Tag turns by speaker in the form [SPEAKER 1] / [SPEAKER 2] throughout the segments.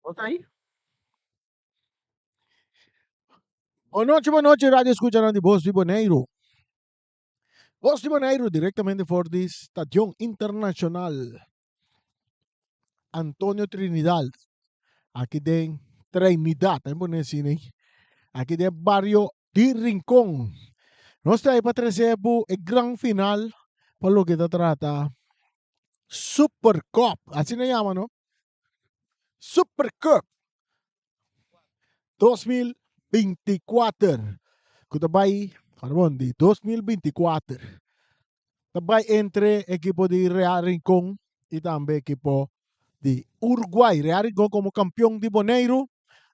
[SPEAKER 1] Bo ta ahí? Bon nochi, bon nochi, radio escuchanan di Bos di Boneiru. Bos di Boneiru directamente for di Stadion Internacional Antonio Trinidad. Aki den Trinidad, ahí pone así, ne? Aki den barrio di Rincon. Nos ta ahí pa trece bu e gran final pa loke ta trata Super Cup, asina yama no? Super Cup 2024 ku ta bai pardon di 2024 ta bai entre ekipo di Real Rincon i tambe ekipo di Uruguay. Real Rincon komo kampion di Boneiru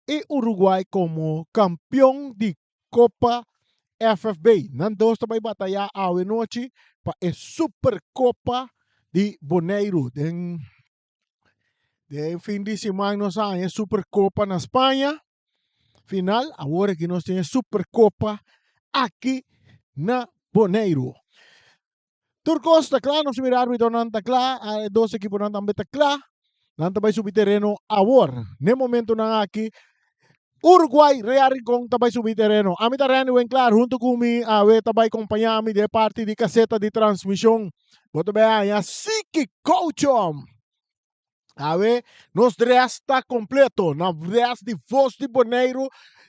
[SPEAKER 1] i Uruguay komo kampion di Kopa FFB. Nan dos ta bai batayá awe nochi pa e Superkopa di Boneiru. Den den fin di siman nos a haña e Superkopa na Spaña. Final, awor aki nos tin e Superkopa aki na Boneiru. Tur kos ta kla, nos mira arbitronan ta kla, e dos ekiponan tambe ta kla. Nan ta bai subi tereno awor. N'e momentonan aki, Uruguay Real Rincon ta bai subi tereno. Ami ta Randy Winklaar, hunto ku mi awe ta bai kompañá mi den e parti di kaseta di transmishon. Bo ta bai haña Siki Kouchom. Awe nos dress ta completo. Na dress di Voz di Boneiru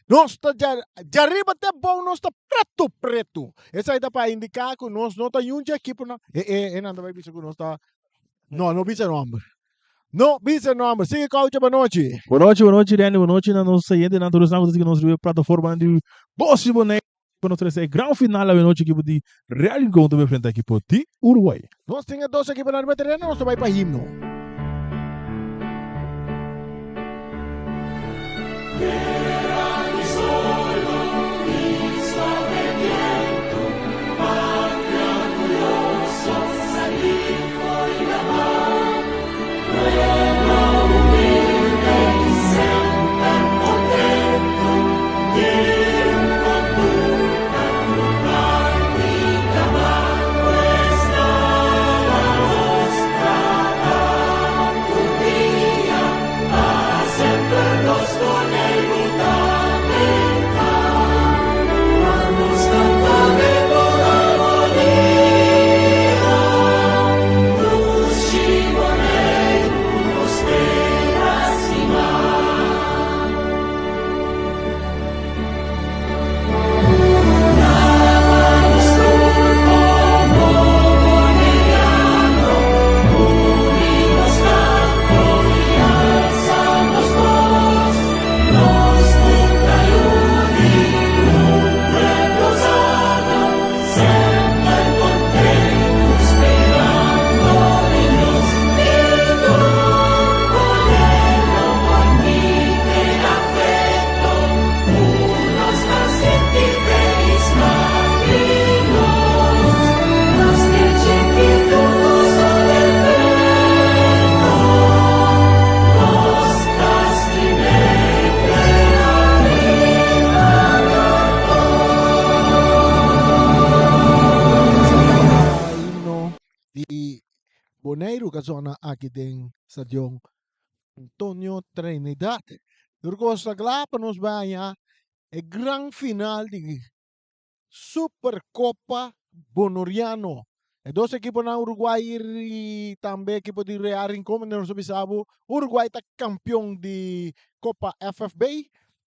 [SPEAKER 1] nos ta djariba te bou nos ta preto preto. Esai ta pa indica cu nos no ta yun dje ekipo nan. E e e nan ta bai bisa cu nos ta no no bisa nomber. No bisa nomber. Sigui Caucho bonochi.
[SPEAKER 2] Bonochi bonochi Randy bonochi na nos oyentenan tur esnan cu ta sigui nos riba e plataformanan di Voz di Boneiru. Pa nos trese e gran final awenochi ekipo di Real Rincon ta enfrenta ekipo di Uruguay.
[SPEAKER 1] Nos tin e dos ekiponan riba tereno, nos ta bai pa himno. Himno di Boneiru ka zona aki den Stadion Antonio Trinidad. Tur kos ta kla pa nos baña e gran final di Supercopa Bonoriano. E dos ekiponan Uruguay i tambe ekipo di Real Rincon, manera nos a bisa bo, Uruguay ta kampion di Copa FFB,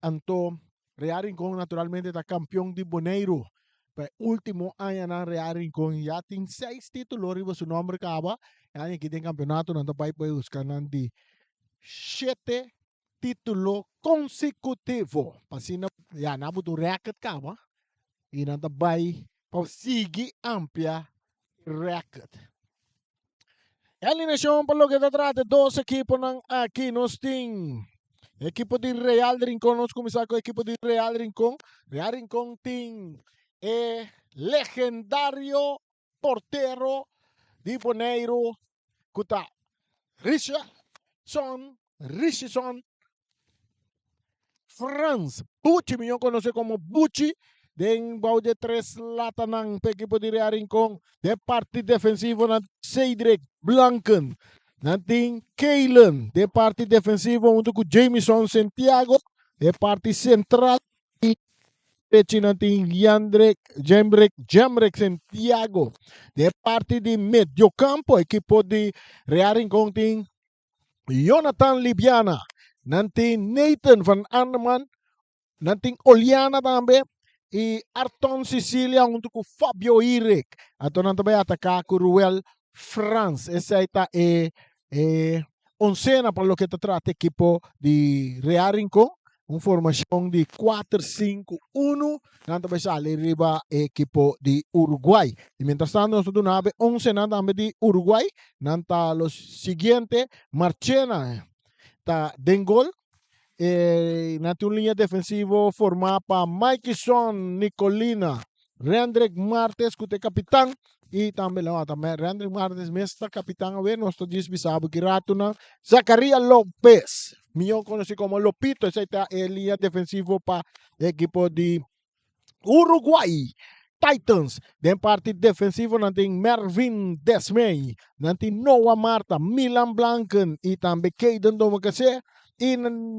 [SPEAKER 1] anto Real Rincon naturalmente ta kampion di Boneiru. Pa e ultimo añanan Real Rincon ya tin seis titulo riba su nomber kaba. E aña aki den kampeonato nan ta bai pa buska nan di shete titulo konsekutivo. Pa asina ya nan a buta un rèkòrt kaba i nan ta bai pa sigui amplia e rèkòrt. E alineashon pa loke ta trata e dos ekiponan aki nos tin ekipo di Real Rincon. Nos kuminsá ku ekipo di Real Rincon. Real Rincon tin e legendario portero di Boneiru ku ta Richardson Richardson Frans Buchi, mihó konosé komo Buchi, den bou dje tres latanan pa ekipo di Real Rincon. Den parti defensivo nan Cedric Blanken. Nan tin Kaylen den parti defensivo huntu ku Jamison Santiago. Den parti sentral derechi nan tin Yandrek Jemrek Jemrek Santiago. Den parti di mediocampo ekipo di Real Rincon tin Jonathan Libiana. Nan tin Nathan van Anneman. Nan tin Oliana tambe i Arton Sicilia huntu ku Fabio Irik. Anto nan ta bai ataká ku Ruel Frans. Esei ta e e onsena pa loke ta trata ekipo di Real Rincon. Un formashon di 4-5-1. Nan ta bai sali riba e ekipo di Uruguay. I mientras tanto nos ta duna e onsenan tambe di Uruguay. Nan ta lo siguiente. Marchena ta den gol. E nan tin un liña defensivo formá pa Maikison Nicolina, Rendrick Martes ku ta e kapitan i tambe no ta Rendrick Martes mes ta kapitan awe nos ta djis bisa bo ki ratunan Zacaria Lopez mihó konosí komo Lopito esei ta e liña defensivo pa e ekipo di Uruguay. Titans den parti defensivo nan tin Mervin Desmey, nan tin Noah Marta, Milan Blanken i tambe Kayden Domocase i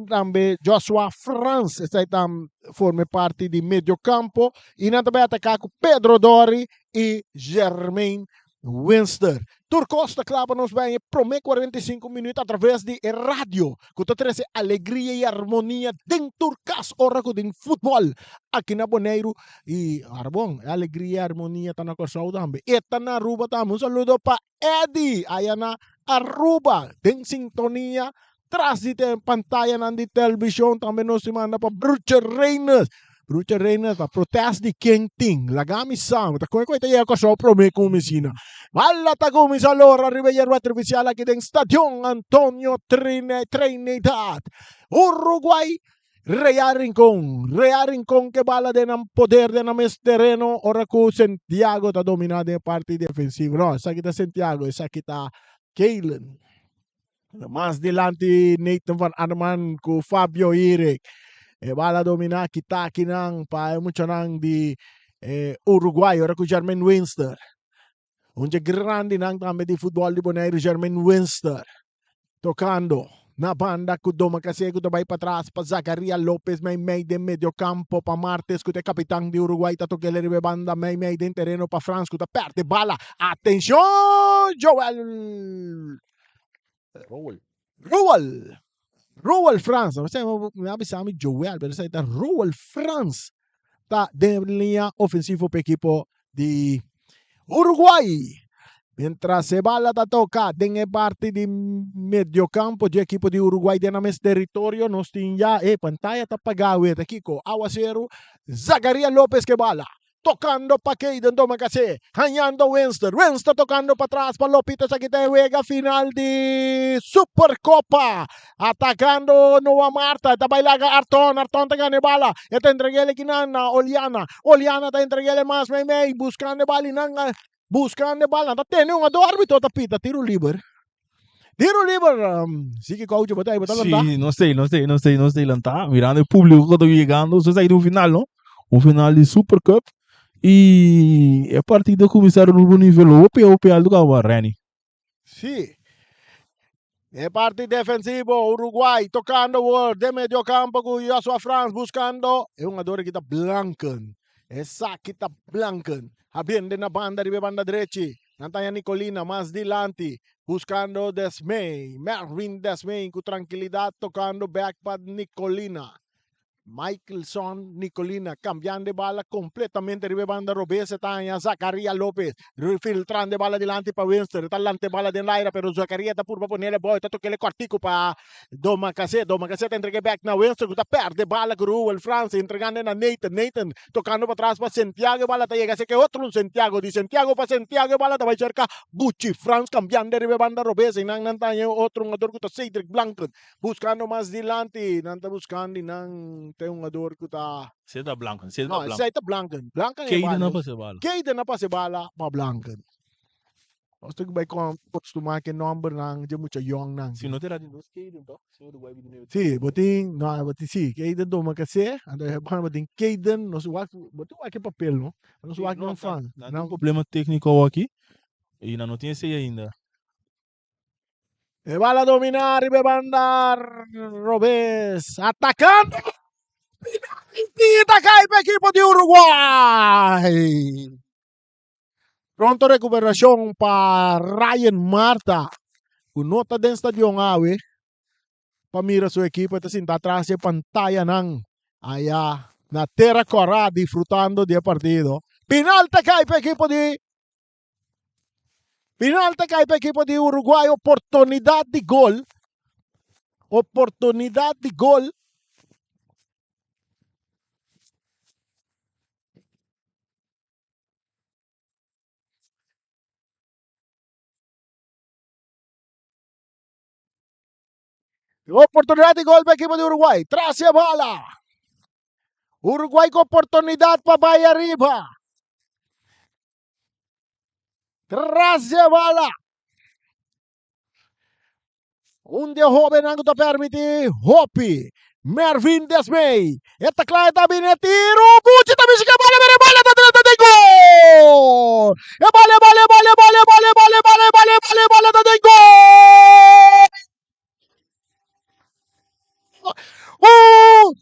[SPEAKER 1] tambe Joshua Frans. Esei ta forma parti di medio campo i nan ta bai ataká ku Pedro Dori i Jermaine Winster. Tur kos ta kla pa nos bai e promé 45 minüt atraves di e radio ku ta trese alegria i armonia den tur kas ora ku tin futbòl aki na Boneiru. I ora bon, e alegria i armonia ta na Kòrsou tambe. E ta na Aruba tambe. Un saludo pa Eddy aya na Aruba den sintonia tras di te pantayanan di televishon. Tambe nos tin manda pa Bruche Reynes. Bruche Reynes pa protest di ken tin. Laga mi sa. Ta kon ku ta yega Kòrsou promé ku mi asina. Bala ta kuminsá lora riba e yerba artifisial aki den Stadion Antonio Trinidad. Uruguay Real Rincon. Real Rincon ke bala den nan poder den nan mes tereno ora ku Santiago ta dominá den e parti defensivo. No, esaki ta Santiago, esaki ta Kaylen. Mas dilanti Nathan van Arman ku Fabio Irik. E bala dominá kita akinan pa e muchanan di eh, Uruguay ora ku Jermaine Winster. Un dje grandinan tambe di futbòl di Boneiru Jermaine Winster. Tokando na banda ku Domacassé ku ta bai patras pa Zacaria Lopez mei mei den medio kampo pa Martes ku ta e kapitan di Uruguay ta tok'el riba e banda mei mei den tereno pa Frans ku ta pèrdè bala. Atenshon Joel
[SPEAKER 2] Roel.
[SPEAKER 1] Roel. Roel Frans. Mi a bisa mi Joel, pero esei ta Roel Frans. Ta den liña ofensivo pa ekipo di Uruguay. Mientras e bala ta toca den e parti di mediocampo di ekipo di Uruguay den nan mes territorio, nos tin ya e pantaya ta paga aweta kiko awaceru Zacaria Lopez ke bala. Tocando pa Kayden Domacassé, hañando Winston. Winston tocando pa tras pa Lopito. Esaki ta e wega final di Supercopa. Atacando Noah Marta. Ta bai laga Arton. Arton ta gana e bala. E ta entreg'el ekinan na Oliana. Oliana ta entreg'el e mas meimei. Buscando e bala y nan buscando e bala. Nan ta tene un ado arbitro ta pita tiro liber. Tiro liber. Siki coach bo ta ahí bo ta lantá.
[SPEAKER 2] Sí, no sé, no sé, no sé, no sé lantá. Mirando e público que ta llegando, so esaki ta un final, no? Un final di Super Cup. Y e partido a cuminsa riba un nivel hopi, hopi alto caba, Renny.
[SPEAKER 1] Sí. E parti defensivo, Uruguay tocando wor den medio campo cu Joshua Frans buscando e hungador aki ta Blanken. Esaki ta Blanken. Habiende na banda riba e banda drechi. Nan ta haña Nicolina mas dilanti buscando Desmay. Mervin Desmay cu trankilidad tocando bek pa Nicolina. Michaelson Nicolina cambiando e bala completamente riba e banda robes e ta haña Zacaria Lopez filtrando e bala dilanti pa Winston e ta lanta e bala den laira pero Zacaria ta purba ponele bou e ta tokele cortico pa Domacassé Domacassé ta entrega e bek na Winston cu ta perde bala cu Ruel Frans entregando na Nathan Nathan tocando patras pa Santiago e bala ta yega cerca e otro un Santiago di Santiago pa Santiago e bala ta bay cerca Buchi Frans cambiando riba e banda robes y nan nan ta haña e otro hungador cu ta Cedric Blanken Buscando mas dilanti, nan ta buscando y nan ta e hungador cu ta.
[SPEAKER 2] Esey ta Blanken, esey ta
[SPEAKER 1] No,
[SPEAKER 2] Blanken.
[SPEAKER 1] esey ta Blanken. Blanken e
[SPEAKER 2] Keiden
[SPEAKER 1] bala.
[SPEAKER 2] a pasa e bala.
[SPEAKER 1] Keiden a pasa e bala pa Blanken. Nos ta bay costuma cu e nombernan dje mucha yongnan.
[SPEAKER 2] Si no ta era tin dos Keiden toch? Si Uruguay bini medio.
[SPEAKER 1] Si, bo tin, no, bo tin si, Keiden tuma case, anto e banda bo tin Keiden, nos wak, bo tin wak e papel no? Nos wak nan fan.
[SPEAKER 2] Nan tin un problema tecnico aki y nan no tin esey ainda.
[SPEAKER 1] E bala domina riba e banda robes. Atacando. Penalti ta cai pa equipo di Uruguay. Pronto recuperacion pa Ryan Marta. Cu no ta den stadion awe. Pa mira su equipo ta sinta atras di e pantayanan. Aya na Terra Cora disfrutando di e partido. Penal ta cai pa equipo di Final ta kai pa ekipo di Uruguay oportunidat di gol. Oportunidat di gol. Oportunidat di gol pa ekipo di Uruguay. Tras e bala. Uruguay ku oportunidat pa bai ariba. Tras e bala. Un di e hobennan ku ta permití hopi. Mervin Desmey. E ta kla e ta bini e tiro. Buchi ta bishi ku e bala pero e bala ta drenta den gol. E bala e bala e bala e bala e bala e bala e bala e bala e bala e bala ta den gol.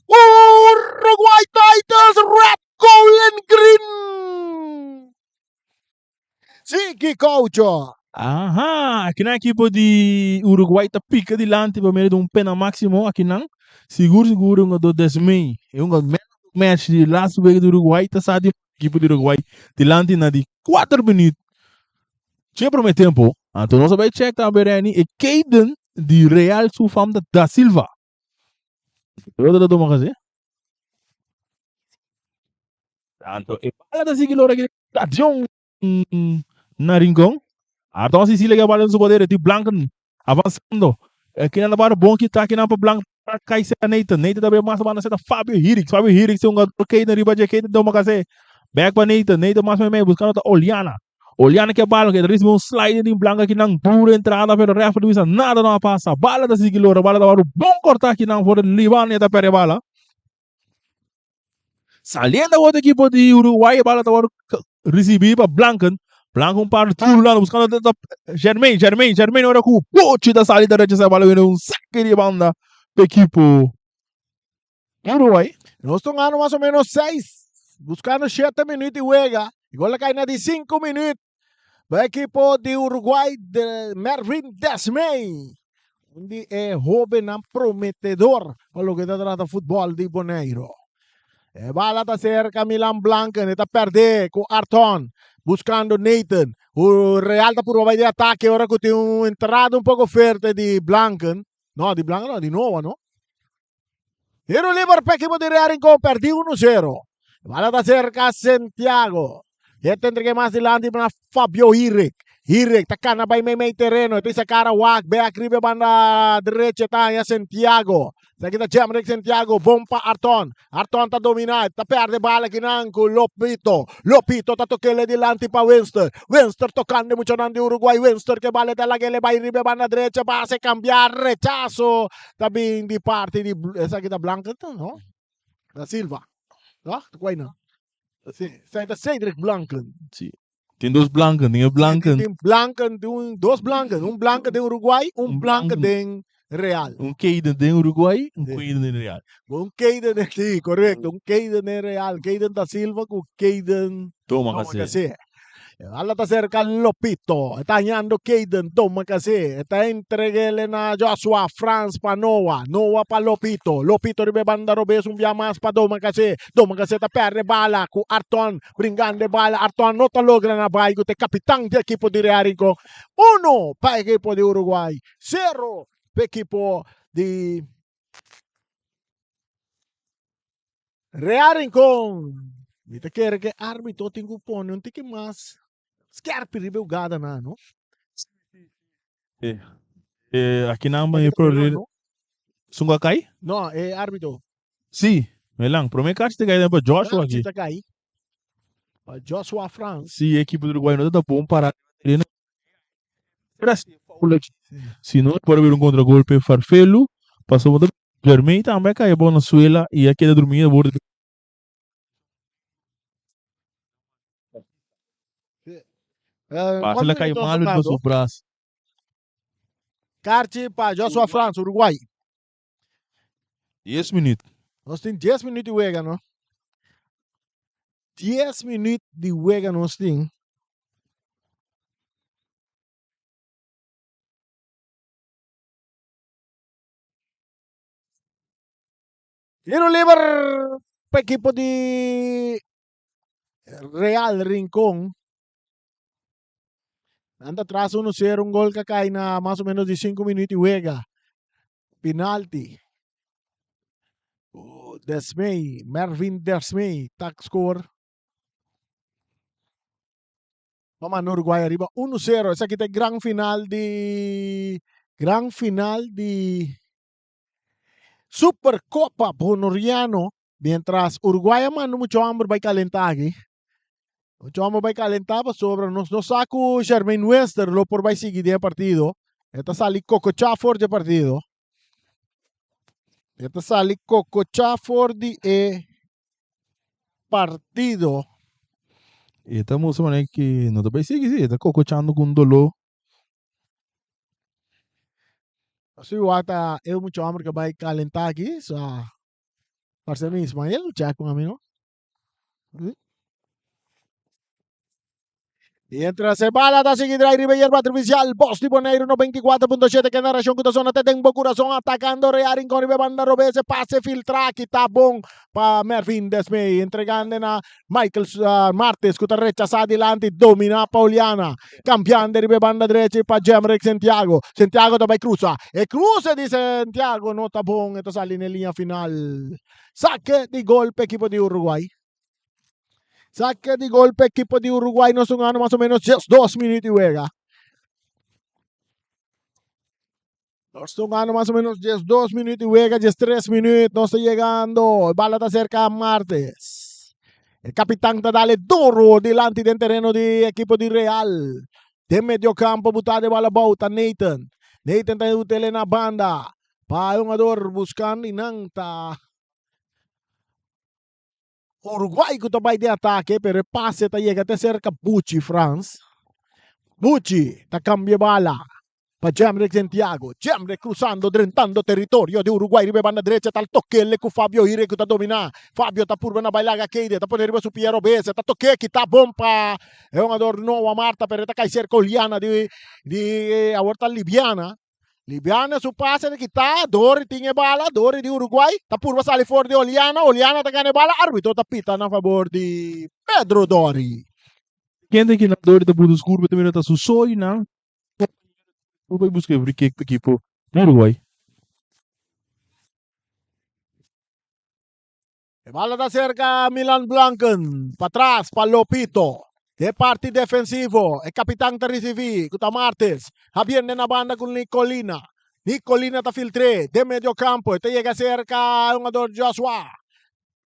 [SPEAKER 1] Uruguay Titans red gold and green. Siki Coucho.
[SPEAKER 2] Aha, akinan ekipo di Uruguay ta pika dilanti pa medio di un pena maximo akinan. Sigur sigur un do Desmey e un man of the match di last week di Uruguay ta sa di ekipo di Uruguay dilanti na di 4 minuut dje prome tempo. Anto nos a bay check tambe Renny e Kayden di Real su fam ta Da Silva. Otro ta tuma kase. Anto e bala ta sigui lora aki stadion na Rincon. Arton Sicilia ke bala den su poder di Blanken avansando. Kinan ta bara bon kita kinan pa Blanken pa kai seta Nathan. Nathan ta bai mas banda seta Fabio Hirix. Fabio Hirix ta un jugador Kayden riba dje Kayden toma kase. Back pa Nathan. Nathan mas mei mei buskando ta Oliana. Oliana ke bala ke ta risibi un sliding di Blanken kinan duro entrada pero referee bisa nada no a pasa. Bala ta sigui lora bala ta wòrdu bon kortá kinan for Liban e ta perde bala. Saliendo awor di ekipo di Uruguay e bala ta wòrdu risibí pa Blanken. Blanken un par duru landa buskando Germain, Germain, Germain ora ku Pochi ta sali ta rechasá e bala wini un sake di banda pa ekipo Uruguay.
[SPEAKER 1] Nos ta gana mas o menos seis, buskando shete minuut di wega. E gol a kai na di sinku minuut pa ekipo di Uruguay di Mervin Desmey. Un di e hobennan prometedor pa loke ta trata futbol di Boneiru. E bala ta serka Milan Blanken, e ta perde ku Arton, buskando Nathan. Real ta purba bai di atake ora ku tin un entrada un poko fuerte di Blanken. No, di Blanken no, di Noah no. Tiro liber pa ekipo di Real Rincon, perdi 1-0. Bala ta serka Santiago. E ta entrega mas dilanti na Fabio Hirik. Hirik ta kana bai meimei tereno. E ta isa kara wak bek riba e banda derecha ta haña Santiago. Esaki ta Jemrick Santiago. Bon pa Arton. Arton ta domina. Ta perde bala kinan ku Lopito. Lopito ta tokele dilanti pa Winston. Winston tokando e muchanan di Uruguay. Winston ke bala ta lagele bai riba e banda derecha. Pase kambia rechaso. Ta bin di parti di esaki ta Blanca no? Da Silva. No? Kuai no? Sí, esaki ta Cedric Blanken.
[SPEAKER 2] Sí. Tin dos Blanken, tin e Blanken.
[SPEAKER 1] Tin Blanken, tin un, dos Blanken, un Blanken den Uruguay, un
[SPEAKER 2] Un
[SPEAKER 1] Blanken
[SPEAKER 2] Blanken.
[SPEAKER 1] den Real.
[SPEAKER 2] Un Kayden den Uruguay, un
[SPEAKER 1] Sí.
[SPEAKER 2] Kayden den Real.
[SPEAKER 1] Un Kayden den, sí, correcto, un Kayden den Real, Kayden da Silva ku Kayden
[SPEAKER 2] Toma
[SPEAKER 1] Toma
[SPEAKER 2] kasi.
[SPEAKER 1] kasi. Bala ta cerca Lopito. E ta hañando Kayden. Toma kasi. E ta entregele na Joshua. Frans pa Noah. Noah pa Lopito. Lopito riba e banda robes un bia mas pa Doma kasi. Doma kasi ta perde bala ku Arton. Bringando e bala. Arton no ta logra na bai ku ta e kapitan di ekipo di Real Rincon. Uno pa ekipo di Uruguay. Sero pa ekipo di Real Rincon, Mi ta kere ku e árbitro tin ku pone un tiki mas skèrpi riba e hugadanan, no?
[SPEAKER 2] E akinan e
[SPEAKER 1] Melan, no?
[SPEAKER 2] Sun ku a kai?
[SPEAKER 1] No, e árbitro.
[SPEAKER 2] Si, Melan. Promé kachi ta kai den pa Joshua
[SPEAKER 1] Kachi
[SPEAKER 2] aki.
[SPEAKER 1] ta kai pa Joshua Frans.
[SPEAKER 2] Si, e ekipo di Uruguay no ta ta bon pará riba tereno. Era si e foul aki. Si no, por haber un contragolpe Farfelu. Pasobra Germay tambe a kai abou na suela i a keda drumí abou di. Pasa el a kai malu riba su bras.
[SPEAKER 1] Karchi pa Joshua Frans, Uruguay.
[SPEAKER 2] 10 minuut.
[SPEAKER 1] Nos tin 10 minuut di wega, no? 10 minuut di wega nos tin. Tiro liber pa ekipo di Real Rincon. Nan ta tras 1-0, un gol que cai na mas o menos di 5 minuut di wega. Penalti. Oh, Desmey, Mervin Desmey, tak score. Pa manda Uruguay ariba 1-0. Esaki ta e gran final di gran final di Supercopa Bonoriano. Mientras Uruguay a manda mucho homber bai calenta aki. Mucho homber bai calenta pasobra nos no sa cu Jermaine Wester lo por bai sigui den e partido. E ta sali kokochá for di e partido. E ta sali kokochá for di e partido.
[SPEAKER 2] E ta mustra manera ki no ta bai sigui si, e ta kokochando ku un doló.
[SPEAKER 1] Así wak ta e mucho homber ke bai kalentá aki, so parse mi Ismael luchá ku ami no. Mientras e bala ta sigui drai riba yerba artificial, Bos di Boneiru 94.7 ke narashon ku ta sona te den bo kurason atakando Rea Rincon riba e banda robes e pase filtra kita bon pa Mervin Desmey entregando na Michael Martes ku ta rechasa dilanti domina pa Oliana kambiando riba e banda drechi pa Jemrick Santiago Santiago ta bai krusa e kruse di Santiago no ta bon e ta sali na e liña final sake di gol pa ekipo di Uruguay. Saque di gol pa equipo di Uruguay. Nos un ano mas o menos 12 minuut di wega. Nos un ano mas o menos 12 minuut di wega, 13 minuut. Nos ta llegando. Bala ta cerca Martes. El capitán ta dale duro dilanti den terreno di equipo di Real. Den medio campo buta de bala bouta Nathan. Nathan ta utele na banda. Pa jugador buscando y nan ta Uruguay ku ta bai den atake pero e pase ta yega te serka Buchi Frans. Buchi ta kambia bala pa Jemrick Santiago. Jemrick cruzando drentando teritorio di Uruguay riba e banda drecha tal tokele ku Fabio Hire ku ta domina. Fabio ta purba na bai laga keide ta pone riba su pia robes ta toke kita bon pa e hungador Noah Marta pero e ta kai serka Oliana di di awor ta Libiana. Libiana su pase ta kita, Dori tin e bala, Dori di Uruguay ta purba sali for di Oliana, Oliana ta gana e bala, arbitro ta pita na fabor di Pedro Dori.
[SPEAKER 2] Kende ki na Dori ta buta skur bo ta mira ta su so y nan por bay buska e free kick pa ekipo di Uruguay.
[SPEAKER 1] E bala ta cerca Milan Blanken, patras pa Lopito. De parti defensivo, e capitan ta ricibi, cu ta Martes. Javier na banda cu Nicolina. Nicolina ta filtré den medio campo, e ta yega cerca hungador Joshua.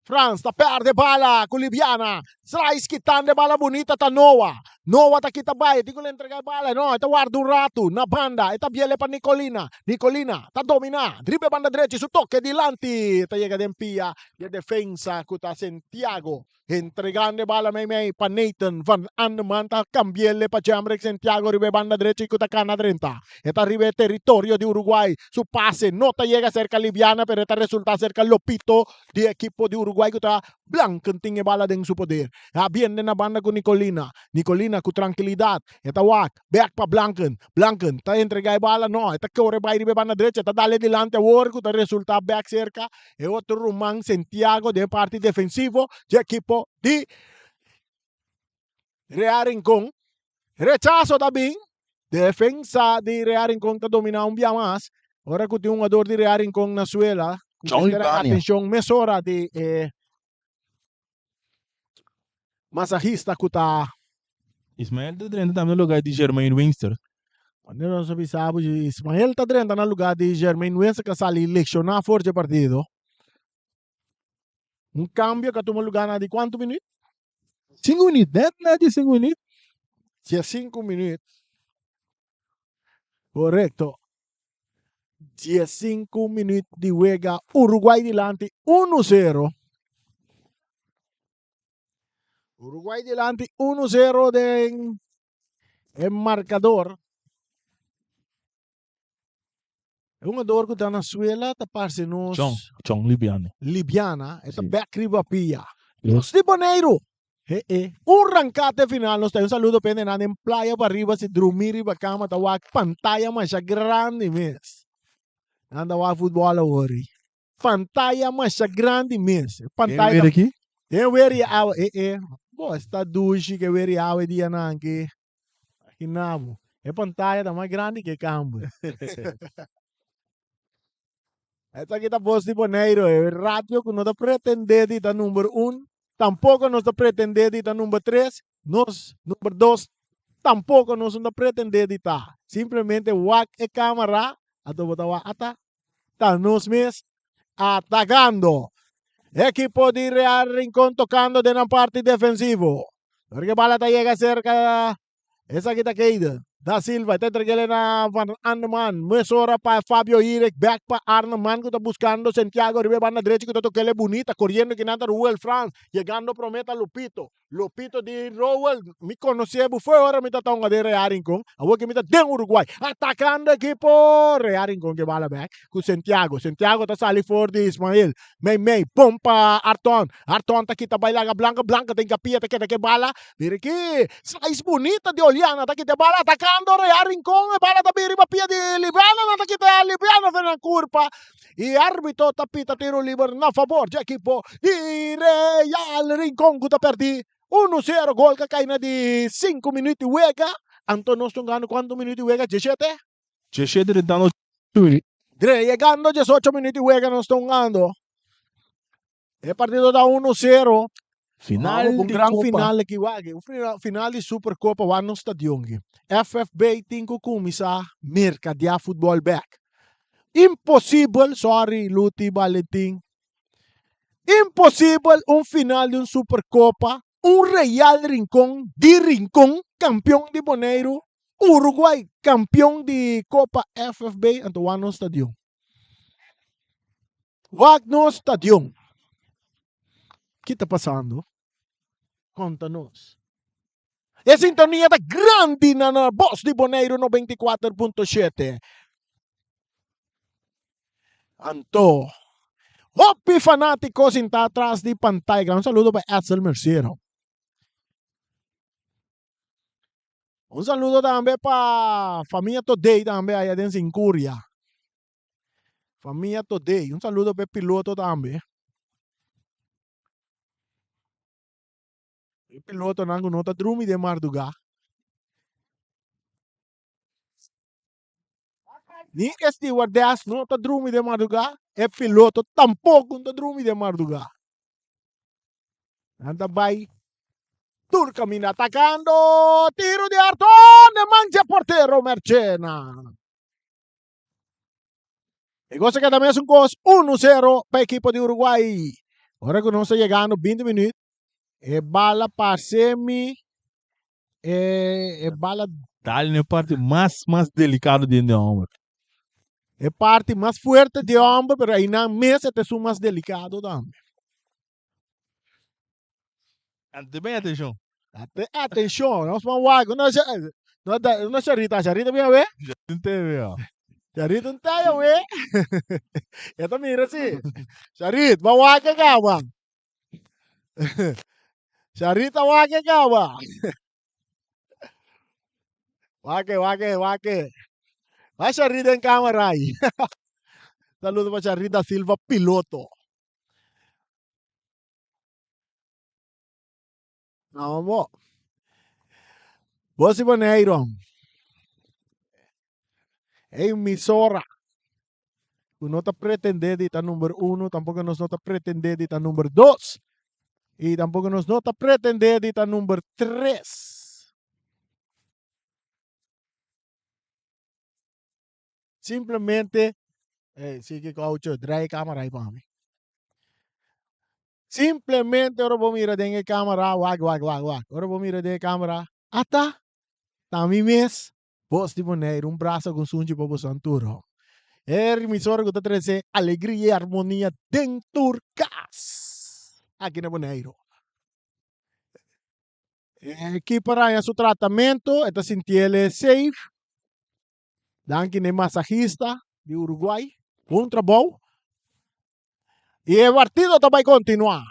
[SPEAKER 1] Frans ta perde bala cu Libiana. Slice kitando e bala bunita ta Noah. Noah ta kita bai, tin cu lo entrega e bala, no, e ta warda un ratu na banda, e ta biele pa Nicolina. Nicolina ta domina, dribla banda drechi, su toke dilanti ta yega den pia di e defensa cu ta Santiago. Entregando e bala meimei pa Nathan van Andeman ta cambiele pa Jemrick Santiago riba e banda drechi cu ta cana drenta. E ta riba e teritorio di Uruguay, su pase no ta yega cerca Libiana pero e ta resulta cerca Lopito di ekipo di Uruguay cu ta Blanken tin e bala den su poder. A biende na banda cu Nicolina. Nicolina cu trankilidad e ta wak. Bek pa Blanken. Blanken ta entrega e bala. No, e ta kore bai riba e banda drecha. E ta dale dilanti awor cu ta resulta bek cerca e otro ruman Santiago den parti defensivo dje ekipo di Real Rincon. Rechaso ta bin. Defensa di Real Rincon ta domina un bia mas. Ora cu tin un jugador di Real Rincon na suela.
[SPEAKER 2] John Libania.
[SPEAKER 1] Atencion mesora di e masahista cu ta.
[SPEAKER 2] Ismael ta drenta tambe na lugar di Jermaine Winster.
[SPEAKER 1] Wanneer nos a bisa bo Ismael ta drenta na lugar di Jermaine Winster cu a sali lecciona for dje partido. Un cambio cu a tuma lugar na di cuanto minuut?
[SPEAKER 2] Cinco minuut, net na di cinco minuut.
[SPEAKER 1] Dje cinco minuut. Correcto. 15 minuut di wega Uruguay dilanti 1-0. Uruguay dilanti 1-0 den e marcador. E hungador ku ta na suela ta parse nos.
[SPEAKER 2] Chon, Chon Libiano.
[SPEAKER 1] Libiana, e ta
[SPEAKER 2] Sí.
[SPEAKER 1] bek riba pia. Nos di Boneiru! He e. Un ranká te final nos ta. Un saludo pa hendenan den playa pariba si drumí riba kama ta wak pantaya masha grandi mes. Nan ta wak futbòl awor ei. Pantaya masha grandi mes. E
[SPEAKER 2] Den
[SPEAKER 1] pantaya
[SPEAKER 2] weer
[SPEAKER 1] ta
[SPEAKER 2] aki?
[SPEAKER 1] Den weer i awa e e. Bo esta dushi ke weer i awa e dianan aki. Imagina bo. E pantaya ta mas grandi ke e kamber. Esaki ta Bos di Boneiru, e radio ku no ta pretendé di ta number un, tampoko nos ta pretendé di ta number tres, nos number dos tampoko nos no ta pretendé di ta. Simplemente wak e kamera, anto bo ta wak ata ta nos mes atacando. Ekipo di Real Rincon tocando den nan parti defensivo. Porque bala ta yega cerca. Esaki ta Keiden. Da Silva ta entregele na Van Arneman. Mesora pa Fabio Irek. Back pa Arneman ku ta buscando Santiago riba e banda drechi ku ta tokele bunita. Coriendo kinan ta Ruel Frans. Yegando prome ta Lupito. Lopito di Rowell, mi conoce bo foe ora mi ta tonga den Real Rincon, awor ke mi ta den Uruguay, atacando ekipo Real Rincon ke bala bek ku Santiago, Santiago ta sali for di Ismael, mei mei, bon pa Arton, Arton ta kita bai laga Blanca, Blanca ta hincapia ta keda ke bala, mira aki, slice bunita di Oliana ta kita e bala atacando Real Rincon, e bala ta bin riba pia di Libiana, nan ta kita Libiana for nan curpa. E arbitro ta pita tiro liber na favor dje ekipo di Real Rincon ku ta perdi uno sero. Gol ka kai na di sinku minuut di wega. Anto nos ta hungando kuantu minuut di wega? Diesshete?
[SPEAKER 2] Diesshete rentando ocho.
[SPEAKER 1] Dre yegando diesocho minuut di wega nos ta hungando. E partido ta uno sero.
[SPEAKER 2] Final
[SPEAKER 1] Un
[SPEAKER 2] di
[SPEAKER 1] gran
[SPEAKER 2] Copa.
[SPEAKER 1] final aki wak. Un final di Supercopa wak nos stadion aki. FFB tin ku kuminsá merkadeá futbòl bèk. Imposibel, sorry Luti Valentin. Imposibel un final di un Supercopa, un Real Rincon di Rincon, kampion di Boneiru, Uruguay kampion di Copa FFB, anto wak nos stadion. Wak nos stadion. Ki ta pasando? Konta nos. E sintonia ta grandi na na Bos di Boneiru 94.7. Anto, hopi fanátiko sintá tras di pantaya. Gran saludo pa Edsel Mercero. Un saludo tambe pa famia Todey tambe aya den Sincuria. Famia Todey. Un saludo pa e piloto tambe. E pilotonan ku no ta drumi den mardugá. Ni e stewardess no ta drumi den mardugá, e piloto tampoko no ta drumi den mardugá. Nan ta bai tur kaminda atakando. Tiro di Arton, e man dje portero Merchena. E gosa keda mesun kos, 1-0 pa ekipo di Uruguay. Ora ku nos ta yegando 20 minuut, e bala pa semi, e, e bala
[SPEAKER 2] Dal na e parti mas mas delicado den de homber.
[SPEAKER 1] E parti mas fuerte di homber, pero einan mes e ta esun mas delicado tambe.
[SPEAKER 2] Ante ben atenshon.
[SPEAKER 1] Ate atenshon, nos ban wak. No no no Sharita, Sharita bin awe?
[SPEAKER 2] Sharita te awe ya.
[SPEAKER 1] Sharita no ta awe. E ta mira si. Sharit, ban wak e kaba. Sharita wak e kaba. Wak e, wak e, wak e. Wak Sharita den camera ahí. Saludo pa Sharita Silva piloto. No, bo. Bos di Boneiru. Emisora. Ku no ta pretendé di ta number uno, tampoko nos no ta pretendé di ta number dos. I tampoko nos no ta pretendé di ta number tres. Simplemente, eh, sigui gaucho, draai e camera ahí pa mi. Simplemente ora bo mira den e camera, wak, wak, wak, wak. Ora bo mira den e camera, ata, ta mi mes, Bos di Boneiru, un brasa ku un sunchi pa boso tur. E emisora ku ta trese alegria i armonia den tur kas aki na Boneiru. E ekipo a haña su tratamentu, e ta sintiel safe. Danki na e masahista. Di Uruguay. Bon trabou. Y e partido ta bay continua.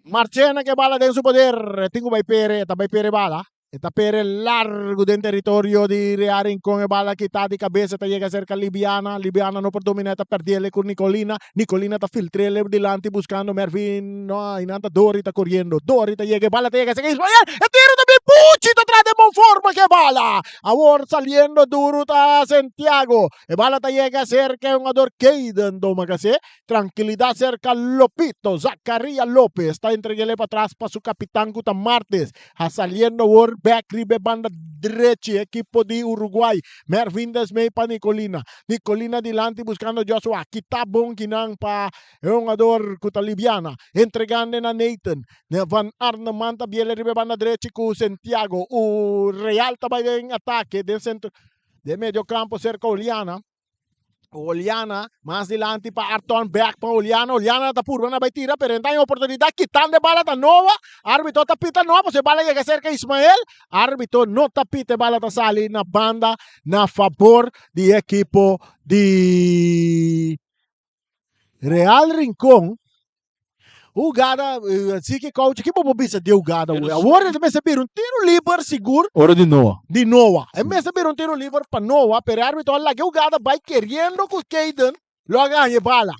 [SPEAKER 1] Marchena ke bala den su poder. E tin ku bai pere, e ta bai pere bala. E ta pere largu den teritorio di Real Rincon. E bala kita di kabes, e ta yega serka Libiana. Libiana no por domina, e ta perdiele ku Nicolina. Nicolina ta filtrele dilanti buskando Mervin. No, einan ta Dori ta koriendo. Dori ta yega, e bala ta yega serka Ismael. E tiro ta bin Puchi ta traha den bon forma ke bala. Awor saliendo duru ta Santiago. E bala ta yega serka e hungador Kayden Domacassé. Trankilidat serka Lopito. Zacaria Lopez ta entreg'ele patras pa su kapitan ku ta Martes. A saliendo awor bek riba e banda drechi ekipo di Uruguay. Mervin Desmey pa Nicolina. Nicolina dilanti buskando Joshua. Kita bon kinan pa e hungador ku ta Libiana. Entregando na Nathan. Van Arneman ta biele riba e banda drechi ku Santiago. U Real ta bai den atake den sentro den medio kampo serka Oliana. Oliana mas dilanti pa Arton bek pa Oliana. Oliana ta purba na bai tira pero entan e oportunidad kitando e bala ta Noah. Arbitro ta pita Noah pasobra e bala yega serka Ismael. Arbitro no ta pita e bala ta sali na banda na fabor di e ekipo di Real Rincon. Hugada, si ki coach, ki bo por bisa di hugada awe? Awor e mester bira un tiro liber sigur.
[SPEAKER 2] Ora di Noah.
[SPEAKER 1] Di Noah. E mester bira un tiro liber pa Noah, pero e arbitro a laga e hugada bai keriendo ku Kayden lo a gana e bala.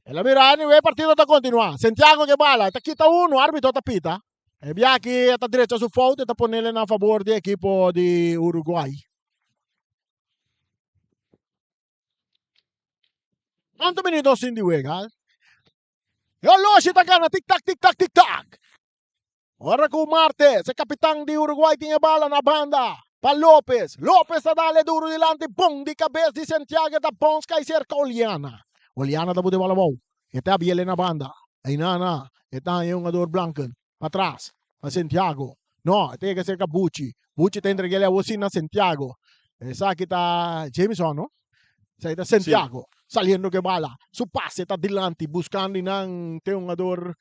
[SPEAKER 1] El a mira, anyway, e partido ta kontinuá. Santiago ke bala, e ta kita uno, arbitro ta pita. E bia aki e ta drecha su fout, e ta ponele na fabor di ekipo di Uruguay. Cuanto minuto nos tin di wega? E oloshi ta gana tik tak tik tak tik tak. Ora ku Martes, e kapitan di Uruguay tin e bala na banda pa Lopez. Lopez ta dale duro dilanti, bon di kabes di Santiago ta bons kai serka Oliana. Oliana ta buta e bala abou. E ta biele na banda. Ainana e ta haña e hungador Blanken patras pa Santiago. No, e ta yega serka Buchi. Buchi ta entreg'el awo si na Santiago. Esaki ta Jameson, no? Esaki ta Santiago. Saliendo ku e bala. Su pase ta dilanti buskando i nan te hungador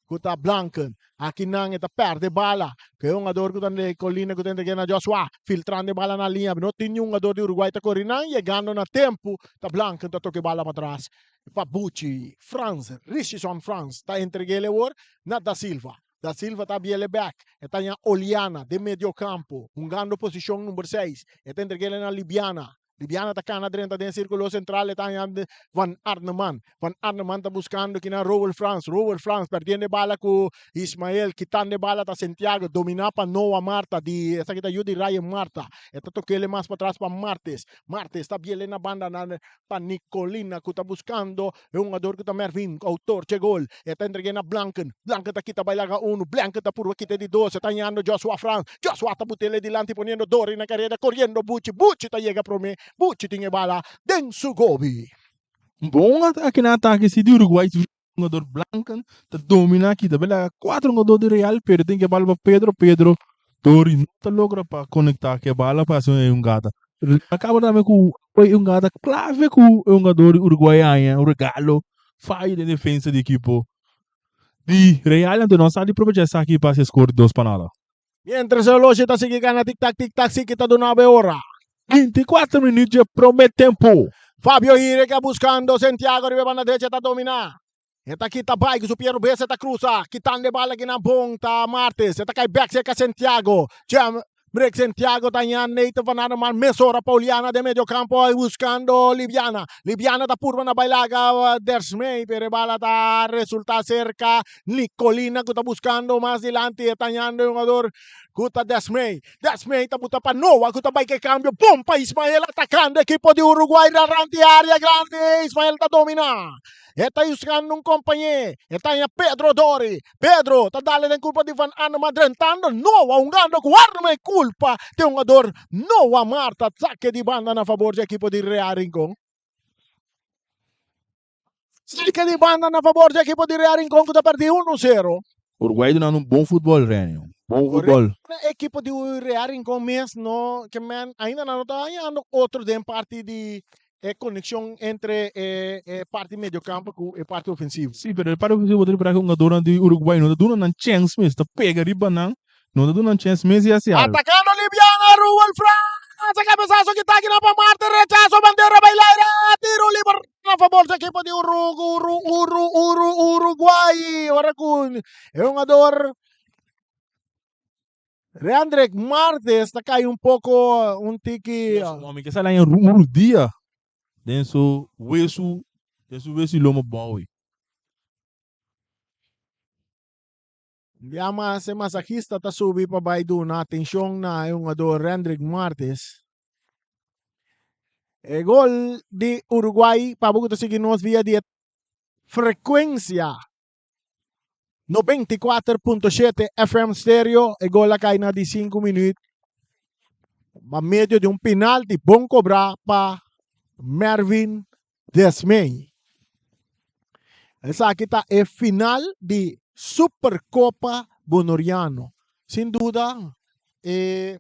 [SPEAKER 1] ku ta Blanken. Aki nan e ta perde bala. Ku e hungador ku ta Nicolina ku ta entreg'el na Joshua. Filtrando e bala na liña. No tin niun hungador di Uruguay ta kore nan. Yegando na tempu ta Blanken ta toka e bala patras pa Buchi. Frans, Richison Frans ta entreg'el awor na Da Silva. Da Silva ta biele bek. E ta ña Oliana den medio campo, hungando posicion number seis. E ta entreg'el na Libiana. Libiana ta cana drenta den circulo central. E ta ña Van Arneman. Van Arneman ta buscando kinan Roel Frans. Roel Frans perdiendo e bala cu Ismael. Kitando e bala ta Santiago. Domina pa Noah Marta di esaki ta yu di Ryan Marta. E ta tok'el mas patras pa Martes. Martes ta biele na banda na pa Nicolina cu ta buscando e hungador cu ta Mervin, autor dje gol. E ta entregue na Blanken. Blanken ta kita bay laga uno. Blanken ta purba kita e di dos. E ta hañando Joshua Frans. Joshua ta butele dilanti poniendo Dori na careda coriendo Buchi. Buchi ta yega prome. Buchi tin e bala den su gobi.
[SPEAKER 2] Un bon atake na atake si di Uruguay. Hungador Blanken ta domina kita bay laga cuatro hungador di Real pero tin ke bala pa Pedro. Pedro Dori no ta logra pa conecta ke bala pa haci un hungada. A caba tambe cu e hungada clave cu e hungador di Uruguay haña un regalo fayo den defensa di ekipo di Real anto no sa di probecha esaki pa haci score dos pa nada.
[SPEAKER 1] Mientras e oloshi ta sigui gana tik tak tik tak sigui ta duna bo e ora.
[SPEAKER 2] 24 minuut dje prome tempo.
[SPEAKER 1] Fabio Hire ke buscando Santiago riba e banda drecha ta domina. E ta kita bai ku su pie robes e ta cruza kitando e bala kinan bon ta Martes e ta kai bek cerca Santiago. Jam Break Santiago ta ña Nathan van Arneman mesora pa Oliana den medio campo buscando Libiana. Libiana ta purba na bai laga Dersmey pero e bala ta resulta cerca Nicolina cu ta buscando mas dilanti e ta ñando e hungador cu ta Desmey. Desmey ta buta pa Noah cu ta bai ke cambio bon pa Ismael atacando ekipo di Uruguay ranti area grandi Ismael ta domina. E ta buscando un compañe e ta ña Pedro Dori. Pedro ta dale den culpa di Van Arnema drentando Noah hungando cu arma e culpa di hungador Noah Marta saque di banda na fabor di ekipo di Real Rincon. Saque di banda na fabor di ekipo di Real Rincon cu ta perdi uno zero.
[SPEAKER 2] Uruguay dunando un bon futbol Renio, bon futbol.
[SPEAKER 1] Ekipo di Real Rincon mes no ke men ainda nan no ta hañando otro den parti di e conexion entre e e parti mediocampo cu e parti ofensivo.
[SPEAKER 2] Si, pero e parti ofensivo bo ta ripara cu hungadornan di Uruguay no ta duna nan chens mes, ta pega riba nan, no ta duna nan chens mes di haci algo.
[SPEAKER 1] Atacando Libiana, Ruel Frans! Lansa cabezazo ki ta kina pa Marte rechazo bandera bay laira tiro liber na favor di ekipo di Uru Uru Uru Uru Uruguay ora cu e hungador Rendrick Martes ta cay un poco un tiki
[SPEAKER 2] Mi ke sa laña un rudia den su wesu den su wesu y lomo boui.
[SPEAKER 1] Un bia mas e masahista ta subi pa bai duna atencion na e hungador Rendrick Martes. E gol di Uruguay pa bo cu ta sigui nos via di e frecuencia 94.7 FM stereo. E gol a cay na di 5 minuut pa medio di un penalti bon cobra pa Mervin Desmey. Esaki ta e final di Supercopa Bonoriano. Sin duda e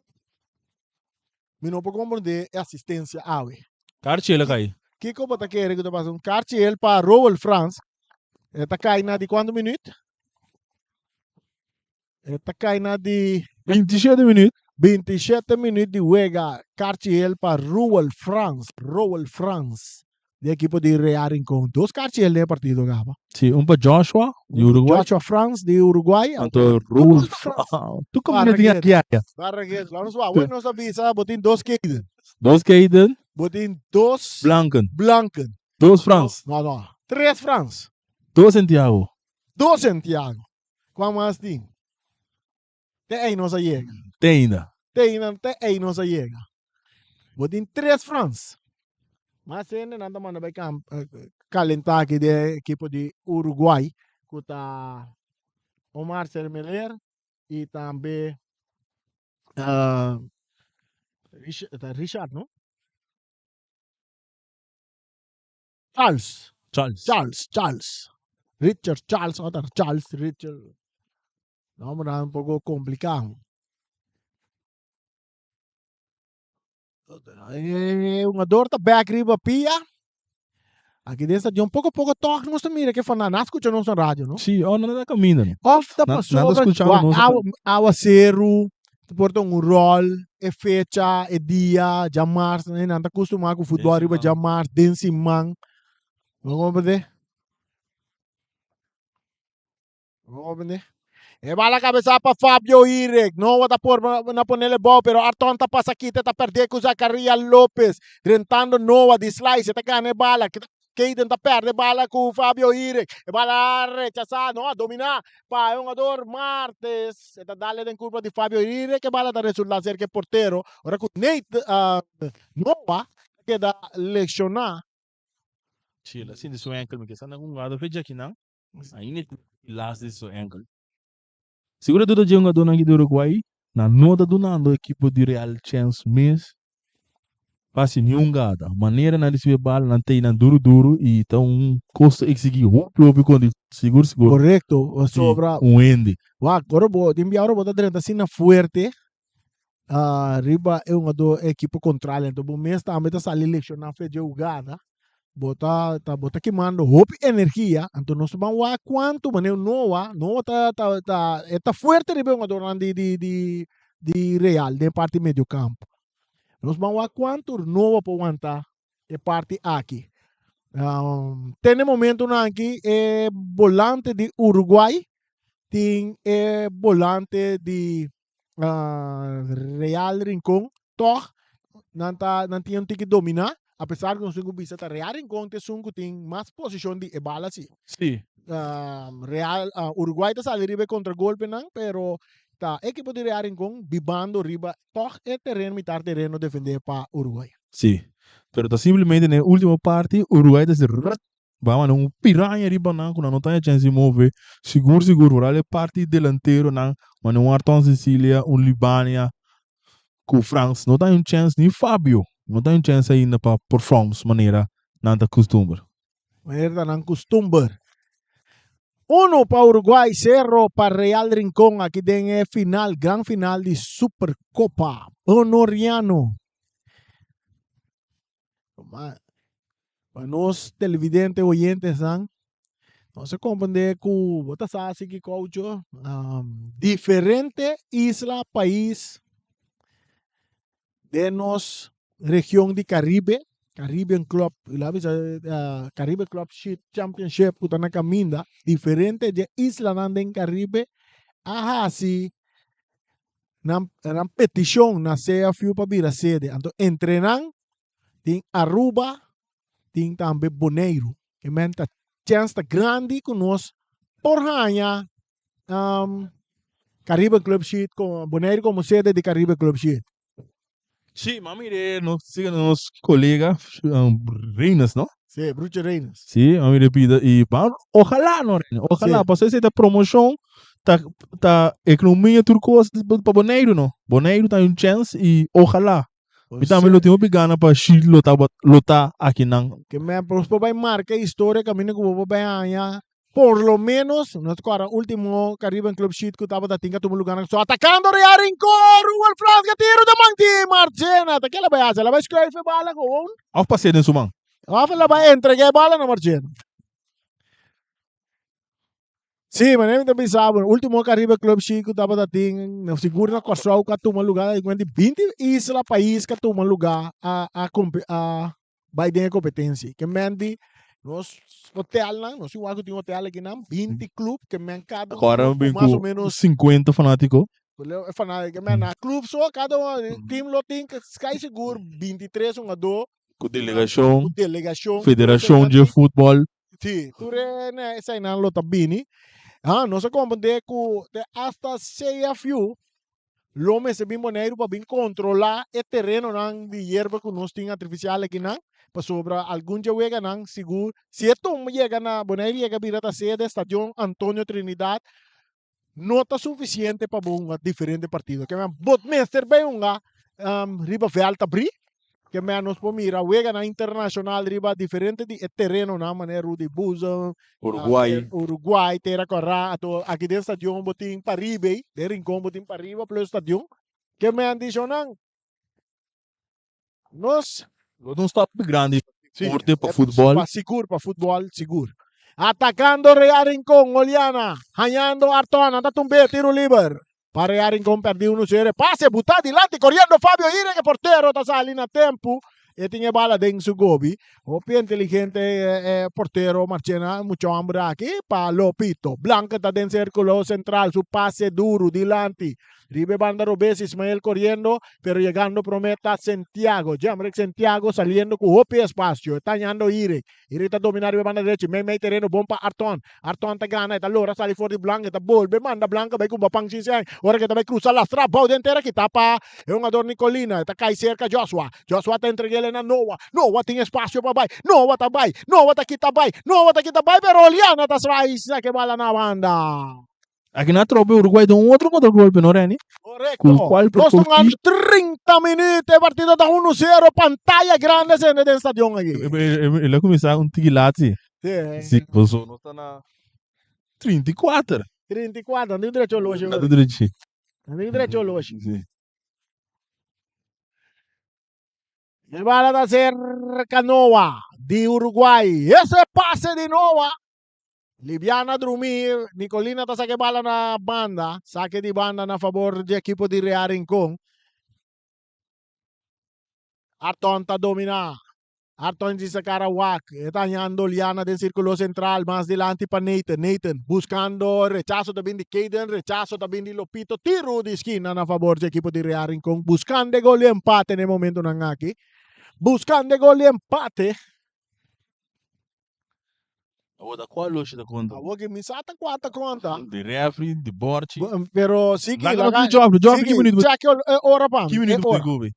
[SPEAKER 1] mi no por comprende e asistencia awe.
[SPEAKER 2] Karchi el a kai.
[SPEAKER 1] Kiko bo ta kere ku ta pasa? Un karchi el pa Roel Frans. E ta kai na di kuantu minuut? E ta kai na di
[SPEAKER 2] 27 minuut.
[SPEAKER 1] 27 minuut di wega. Karchi hel pa Ruel Frans. Roel Frans di ekipo di Real Rincon. Dos karchi hel den e partido kaba.
[SPEAKER 2] Si, un pa Joshua di Uruguay.
[SPEAKER 1] Joshua Frans di Uruguay.
[SPEAKER 2] Anto Ruel Frans. Tu kaminda tin aki aya.
[SPEAKER 1] Barraguet. Laat nos wak. Awe nos a bisa bo tin dos Kaden.
[SPEAKER 2] Dos Kaden.
[SPEAKER 1] Bo tin dos
[SPEAKER 2] Blanken.
[SPEAKER 1] Blanken.
[SPEAKER 2] Dos Frans.
[SPEAKER 1] No, no. Tres Frans.
[SPEAKER 2] Dos Santiago.
[SPEAKER 1] Dos Santiago. Kua mas tin? Te ei nos a yega.
[SPEAKER 2] Te ainda.
[SPEAKER 1] Te ainda, te ei nos a yega. Bo tin tres Frans. Mas hende nan ta manda bai kam, kalentá aki den ekipo di Uruguay ku ta Omar Cermeler i tambe Richard, no? Charles.
[SPEAKER 2] Charles.
[SPEAKER 1] Charles, Charles. Richard Charles, ota Charles Richard. Nombernan un poco complicado. E hungador ta back riba pia. Aki den stadion poco poco toch nos ta mira ke fana. Nan scucha nos na radio, no?
[SPEAKER 2] Sí, oh, nan ta caminda.
[SPEAKER 1] Of ta
[SPEAKER 2] Nan- nan ta
[SPEAKER 1] pasobra
[SPEAKER 2] scuchando
[SPEAKER 1] wa-
[SPEAKER 2] nos.
[SPEAKER 1] awa, awaceru por ta un rol, e fecha, e dia, djamars, nan ta custumá cu futbol
[SPEAKER 2] Den
[SPEAKER 1] riba
[SPEAKER 2] siman.
[SPEAKER 1] djamars, den siman. Bo comprende? Bo comprende? E bala cabeza pa Fabio Irek. No ta por na ponele bou, pero Arton ta pasa kita, ta perde cu Zacaria Lopez. Drentando Noah di slice, ta gana e bala. Keiden ta perde bala cu Fabio Irek. E bala rechasa, no a domina pa e hungador Martes. E ta dale den curva di Fabio Irek. E bala ta resulta cerca e portero. Ora cu Nate Noah ta keda lesiona.
[SPEAKER 2] Si, el a sinti su enkel. Mi ke sa na hungado fecha akinan. Ainda e tin las di su enkel. Seguro tur ta dje hungadónan aki di Uruguay nan no ta dunando ekipo di Real chèns mes pa hasi niun gada. Manera nan risibi e bala nan ta nan duru duru i ta un kos ta eksigí hopi hopi kondishon sigur sigur
[SPEAKER 1] Korekto,
[SPEAKER 2] di
[SPEAKER 1] pasobra
[SPEAKER 2] un hende.
[SPEAKER 1] Wak, ora bo tin bia ora bo ta drenta asina fuerte riba e hungadó e ekipo kontrario, anto bo mes tambe ta sali lekshoná fe dje hugada. Bo ta ta bo ta kimando hopi energia, anto nos ta ban wak kuantu manera Noa, Noa ta ta ta e ta fuerte riba e hungadornan di di di di Real den parti medio kampo. Nos ban wak kuantu Noa por wanta e parti aki. Te na e momentonan aki e bolante di Uruguay tin e bolante di Real Rincon tog nan ta nan tin un tiki dominá apesar ku nos tin ku bisa ta Real Rincon ta esun ku tin mas posishon di e bala si.
[SPEAKER 2] Sí.
[SPEAKER 1] Real Uruguay ta sali riba e kontragolpenan pero ta ekipo di Real Rincon bibando riba tog e tereno mitar tereno defendé pa Uruguay.
[SPEAKER 2] Sí, pero ta simplemente na e ultimo parti Uruguay ta hasi rrrt Ba manda un piraña riba nan ku nan no ta haña chèns di move. Sigur sigur foral e parti delantero nan manda un Arton Cecilia, un Libania ku Frans no ta haña un chèns ni Fabio no ta haña un chèns ainda pa performs manera nan ta kustumber.
[SPEAKER 1] Manera ta nan kustumber. Uno pa Uruguay, sero pa Real Rincon aki den e final, gran final di Supercopa Bonoriano. Pa nos televidente oyentesnan, nos a comprende cu bo ta sa asi ki caucho, diferente isla, pais. Den nos region di Caribe, Caribbean Club, la bisa Caribe Club Championship ku ta na kaminda, diferente dje islanan den Caribe a hasi nan nan petishon na CFU pa bira sede. Anto entre nan tin Aruba, tin tambe Boneiru. E men ta chèns ta grandi ku nos por haña Caribe Club Sheet Boneiru komo sede di Caribe Club Sheet.
[SPEAKER 2] Sí, m'a mir'é nos siga nos kolega Reines, no?
[SPEAKER 1] Sí, Brucho Reines.
[SPEAKER 2] Sí, m'a mir'é pida i ban, ojalá no Reines, ojalá,
[SPEAKER 1] Sí.
[SPEAKER 2] pasobra esei ta promoshon, ta ta ekonomia tur kos pa Boneiru no. Boneiru ta un chèns i ojalá. Mi tambe lo tin hopi gana pa shi lo ta lo ta akinan.
[SPEAKER 1] Ke men nos por bai marka historia kaminda ku bo por bai haña Por lo menos, no ta kòrda último Caribbean Club Sheet ku tabata tin ka tuma lugá na Kòrsou. Atakando Real Rincon! Ruel Frans ke tiro ta man di Marchena. Ta ke el a bai hasi? El a bai skruif e bala gewoon?
[SPEAKER 2] Òf pas'é den su man.
[SPEAKER 1] Òf el a bai entregá e bala na Marchena. Sí, manera mi ta bisa bo, último Caribe Club Sheet ku tabata tin, no sigur na Kòrsou ku a tuma lugá, di kuenta di binti isla, pais ku a tuma lugá a a a bai den e kompetensia. Ke men di nos hotelnan, nos igual ku tin hotel akinan, 20 club, ke men kada un
[SPEAKER 2] Ahora
[SPEAKER 1] club
[SPEAKER 2] bin
[SPEAKER 1] ku mas o
[SPEAKER 2] ku
[SPEAKER 1] menos
[SPEAKER 2] 50 fanátiko.
[SPEAKER 1] Fanátiko, ke men na club so kada un team lo tin kai sigur 23 hungadó.
[SPEAKER 2] Ku delegashon,
[SPEAKER 1] Ku delegashon.
[SPEAKER 2] Federashon dje futbòl.
[SPEAKER 1] Sí, tur e eseinan lo ta bini. Ah, nos a komprendé ku te hasta CFU Lo mester bin Boneiru pa bin kontrolá e terenonan di yerba ku nos tin artifisial akinan, pasobra algun dje weganan sigur si e tumba yega na Boneiru yega bira ta sede Stadion Antonio Trinidad no ta sufisiente pa bo hunga diferente partido. Ke men bo mester bai hunga riba vèlt abrí. Ke men nos por mira weganan internashonal riba diferente di e terenonan manera Rudy Boezem,
[SPEAKER 2] Uruguay.
[SPEAKER 1] Uruguay, Tera Kòrá, anto aki den stadion bo tin pariba ei, den Rincon bo tin pariba plus stadion. Ke men di shonnan nos.
[SPEAKER 2] Lo ta un stap grandi
[SPEAKER 1] Sí,
[SPEAKER 2] deporte pa futbòl.
[SPEAKER 1] Pa sigur, pa futbòl sigur. Atakando Real Rincon, Oliana, hañando Arton, nan ta tumbe tiro liber. Pa Real Rincon perdi unu sere pase buta dilanti coriendo Fabio Ire ke portero ta sali na tempu e tin e bala den su gobi. Hopi inteligente e portero Marchena mucho hombre aki pa Lopito. Blanca ta den circulo central su pase duro dilanti riba e banda robes Ismael coriendo pero yegando prome ta Santiago. Jamrick Santiago saliendo cu hopi espacio e ta hañando Ire. Ire ta domina riba e banda derechi mei mei tereno bon pa Arton. Arton ta gana, e ta lora sali for di Blanca, e ta bolbe manda Blanca bai kumba pan sin sen. Ora ku e ta bai krusa lastra bou den tera kita pa e hungador Nicolina, e ta kai serka Joshua. Joshua ta entreg'el na Noah. Noah tin espasio pa bai. Noah ta bai. Noah ta kita bai. Noah ta kita bai pero Oliana ta srai saki e bala na banda.
[SPEAKER 2] Aki na trope Uruguay den un otro contra golpe no Renny?
[SPEAKER 1] Correcto.
[SPEAKER 2] Cu cual
[SPEAKER 1] Nos
[SPEAKER 2] por
[SPEAKER 1] ta gana 30 minuut, e partido ta 1-0, pantaya grande sende den stadion aki.
[SPEAKER 2] El a cuminsa un tiki laat si.
[SPEAKER 1] Sí.
[SPEAKER 2] Si, paso nos ta na 34.
[SPEAKER 1] 34, nan tin derecho oloshi.
[SPEAKER 2] Nan tin derecho.
[SPEAKER 1] Nan tin derecho oloshi.
[SPEAKER 2] Si.
[SPEAKER 1] E bala ta cerca Noah di Uruguay. Ese pase di Noah. Libiana drumí, Nicolina ta saka e bala na banda, sake di banda na fabor di ekipo di Real Rincon. Arton ta dominá. Arton di sa wak. E ta hañando Liana den sirkulo sentral, mas dilanti pa Nathan. Nathan buskando rechaso ta bin di Kaden, rechaso ta bin di Lopito. Tiru di skina na fabor di ekipo di Real Rincon, buskando e gol di empate na e momentunan aki. Buskando e gol di empate.
[SPEAKER 2] Awor ta cual loshi ta conta?
[SPEAKER 1] Awor ki mi sa ta cua ta conta.
[SPEAKER 2] Di refri, di borchi.
[SPEAKER 1] Pero si ki
[SPEAKER 2] Laga nos di Joffrey, Joffrey ki minuut?
[SPEAKER 1] Check e ora pa mi.
[SPEAKER 2] Ki minuut bo gobe?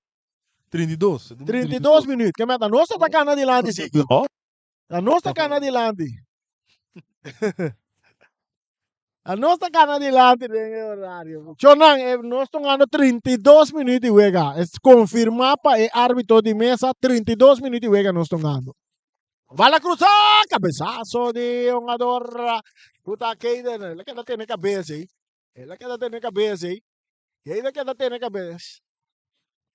[SPEAKER 2] 32.
[SPEAKER 1] 32 minuut. Ke meta nos ta cana dilanti si.
[SPEAKER 2] No.
[SPEAKER 1] Ta nos ta cana dilanti. A nos ta cana dilanti den e horario. Chonan, e nos ta gana 32 minuut di wega. Es confirma pa e arbitro di mesa 32 minuut di wega nos ta gana. Bala cruza, cabezazo di hungador cu ta Kayden. El a keda tene cabeza ey. El a keda tene cabeza ey. Kayden keda tene cabeza.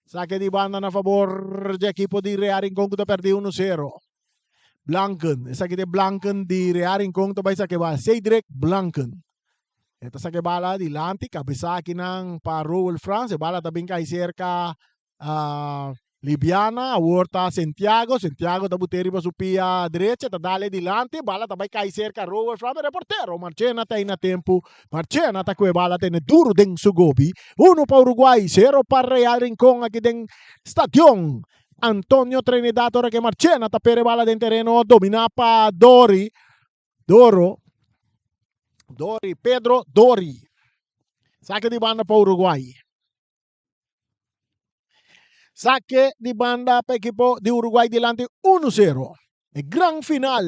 [SPEAKER 1] Saque di banda na favor di equipo di Real Rincon cu ta perdi 1-0. Blanken, esaki ta Blanken di Real Rincon ta bay saque bala. Cedric Blanken. E ta saque bala dilanti, cabeza akinan pa Roel Frans. E bala ta bin cay cerca. Libiana, awor ta Santiago, Santiago ta bute riba su pia derecha, ta dale dilanti, bala ta bai kai serka Rower Flam, pero e portero Marchena ta ei na tempu, Marchena ta kue bala tene duru den su gobi, uno pa Uruguay, sero pa Real Rincon aki den Stadion Antonio Trinidad ora ke Marchena ta pere bala den tereno domina pa Dori, Doro, Dori, Pedro Dori, sake di banda pa Uruguay. Sake di banda pa ekipo di Uruguay dilanti 1-0. E gran final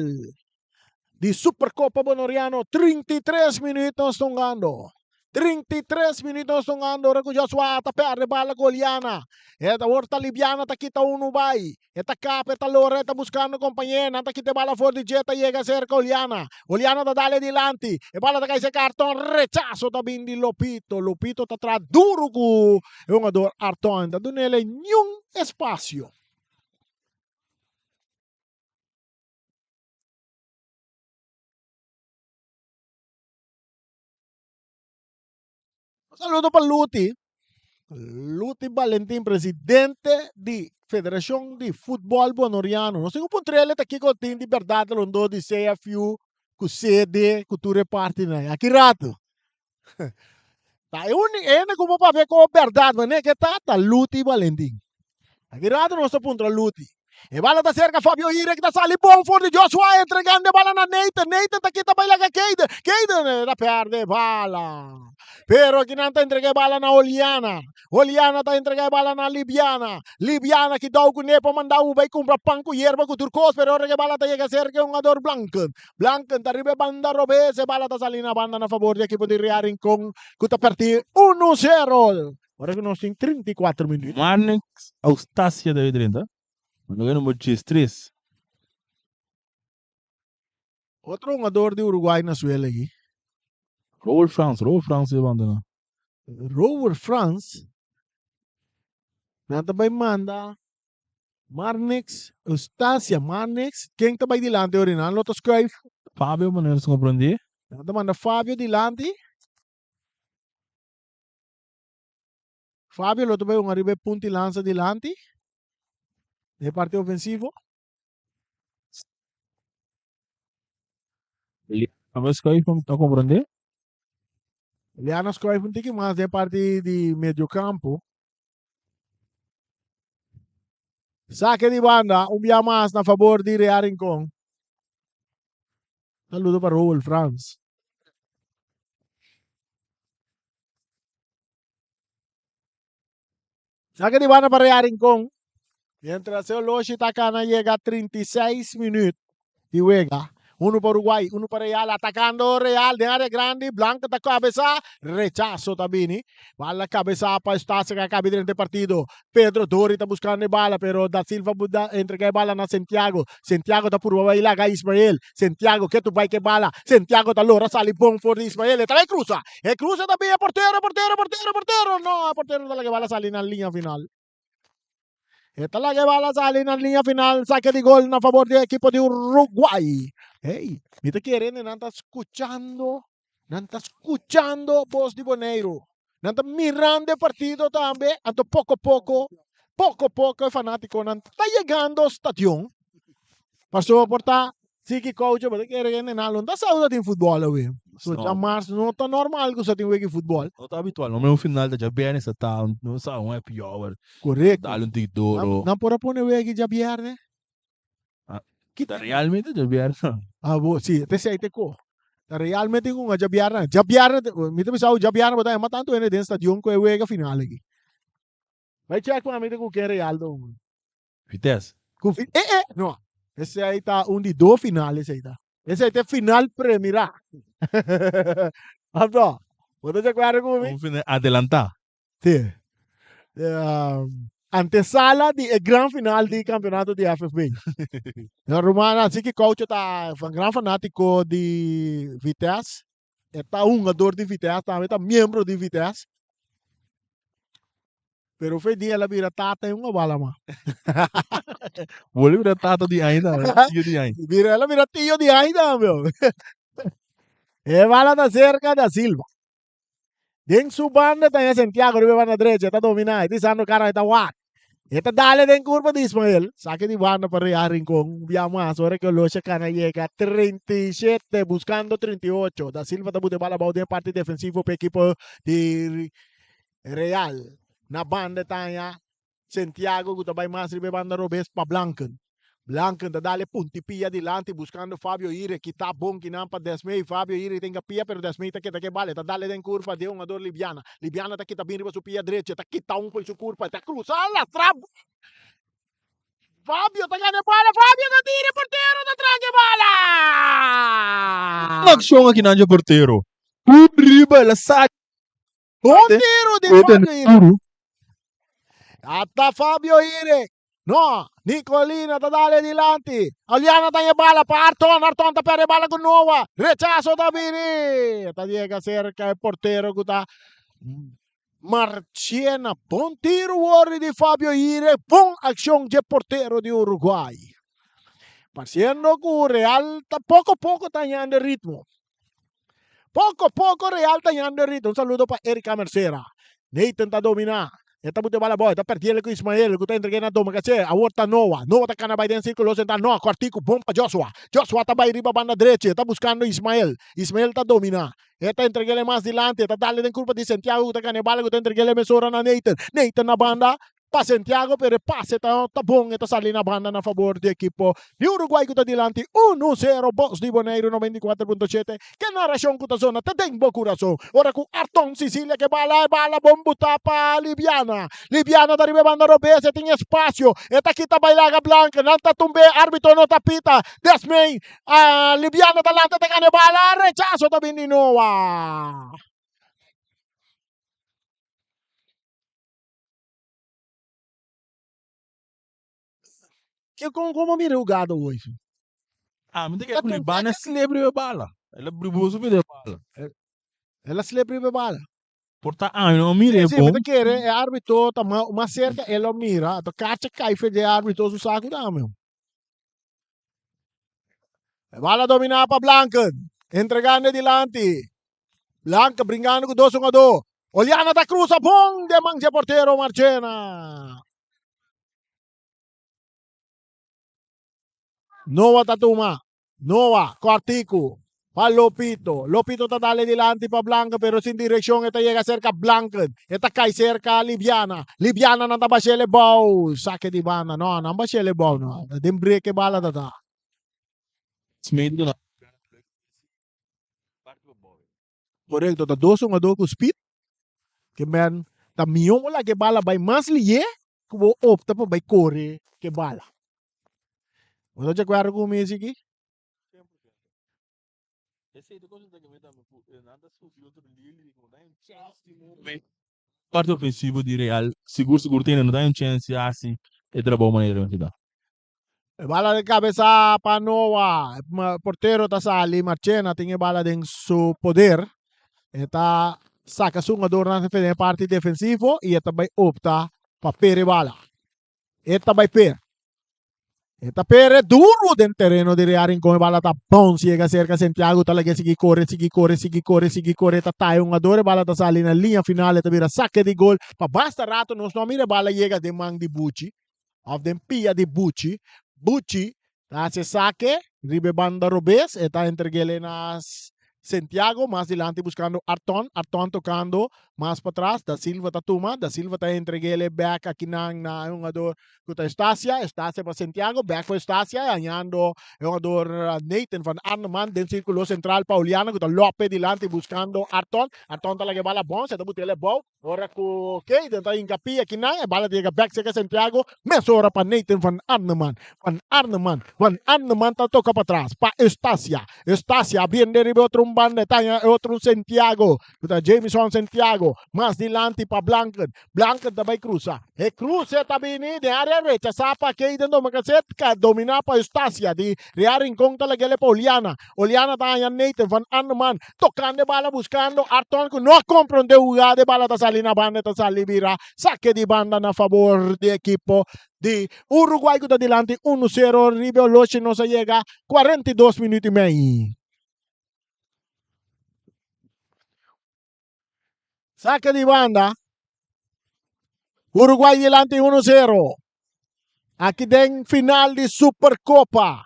[SPEAKER 1] di Supercopa Bonoriano 33 minuut nos tongando. 33 minuut nos tongando ora ku Joshua ta perde bala ku Oliana. E ta word ta Libiana ta kita unu bai. E ta kap, e ta lora, e ta buskando kompañé. Nan ta kita e bala for di dje, ta yega serka Oliana. Oliana ta dal e dilanti. E bala ta kai serka Arton. Rechaso ta bin di Lopito. Lopito ta traha duru ku e hungador Arton. Ta dun'el niun espasio. Un saludo pa Luti. Luti Valentin, presidente di Federacion di Futbol Bonoriano. Nos tin un puntrele ta kiko tin di berdad rondó di CFU ku CD ku tur e partinan. Aki rato. Ta e uni ene ku bo papia ku berdad manera ke ta ta Luti Valentin. Aki rato nos ta puntra Luti. E bala ta serka Fabio Hirek ta sali bon for di Joshua entregando e bala na Nathan. Nathan ta kita bai laga Keiden. Keiden ta perde e bala. Pero akinan ta entrega e bala na Oliana. Oliana ta entrega e bala na Libiana. Libiana ki dou kuné pa manda u bai kumpra pan ku yerba ku tur kos pero ora ku e bala ta yega serka e hungador Blanken. Blanken ta riba e banda robes e bala ta sali na banda na fabor di ekipo di Real Rincon ku ta perdi uno sero. Ora ku nos tin 34 minuut.
[SPEAKER 2] Marnix Austasia ta drenta. Lugar number 13.
[SPEAKER 1] Otro hungador di Uruguay na suela aki.
[SPEAKER 2] Rower Frans, Rower Frans e banda na.
[SPEAKER 1] Rower Frans. Nan ta bai manda Marnix Eustacia. Marnix, ken ta bai dilanti ori? Nan lo ta schuif.
[SPEAKER 2] Fabio, manera nos comprende.
[SPEAKER 1] Nan ta manda Fabio dilanti. Fabio lo ta bai un ariba e punta y lansa dilanti den e parti ofensivo.
[SPEAKER 2] Liana schuif ta comprende.
[SPEAKER 1] Liana schuif un tiki mas den e parti di medio campo. Sake di banda un bia mas na fabor di Real Rincon. Saludo pa Roel Frans. Saque di banda pa Real Rincon. Mientras e oloshi ta cana yega 36 minuut di wega. Uno pa Uruguay, uno pa Real. Atacando Real den área grandi. Blanco ta cabeza. Rechazo ta bini. Bala cabeza pa Eustacia que acabi durante partido. Pedro Dori ta buscando e bala, pero Da Silva da entrega e bala na Santiago. Santiago ta purba bai laga Ismael. Santiago ke tu bai ke bala. Santiago ta lora sali bon for di Ismael. E ta bai cruza. E cruza ta bin e portero, portero, portero, portero. No, e portero ta laga e bala sali na linea final. E ta laga e bala sali na linea final. Saque di gol na favor di equipo di Uruguay. Hey, mi ta kere nan ta scuchando. Nan ta scuchando bos di Boneiru. Nan ta mirando e partido tambe. Anto poco poco, poco poco e fanaticonan ta yegando stadion. Pasobra por ta sigui coach, bo ta kere hende nan lo no ta sa ku ta tin futbol awe. So
[SPEAKER 2] No.
[SPEAKER 1] djamars no ta normal ku sa tin wega di futbol.
[SPEAKER 2] No ta habitual, no un final ta djabièrnè sa ta no sa un happy hour.
[SPEAKER 1] Korekto.
[SPEAKER 2] Dal un tiki doro.
[SPEAKER 1] Nan por a pone wega di djabièrnè?
[SPEAKER 2] Ah, ta realmente djabièrnè.
[SPEAKER 1] Ah, bo, si, te sei te ko. Ta realmente un djabièrnè. Djabièrnè, mi ta bisa djabièrnè bo ta hema tantu hende den stadion ku e wega final aki. Bai check pa mi te ku ken Real ta hunga.
[SPEAKER 2] Vitesse.
[SPEAKER 1] Ku vi, eh, eh, no. Esei ta un di do final esei ta. Esei ta e final premirá. Anto, bo ta di akuerdo ku mi?
[SPEAKER 2] Un final adelantá.
[SPEAKER 1] Sí. Antesala di e gran final di campeonato di FFB. No, ruman, así que Coucho ta un gran fanático di Vitesse. E ta hungador di Vitesse tambe, ta miembro di Vitesse. Pero fe dia el a bira tata e un bala ma.
[SPEAKER 2] Bolbe bira tata di aña tambe, tio di aña.
[SPEAKER 1] Bira, el a bira tio di aña tambe. E bala ta cerca da Silva. Den su banda ta Santiago riba e banda drecha, e ta domina, e ta isando cara, e ta wak. E ta dale den kurpa di Ismael. Sake di banda pa Real Rincon. Un bia mas ora ku Olosha kana yega 37 buskando 38. Da Silva ta bute bala abou den parti defensivo pa ekipo di Real. Na banda ta haña Santiago ku ta bai mas riba e banda robes pa Blanken. Blanken ta dale punti pia dilanti buskando Fabio Ire kita bon kinan pa Desmey. Fabio Ire tin pia pero Desmey ta kita ke bala. E ta dale den kurpa di e hungador Libiana. Libiana ta kita bin riba su pia drechi. E ta kita un fo'i su kurpa. E ta krusa lastra. Fabio ta gana e bala. Fabio ta tira e portero ta traga e bala.
[SPEAKER 2] Un akshon akinan dje portero. Un riba el a sa.
[SPEAKER 1] Bon tiro di Fabio Ire. Ata Fabio Ire. No, Nicolina ta dale dilanti. Aliana ta e bala pa Arton. Arton ta perde bala ku Noah. Rechazo ta bini. Ta llega cerca e portero ku ta Marchena. Bon tiro wordi di Fabio Ire. Bon accion dje portero di Uruguay. Parciendo ku Real ta poco poco ta hañando ritmo. Poco poco Real ta yando ritmo. Un saludo pa Erika Mercera. Nathan ta domina. E ta bute bala boy. Ta perdiele ku Ismael ku ta entregue na Domacache. Awor ta Noah. Noah ta kana bai den sirkulo sentral. Noah kòrtiku bon pa Joshua. Joshua ta bai riba banda drechi. E ta buskando Ismael. Ismael ta domina. E ta entregele mas dilanti. E ta dale den kurpa di Santiago ku ta gana e bala ku ta entregele mesora na Nathan. Nathan na banda. Pa Santiago, pero e pase ta ta bon, e ta sali na banda na fabor di ekipo di Uruguay ku ta dilanti unu sero. Bos di Boneiru 94.7, ke narashon ku ta zona te den bo kurason ora ku Arton Sicilia ke bala e bala bon butá pa Libiana. Libiana ta riba e banda robes, e tin espasio, e ta kita bailaga Blanca, nan ta tumb'é, arbitro no ta pita, Desmey, Libiana ta lanta ta gana e bala, rechaso ta bin di Noa. Ke kon komo mira hugado hoy?
[SPEAKER 2] Ah, mi ta kere ku Libana slep riba e bala. El a briboso riba e bala.
[SPEAKER 1] El a slep riba e bala.
[SPEAKER 2] Por ta ami no mira e
[SPEAKER 1] Sí, mi
[SPEAKER 2] bon.
[SPEAKER 1] ta kere e arbitro ta mas serka el lo mira. Anto kacha kai fe dje arbitro su saku tambe. E bala dominá pa Blanken. Entregando dilanti. Blanken bringando ku dos hungadó. Oliana ta krusa bon den man dje portero Marchena. Noah ta tuma. Noah, kòrtiku pa Lopito. Lopito ta dale dilanti pa Blanken pero sin direkshon e ta yega serka Blanken. E ta kai serka Libiana. Libiana nan ta bashel e bou. Sake di banda. No, nan bashel e bou no. Den brek e bala ta ta. Korekto, ta dos hungadó ku speed. Ke men ta mihó bo laga e bala bai mas lié ku bo opta pa bai kore ku e bala. Bo ta di akuerdo ku mi esiki?
[SPEAKER 2] Parti ofensivo di Real sigur sigur tene no ta un chèns di hasi e trabou manera mester ta.
[SPEAKER 1] E bala den kabesa pa Noa. Portero ta sali. Marchena tin e bala den su poder. E ta saka su hungadornan den e parti defensivo i e ta bai opta pa per e bala. E ta bai per. E ta per duro den tereno di Real Rincon. E bala ta bounce yega serka Santiago. Ta lag'é sigui kore, sigui kore, sigui kore, sigui kore. Ta taha e hungador. E bala ta sali na liña final. E ta bira sake di gol. Pa basta rato nos no a mira e bala yega den man di Buchi. Of den pia di Buchi. Buchi ta hasi e sake riba e banda robes. E ta entreg'é na Santiago. Mas dilanti buskando Arton. Arton tokando mas patras. Da Silva ta tuma. Da Silva ta entreg'é bek akinan na e hungador ku ta Estacia. Estacia pa Santiago. Bek pa Estacia. Hañando e hungador Nathan van Arneman den sirkulo sentral pa Oliana ku ta lope dilanti buskando Arton. Arton ta laga e bala bon. Se ta but'é bou. Ora ku Kayden ta hinka pia kinan, e bala ta yega bek serka Santiago, mesora pa Nathan van Arneman. Van Arneman, Van Arneman ta toka patras pa Eustacia. Eustacia abriendo riba e otro un banda, e ta haña e otro un Santiago, ku ta Jamison Santiago, mas dilanti pa Blanken. Blanken ta bai krusa. E kruse ta bini den área rechasá pa Kayden Domacassé, dominá pa Eustacia di Real Rincon ta lag'el pa Oliana. Oliana ta haña Nathan van Arneman Tocando e bala buscando Arton cu no a compronde jugada e bala ta sali na banda e ta sali bira saque di banda na favor di equipo di Uruguay cu ta dilanti uno cero riba e oloshi nos a yega 42 minuut y mei. Saque di banda. Uruguay dilanti 1-0. Aki den final di Supercopa.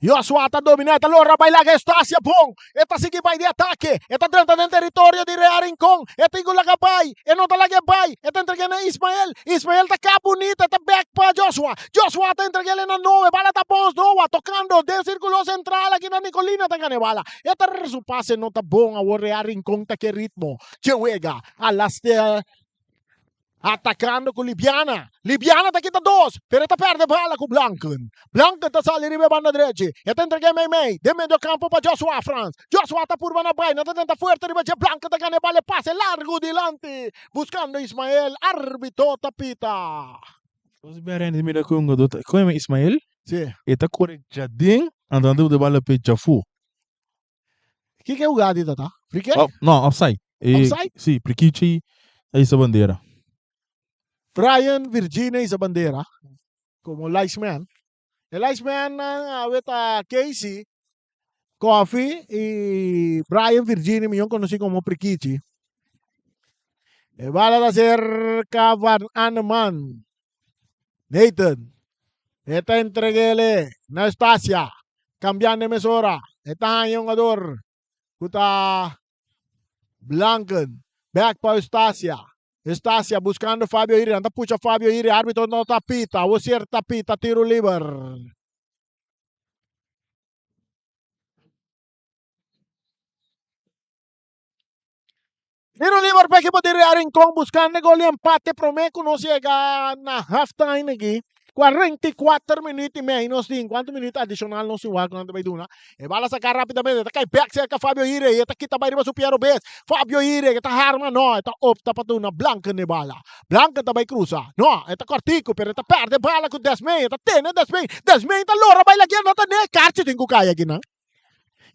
[SPEAKER 1] Joshua ta domina, ta lora bai laga Eustacia bon. E ta sigui bai di atake. E ta drenta den teritorio di Real Rincon. E tin ku laga bai. E no ta laga e bai. E ta entreg'é na Ismael. Ismael ta kap bunita. E ta bek pa Joshua. Joshua ta entreg'é na Noe. Bala ta bons. Noa tokando den sirkulo sentral. Aki na Nicolina ta gana e bala. E ta su pase no ta bon. Awor Real Rincon ta ke ritmo dje wega. Alastair Atacando cu Libiana. Libiana ta kita dos, pero e ta perde bala cu Blanken. Blanken ta sali riba e banda drechi. E ta entrega e meimei den medio campo pa Joshua Frans. Joshua ta purba na bai, na ta tenta fuerte riba dje. Blanken ta gana e bala, e pase largo dilanti buscando Ismael. Arbitro ta pita.
[SPEAKER 2] Nos bia rende mira cu e hungador ta, como e Ismael?
[SPEAKER 1] Si.
[SPEAKER 2] E ta core djaden, anto nan ta bota e bala p'e djafó.
[SPEAKER 1] Kiko e hugada di ta ta? Free kick?
[SPEAKER 2] Oh, no, offside. E,
[SPEAKER 1] Offside?
[SPEAKER 2] Si, Prikichi a hisa bandera.
[SPEAKER 1] Brian Virginia hisa bandera como linesman. E linesman nan awe ta Casey Coffey y Brian Virginia, miyon conoci como Prikichi. E bala ta cerca Van Anneman. Nathan. E ta entreg'ele na Eustacia. Cambiando e mesora. E ta haña un jugador cu ta Blanken. Back pa Eustacia. Eustacia buscando Fabio Iri. Nan ta pucha Fabio Iri. Arbitro no ta pita. Awor si ta pita tiro liber. Tiro liber pa ekipo di Real Rincon buscando e gol di empate prome cu nos yega na half time aki. 44 minuut y mei nos tin. Cuanto minuut adicional nos tin wak cu nan ta bay duna. E bala saca rapidamente. Ta cay bek cerca Fabio Ire y e ta kita bay riba su pia robes. Fabio Ire ta harma no. E ta opta pa duna Blanken e bala. Blanken ta bay cruza. No, e ta cortico pero e ta perde bala cu Desmey. E ta tene Desmey. Desmey ta lora bay laguer no ta ne. Carchi tin cu cay aki nan.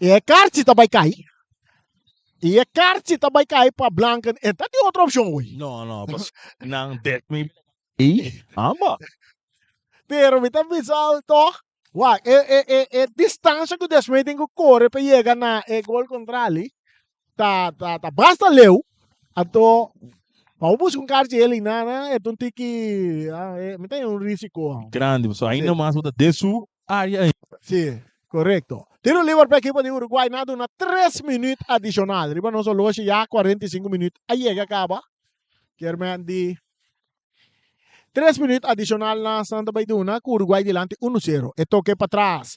[SPEAKER 1] I e karchi ta bai kai. I e karchi ta bai kai pa Blanken. E ta tin otro opshon hoy.
[SPEAKER 2] No, no, pas nan det mi i amba.
[SPEAKER 1] Pero mi ta bisa toch, wak, e, e, e, e distansha ku Desmay tin ku kore pa yega na e gol kontrali ta, ta, ta basta leu. Anto, pa bo buska un karchi eli nana, e ta un tiki, ah, e, mi ta un risiko.
[SPEAKER 2] Grandi, pasobra ainda mas bo ta den su área ainda.
[SPEAKER 1] Sí, korekto. Tiro liber pa ekipo di Uruguay nan a duna tres minüt adishonal. Riba nos oloshi ya 45 minüt a yega kaba. Kier men di tres minüt adishonal nan nan ta bai duna ku Uruguay dilanti uno sero. E toke patras.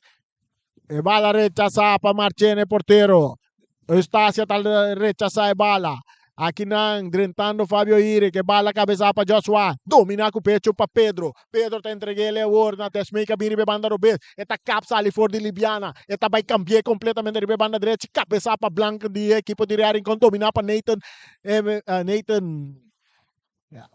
[SPEAKER 1] E bala rechasá pa Marchena e portero. Eustacia ta rechasá e bala. Akinan drentando Fabio Ire ke bala kabesá pa Joshua. Dominá ku pecho pa Pedro. Pedro ta entreg'é awor na Desmey ku a bin riba e banda robes. E ta kap sali for di Libiana. E ta bai kambi'é kompletamente riba e banda drechi. Kabesá pa Blank di e ekipo di Real Rincon. Dominá pa Nathan Nathan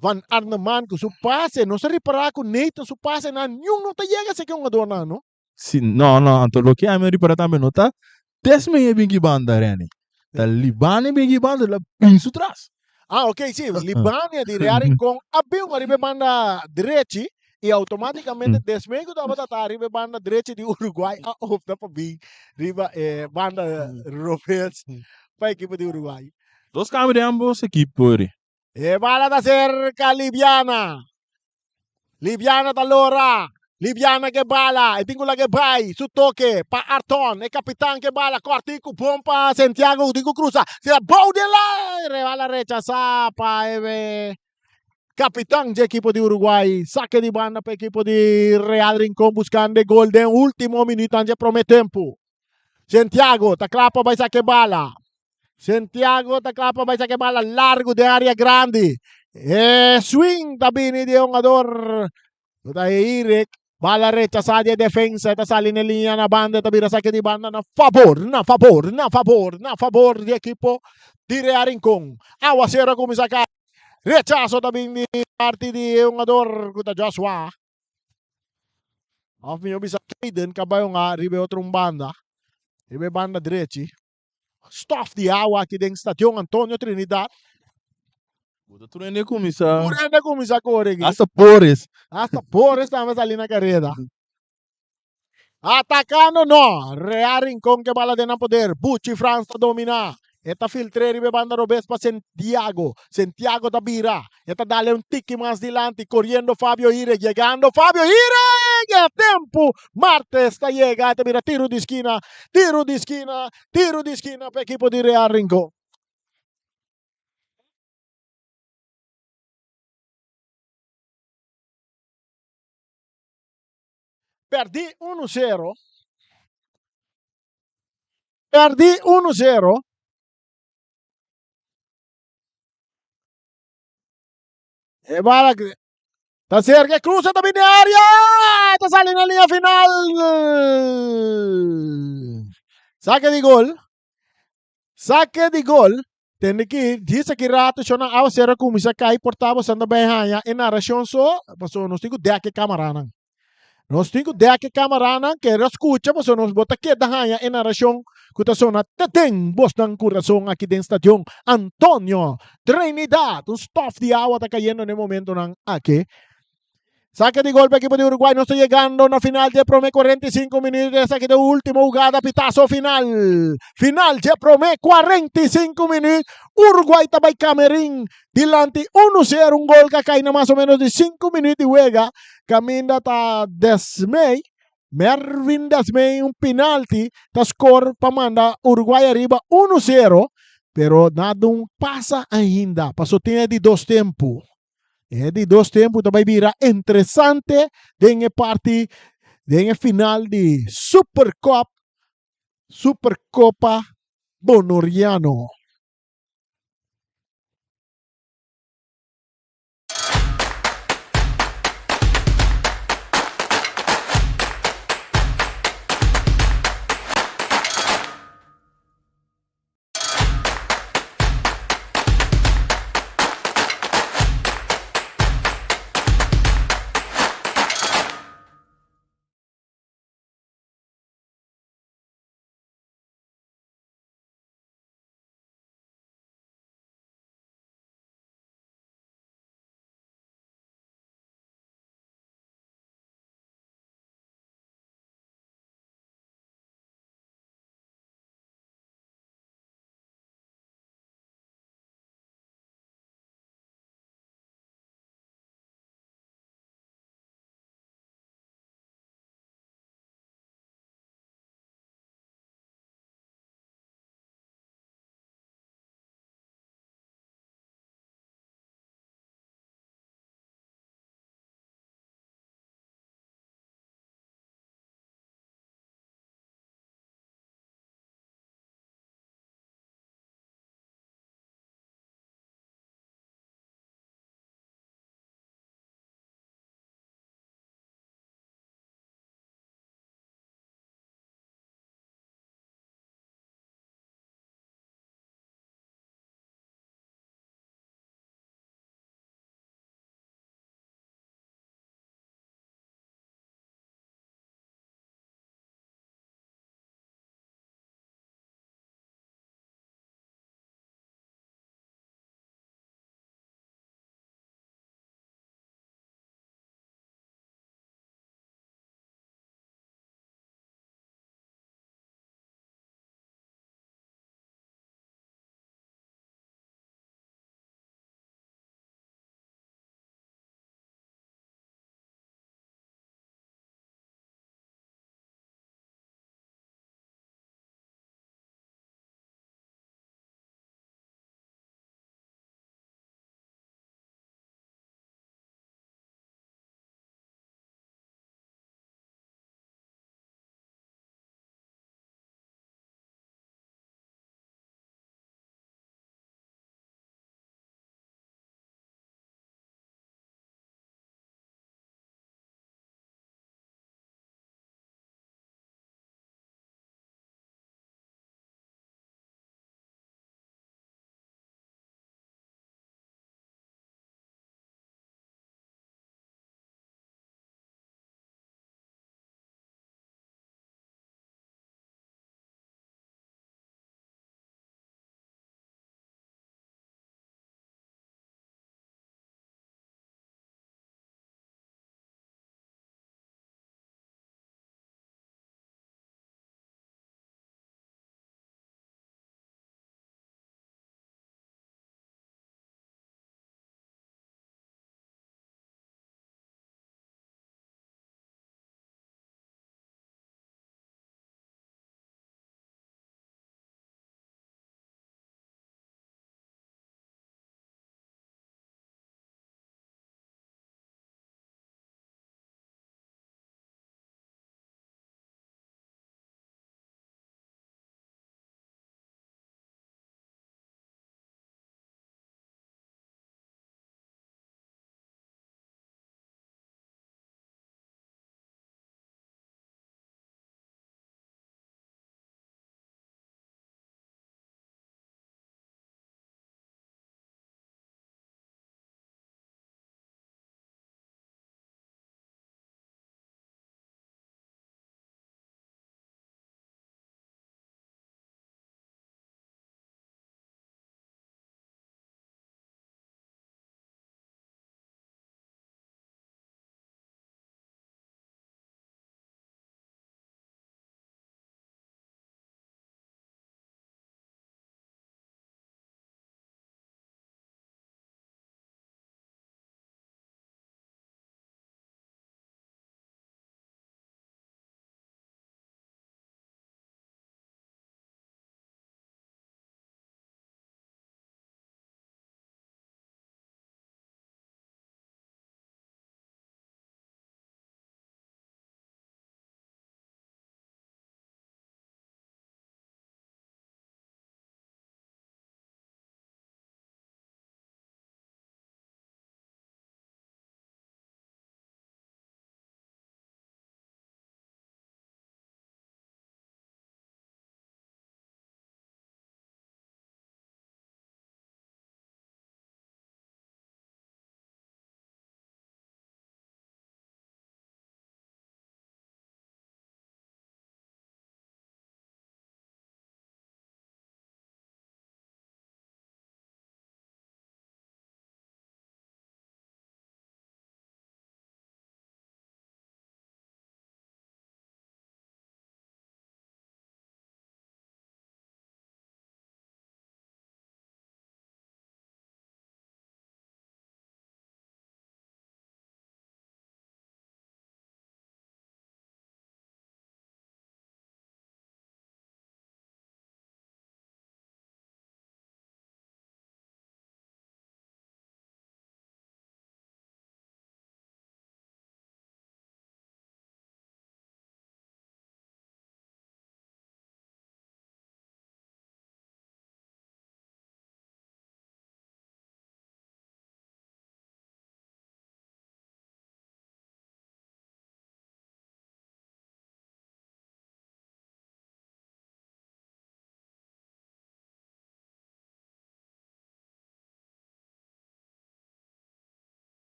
[SPEAKER 1] Van Arneman ku su pase. Nos a ripará ku Nathan su pasenan niun no ta yega seki hungadornan no.
[SPEAKER 2] Si, no, no, anto loke ami a ripara tambe no ta Desmey e bin ki banda, Renny. Ta Libani bin ki banda, la bin su tras.
[SPEAKER 1] Ah, ok, si, Libani di Real Rincon a bin ariba e banda drechi y automaticamente Desmey cu tabata ta ariba e banda drechi di Uruguay a opta pa bin riba e banda robes pa ekipo di Uruguay.
[SPEAKER 2] Dos cambio di ambos ekipo eri.
[SPEAKER 1] E bala ta cerca Libiana. Libiana ta lora. Libiana ke bala. E tin ku laga e bai. Su toke pa Arton. E kapitan ke bala. Kòrtiku bon pa Santiago ku tin ku krusa. Sera bou den la. E bala rechasá pa e kapitan dje ekipo di Uruguay. Sake di banda pa ekipo di Real Rincon buskando e gol den ultimo minuutnan dje prome tempu. Santiago ta kla pa bai saka e bala. Santiago ta kla pa bai saka e bala largu den área grandi. E swing ta bini di e hungador ku ta Eirik. Bala rechasá di e defensa. E ta sali na e liña na banda. E ta bira saka di banda na fabor, na fabor, na fabor, na fabor di ekipo di Real Rincon. Awasero a kuminsá kai. Rechaso ta bini di parti di e hungador ku ta Joshua. Of mihó bisa Kaden ka bai hunga riba e otro un banda, riba e banda drechi. Stof di awa aki den Stadion Antonio Trinidad.
[SPEAKER 2] Bo ta tur hende kuminsá.
[SPEAKER 1] Tur hende kuminsá kore aki.
[SPEAKER 2] Hasta Boris.
[SPEAKER 1] Hasta Boris tambe sali na kareda. Atakando no. Real Rincon ke bala den nan poder. Buchi Frans ta dominá. E ta filtr'é riba e banda robes pa Sentiago. Sentiago ta bira. E ta dale un tiki mas dilanti, koriendo Fabio Hire, yegando Fabio Hire! E tempu Martes ta yega, e ta bira tiru di skina, tiru di skina, tiru di skina pa ekipo di Real Rincon. Pèrdí unu sero. Pèrdí unu sero. E bala ta cerca, e cruza ta bini área, ta sali na linea final. Saque di gol. Saque di gol. Tende ki djis aki rato shon nan awasero a kuminsá kai por ta boso anda bai haña e narashon so pasobra nos tin ku dèk e kamaranan. Nos tin ku dèk e kamaranan kere skucha pasobra nos bo ta keda haña e narashon ku ta sona te den bosnan kurason aki den stadion Antonio Trinidad. Un stòf di awa ta kayendo na e momentonan aki. Saque di gol pa equipo di Uruguay. Nos ta yegando na final dje prome 45 minuut. Esaki ta ultimo hugada, pitazo final. Final dje prome 45 minuut. Uruguay ta bay Camerin dilanti 1-0. Un gol ka kai na mas o menos di 5 minuut di wega. Caminda ta Desmey. Mervin Desmey un penalti ta score pa manda Uruguay ariba 1-0. Pero nada un pasa ainda. Paso tin e di dos tempo. E di dos tempu ta bai bira interesante den e parti den e final di Super Cup, Supercopa Bonoriano.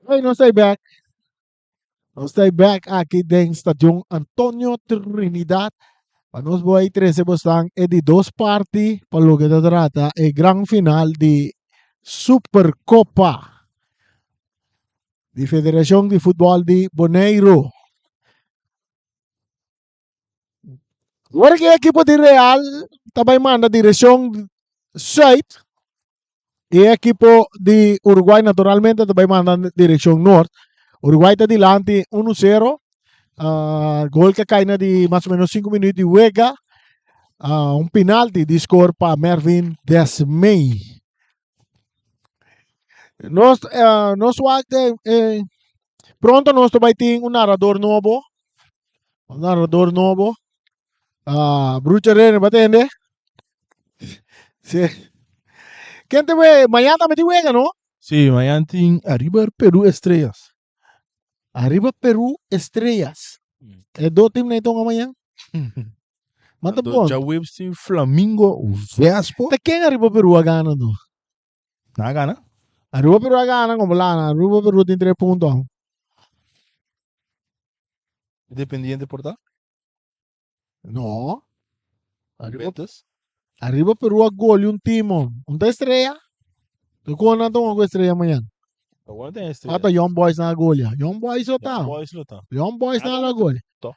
[SPEAKER 1] Hey, nos ta back. Nos ta back aki den Stadion Antonio Trinidad. Pa nos boy trece bosnan e di dos parti pa loke ta trata e gran final di Supercopa di Federacion di Futbol di Boneiru. Ora ku e ekipo di Real ta bai manda direkshon sùit i e ekipo di Uruguay naturalmente ta bai manda direkshon nort. Uruguay ta dilanti unu sero. Gol ke kai na di mas o menos sinku minüt di wega. Un penalti di skor pa Mervin Desmey. Nos nos wak den pronto nos ta bai tin un narador nobo. Un narador nobo. Ah, Brucha Rene, ba tende? Sí. Ken te we? Mañana tambe tin wega, no?
[SPEAKER 2] Sí, mañana tin Arriba Peru Estrellas.
[SPEAKER 1] Arriba Peru Estrellas. E do team na itonga mañana? Mata
[SPEAKER 2] Anto
[SPEAKER 1] bon.
[SPEAKER 2] djaweps tin Flamingo Vespo.
[SPEAKER 1] Ta ken Arriba Peru a gana no?
[SPEAKER 2] Nan a gana.
[SPEAKER 1] Aruba Peru a gana como lana. Aruba Peru tin tres punto aun.
[SPEAKER 2] Independiente por ta?
[SPEAKER 1] No. Aruba,
[SPEAKER 2] Juventus.
[SPEAKER 1] Aruba Peru a goleá un team. Un ta estrella. Tu con nan ta con estrella mañana?
[SPEAKER 2] Awor ten estrella.
[SPEAKER 1] Ata Young Boys nan a golea. Young Boys lo ta.
[SPEAKER 2] Young Boys lo ta.
[SPEAKER 1] Young Boys nan a golea.
[SPEAKER 2] To.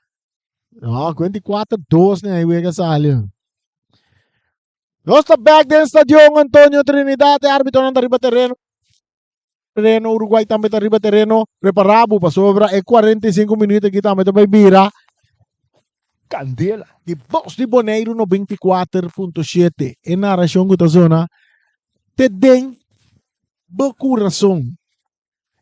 [SPEAKER 1] No, 24-2 ne ahí wega sali. Nos ta back den stadion Antonio Trinidad. E árbitro ta riba tereno. Tereno Uruguay tambe ta riba tereno. Prepara bo pasobra e 45 minuut aki tambe ta bai bira.
[SPEAKER 2] Candela.
[SPEAKER 1] Di Bos di Boneiru 94.7. E narashon ku ta zona te den bo kurason.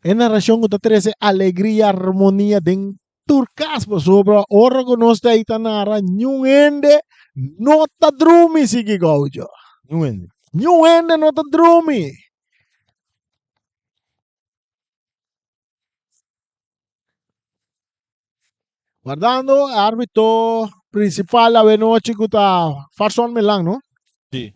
[SPEAKER 1] E narashon ku ta trese alegria, armonia den tur kas pasobra ora ku nos ta ei ta nara niun hende no ta drumi sigui gaucho.
[SPEAKER 2] Niun hende.
[SPEAKER 1] Niun hende no ta drumi. Guardando e arbitro principal awe nochi ku ta Farson Melan, no?
[SPEAKER 2] Sí.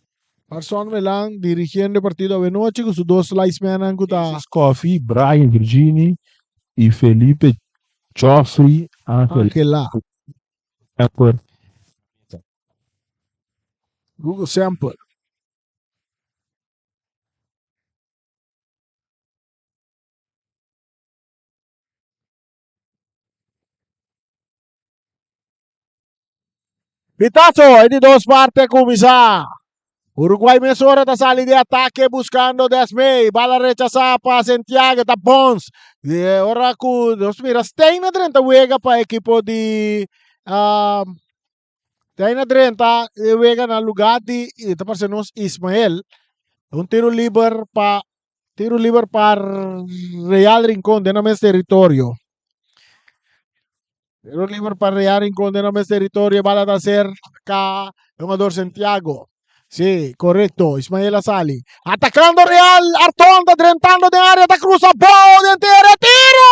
[SPEAKER 1] Farson Melan dirigiendo e partido awe nochi ku su dos linesmennan ku ta
[SPEAKER 2] Jesus Coffee, Brian Virgini y Felipe Joffrey Angel
[SPEAKER 1] Angela.
[SPEAKER 2] Semper.
[SPEAKER 1] Google Semper. Pitazo, e di dos parte a kuminsá. Uruguay mesora ta sali di atake buscando Desmey. Bala rechasá pa Santiago, ta Bons. E ora ku nos mira Stein a drenta wega pa ekipo di uh, Stein a drenta e wega na lugar di ta parse nos Ismael. Un tiro liber pa Tiro liber pa Real Rincón den nan mes territorio. Tiro liber pa Real Rincón den nan mes territorio. Bala ta ser ka jugador Santiago. Sí, correcto. Ismael a sali. Atacando Real. Arton ta drentando den área. Ta cruza bou den tiro. Tiro!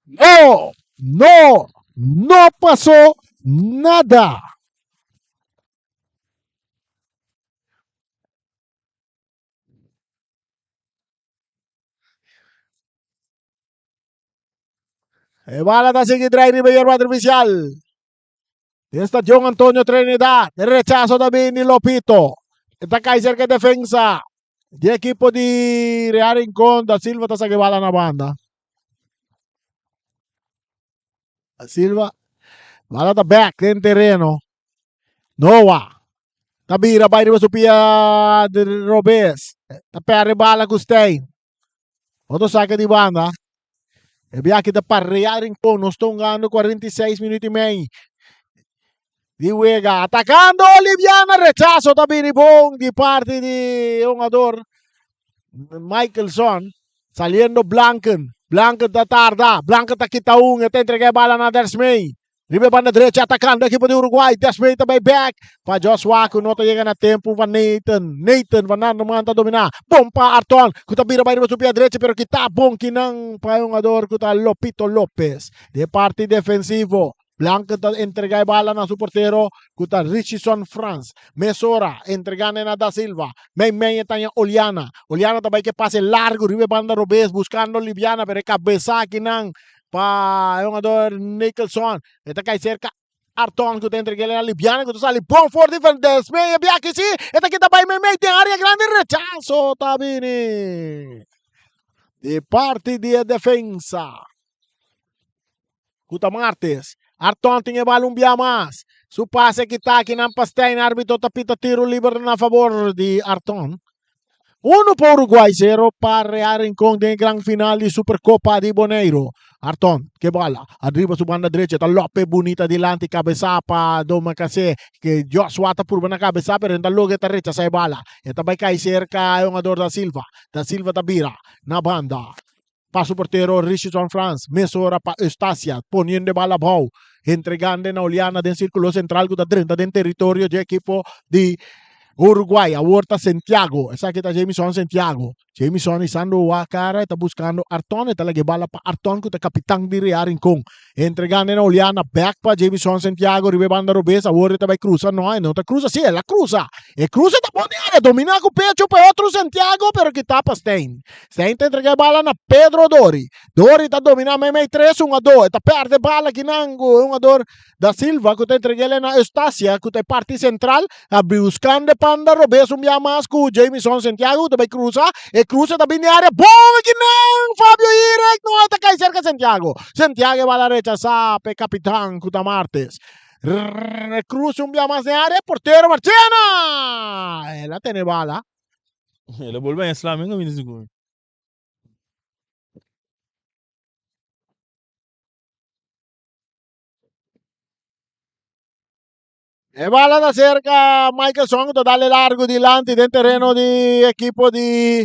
[SPEAKER 1] No, no, no pasó nada. E bala ta sigui drai riba yerba artificial. Den Stadion Antonio Trinidad. E rechazo ta bini Lopito. E ta kai cerca defensa. Di equipo di Real Rincón. Da Silva ta saca bala na banda. Da Silva. Bala ta back den terreno. Noah. Ta bira bai riba su pia de robes. Ta perde bala ku Stein. Otro saque di banda. E biaki ta pa Real Rincón. Nos ta hungando 46 minuut y mei. Di wega. Atacando Oliviana. Rechazo ta bini bon di parti di jugador Michelson. Saliendo Blanken. Blanken ta tarda. Blanken ta kita un. E ta entrega e bala na Dersmey. Riba e banda drecha atacando equipo di Uruguay. Desmey ta bay back pa Joshua cu no ta yega na tempo pa Nathan. Nathan van Nandeman ta domina. Bon pa Arton cu ta bira bay riba su pia drecha pero kita bon kinan pa e hungador cu ta Lopito Lopez. Di e parti defensivo. Blanken ta entrega e bala na su portero ku ta Richison Frans. Mesora entregando na Da Silva. Mei mei e taña Oliana. Oliana ta bai ke pase largu riba e banda robes buskando Libiana pero e kabesa akinan pa e hungador Nicholson. E ta kai serka Arton ku ta entreg'é na Libiana ku ta sali bon for di Van Desmee. E biaha si e ta kita bai mei mei den área grandi rechaso ta bini di parti di e defensa. Ku ta Martes. Arton tin e bal un bia mas. Su pase kita akinan pa Stein. Arbitro ta pita tiro liber na fabor di Arton. Uno pa Uruguay, zero pa Real Rincon den e gran final di Supercopa di Boneiro. Arton ke bala ariba su banda drecha ta lope bunita dilanti kabesa pa Domacassé ke Joshua ta purba na kabesa pero ta logra ta rechasa e bala. E ta bai kai serka e hungador Da Silva. Da Silva ta bira na banda pa su portero Richardson Frans mesora pa Eustacia poniendo e bala abou entregando na Oliana den circulo central cu ta drenta den territorio dje ekipo di Uruguay. Awor ta Santiago, esaki ta Jamison Santiago. Jamison isando wak cara e ta buscando Arton, e ta laga e bala pa Arton cu ta capitan di Real Rincon. Entregando na Oliana back pa Jamison Santiago riba e banda robes, awor e ta bay cruza, no e no ta cruza, si el a cruza. E cruza ta bon den area, domina cu pecho pa e otro Santiago pero kita pa Stein. Stein ta entrega e bala na Pedro Dori. Dori ta domina meimei tres hungadó. E ta perde bala kinan ku e hungador Da Silva ku ta entreg'el na Eustacia ku ta e parti sentral. Ta buskando e panda robes un bia mas ku Jamison Santiago ku ta bai krusa. E krusa ta bin den area bon kinan Fabio Irek no e ta kai serka Santiago. Santiago e bala rechasá pa e kapitan ku ta Martes. E krusa un bia mas den area portero Marchena! El a tene bala.
[SPEAKER 2] El a bolbe sla mi kaminda sigur.
[SPEAKER 1] E bala ta cerca Michael Song ta dale largo dilanti den terreno di equipo di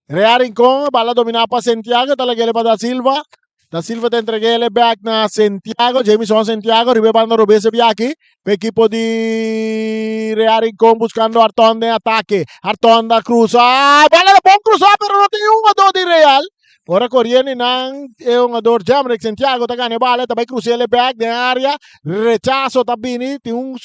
[SPEAKER 1] Real Rincón. Bala domina pa Santiago, ta lagele pa Da Silva. Da Silva ta entregele back na Santiago, Jamison Santiago, riba e banda robes e biaki. Pa equipo di Real Rincón buscando Arton den ataque. Arton da cruza. Bala da bon cruza, pero no tin un jugador di Real. Ora coriendo nan e jugador Jamrick Santiago ta gana e bala, ta bay cruza ele back den area. Rechazo ta bini, tin un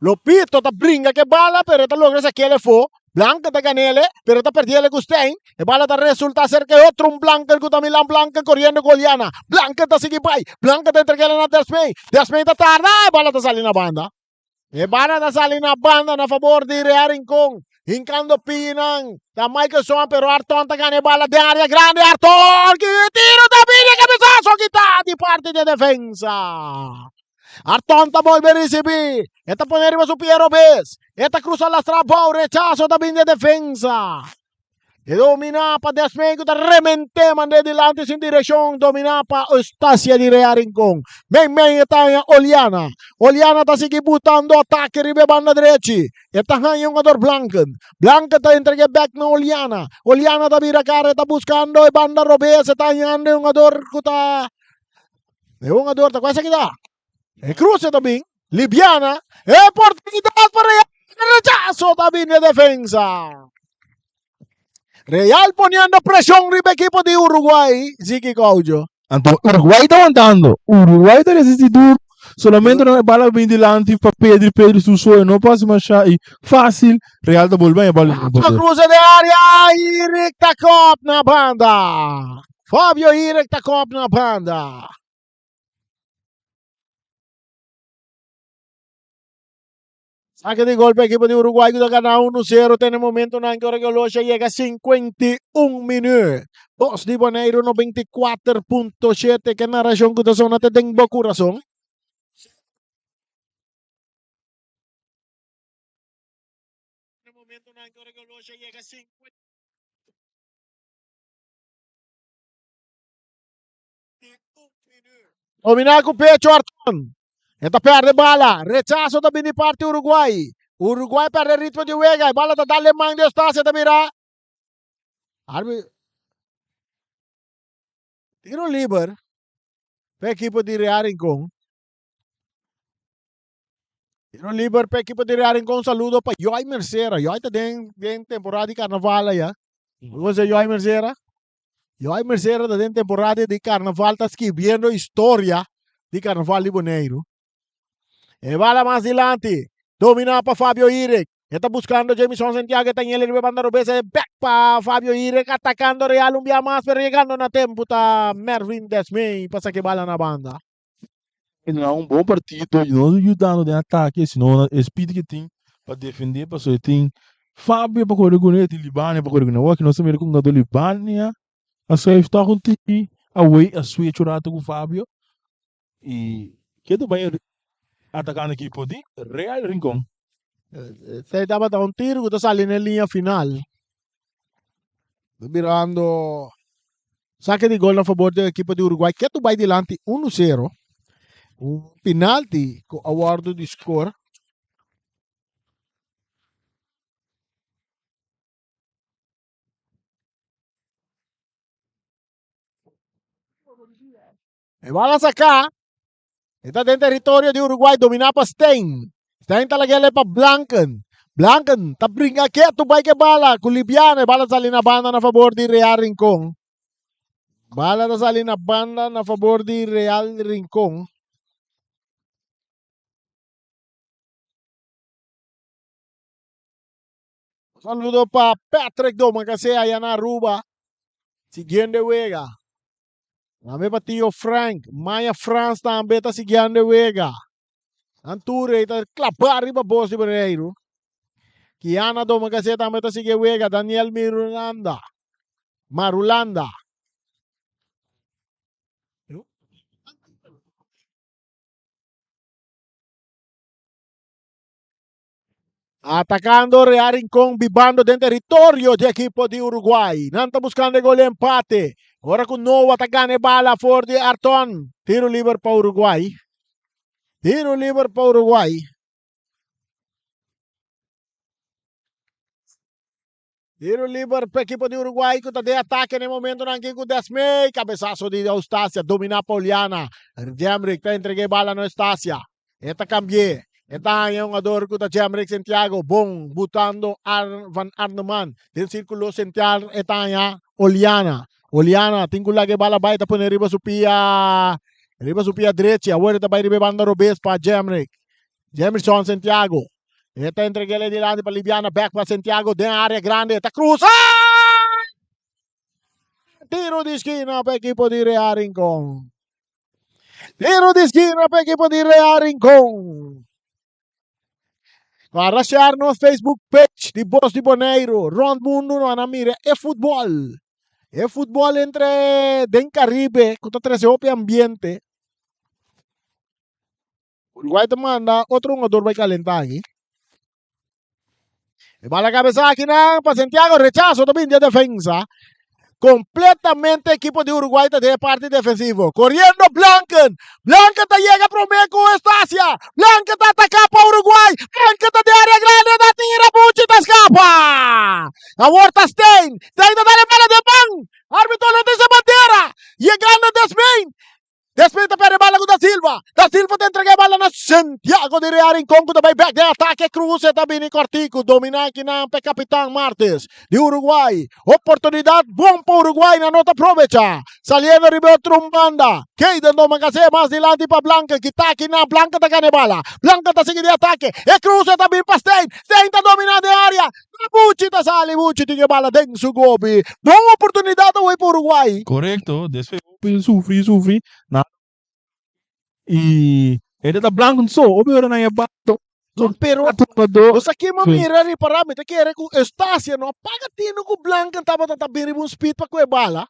[SPEAKER 1] Lopito ta bringa ke bala pero e ta logra saquele fo. Blanca ta ganele pero ta perdiele cu Stein. E bala ta resulta ser ke otro un Blanca cu ta Milan Blanca coriendo cu Oliana. Blanca ta sigui bai. Blanca ta entregele na Desmay. Desmay ta tarda. E bala ta sali na banda. E bala ta sali na banda na favor di Real Rincon. Hincando pinan ta Michaelson pero Arton ta gana e bala den area grande. Arton ki tiro ta bini cabezazo kita di parti di defensa. Arton ta bolbe risibí. E ta pone riba su pie robes. E ta krusa lastra abou. Rechaso ta bin di e defensa. E dominá pa Desmay ku ta rement'é mand'é dilanti sin direkshon. Dominá pa Eustacia di Rea Rincon. Mei mei e ta haña Oliana. Oliana ta sigui butando atake riba e banda drechi. E ta haña un hungador Blanken. Blanken ta entreg'é bèk na Oliana. Oliana ta bira kara e ta buskando e banda robes. E ta hañando e hungador ku ta E hungador ta kuesa kita. E cruce ta bin. Libiana. E oportunidad pa Real. Rechazo ta bin de defensa. Real poniendo presión riba equipo di Uruguay. Ziki Gaudio.
[SPEAKER 2] Anto Uruguay ta wantando. Uruguay ta resisti duro. Solamente no e bala bin dilanti pa Pedri. Pedri su soe no pasa masha y fácil. Real ta bolbe e bala.
[SPEAKER 1] Cruce de área. Irik ta kop na banda. Fabio Irek ta kop na banda. Saque di gol pa equipo di Uruguay ku ta gana 1-0 te na momentonan ku ora ku Olosha yega 51 minuut. Bos di Boneiru 94.7 ke narashon ku ta sona te den bo kurason. Dominá ku pecho Arton. E ta perde bala. Rechazo ta bini parti Uruguay. Uruguay perde ritmo di wega. E bala ta dal man di Eustacia ta bira. Arbi Tiro liber pa ekipo di Real Rincon. Tiro liber pa ekipo di Real Rincon. Saludo pa Joy Mercera. Joy ta den den temporada di carnaval ya. Hoe was Joy Mercera? Joy Mercera ta den temporada di karnaval ta skibiendo historia di karnaval di Boneiru. E bala mas dilanti, dominá pa Fabio Irek. E ta buskando Jamison Santiago, e ta ñele riba e banda robes, e bek pa Fabio Irek, atakando Real un bia mas, pero yegando na tempu ta Mervin Desmey pa saki bala na banda.
[SPEAKER 2] E na un bon partido y no yudando den atake sino e speed ke tin pa defende pasobra e tin Fabio pa kore kune e tin Libania pa kore kune awor aki nos ta mira ku hungador Libania a schuif tok un tiki away a switch un rato ku Fabio y ke ta bai atakando ekipo di Real Rincon.
[SPEAKER 1] Esei tabata un tiro ku ta sali na e liña final. Mirando saque di gol na favor di ekipo di Uruguay ke tu bai dilanti 1-0. Un penalti ku a wordo di score. E bala saká. E ta den teritorio di Uruguay dominá pa Stein. Stein ta lag'é pa Blanken. Blanken ta bringa ketu bai ke bala ku Libiano. E bala ta sali na banda na fabor di Real Rincon. Bala ta sali na banda na fabor di Real Rincon. Saludo pa Patrick Domacassé allá na Aruba. Siguiendo e wega. Tambe pa Tio Frank. Maya Frans tambe ta siguiendo e wega. Anture ta klapá riba bos di Boneiru. Kiana Domacassé tambe ta sigui e wega. Daniel Mirulanda. Marulanda. Atacando Real Rincón bibando den territorio di equipo di Uruguay. Nan ta buscando e gol di empate. Ora cu Noah ta gana e bala for di Arton. Tiro liber pa Uruguay. Tiro liber pa Uruguay. Tiro liber pa equipo di Uruguay cu ta den atake na e momentonan aki cu Desmey. Cabezazo di Eustacia domina pa Oliana. Jemrick ta entrega e bala na Eustacia. E ta cambi'é. E ta haña un jugador cu ta Jemrick Santiago. Bon butando Ar van Arneman. Den circulo central e ta haña Oliana. Oliana tin cu laga e bala bay ta pone riba su pia riba su pia drechi. Awor e ta bay riba e banda robes pa Jemrick. Jemrison Santiago. E ta entreg'é dilanti pa Libiana bek pa Santiago den área grande. E ta krusa! Tiro di skina pa ekipo di Real Rincon. Tiro di skina pa ekipo di Real Rincon. Para share nos Facebook page di Bos di Boneiru. Rond mundo no ana mira e futbol. E futbol entre den Caribe ku ta trese hopi ambiente. Uruguay ta manda otro hungador bai calenta aki. E bala cabeza aki nan pa Santiago. Rechazo ta bin di e defensa. Completamente equipo di Uruguay ta den e parti defensivo. Corriendo Blanken. Blanken ta yega prome cu Estacia. Blanken ta ataca pa Uruguay. Blanken ta den area grande. Ta tira Bucci ta scapa. Awor ta Stein. Stein ta dale bala den man. Arbitro no ta bandera. Yegando Desmain. Despues ta perde bala ku Da Silva. Da Silva ta entrega e bala na Santiago di Real Rincon ku ta bai bek den atake. Cruze ta bini kortiku. Domina kinan pa e kapitan Martes di Uruguay. Oportunidat bon pa Uruguay nan no ta probecha. Saliendo riba e otro un banda. Keyden Domacassé mas dilanti pa Blanca. Kita kinan Blanca ta gana e bala. Blanca ta sigui den atake. E cruze ta bin pa Stein. Stein ta domina den area. Buchi ta sali. Buchi tin e bala den su gobi. Bon oportunidat awor pa Uruguay.
[SPEAKER 2] Korekto. Despues Hopi sufri sufri na y e ta blanco so hopi ora nan e bato
[SPEAKER 1] Pero nos aki ma mira ripará mi ta kere ku Eustacia no a paga tino ku Blanken tabata ta bin riba un speed pa ku e bala.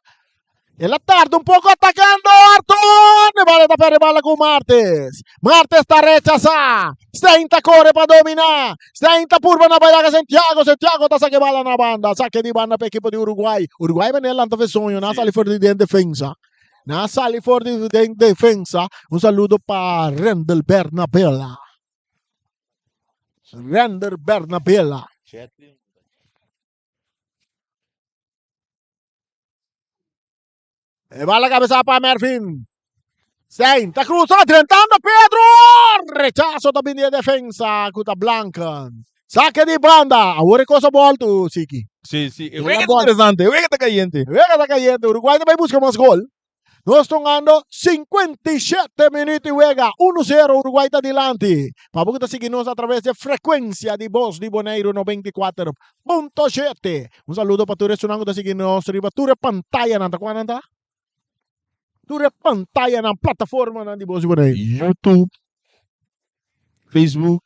[SPEAKER 1] El a tarda un poko atakando Arton. E bala ta perde bala ku Martes. Martes ta rechasá. Stein ta kore pa dominá. Stein ta purba na bai laga Santiago. Santiago ta saka e bala na banda. Sake di banda pa ekipo di Uruguay. Uruguay manera lanta fe soño. Nan a sali for di den defensa. Nan a sali for di den defensa. Un saludo pa Rendel Bernabela. Render Bernabela. E bala cabeza pa Mervin. Stein ta cruza drentando Pedro. Rechazo ta bini de defensa kuta Blanken. Sake di banda. Awor e kos a bòltu, Siki.
[SPEAKER 2] Sí, sí. E wega ta interesante. E wega ta kayente.
[SPEAKER 1] E wega ta kayente. Uruguay ta bai buska mas gol. Nos tongando 57 minuut di wega. 1-0 Uruguay ta dilanti. Pa bo ku ta sigui nos a traves di e frekuensia di Bos di Boneiru 94.7. Un saludo pa tur esunnan ku ta sigui nos riba tur e pantayanan. Ta kua nan ta? Tur e pantayanan, plataformanan di Bos di Boneiru.
[SPEAKER 2] YouTube, Facebook.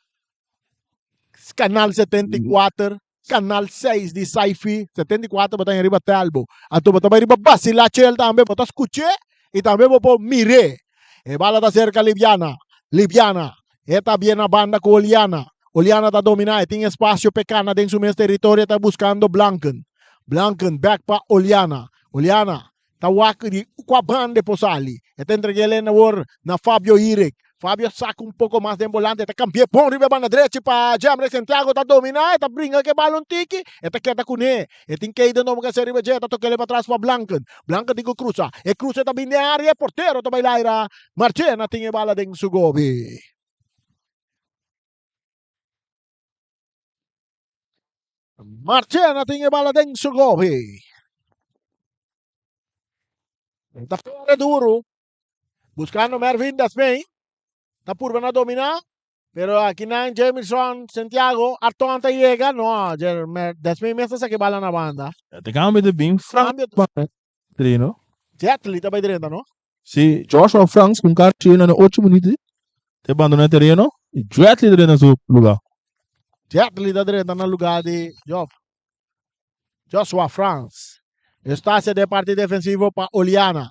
[SPEAKER 1] Canal 74, Canal 6 di Sci-Fi, 74 bo ta haña riba Telbo. Anto bo ta bai riba Basilachel tambe, bo ta skuch'é i tambe bo por mir'é. E bala ta serka Libiana, Libiana, e ta bien na banda ku Oliana. Oliana ta dominá, e tin espasio p'e kana den su mes teritorio, e ta buskando Blanken. Blanken bèk pa Oliana. Oliana Ta wak di kua banda e por sali. E ta entreg'é el awor na Fabio Irek. Fabio a saka un poko mas den bolante. E ta kambi'é bon riba e banda drechi pa Jemrick Santiago ta dominá. E ta bringa ku e bala un tiki. E ta keda kuné. E tin Keyden nobo ke ser riba dje. E ta tok'é patras pa Blanken. Blanken tin ku krusa. E krusa e ta bini den área. E portero ta bai laira. Marchena tin e bala den su gobi. Marchena tin e bala den su gobi. E ta pere duro. Buscando Mervin Desmay. Ta purba na domina. Pero aki nan Jamerson Santiago. Arton ta yega. No, Desmay mes ta saki bala na banda.
[SPEAKER 2] Te cambio de bin Frank Trino.
[SPEAKER 1] Jetli ta bay drenta no?
[SPEAKER 2] Si, Joshua Franks ku un kar chena na ocho minuut ta bandona e tereno i Jetli ta drenta su luga.
[SPEAKER 1] Jetli ta drenta na luga di Joshua Franks. Eustacia den parti defensivo pa Oliana.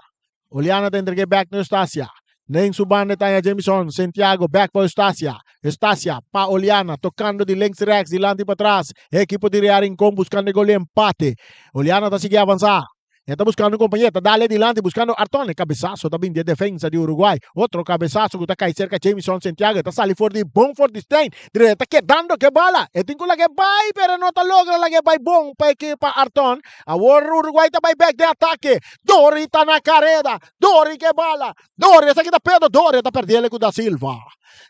[SPEAKER 1] Oliana ta entreg'é bek na Eustacia. Den su banda ta haña Jamison Santiago bek pa Eustacia. Eustacia pa Oliana tokando di links rèks dilanti patras. E ekipo di Real Rincon buskando e gol di empate. Oliana ta sigui avansá. E ta buskando un kompañero, ta dale dilanti buskando Arton. E kabesaso ta bin di e defensa di Uruguay. Otro kabesaso ku ta kai serka Jamison Santiago. E ta sali for di bon for di Stein. Dre ta kedando ku e bala. E tin ku laga e bai pero e no ta logra laga e bai bon pa e pa Arton. Awor Uruguay ta bai bek den atake. Dori ta na kareda. Dori ku e bala. Dori esaki ta Pedro. Dori ta perdele ku Da Silva.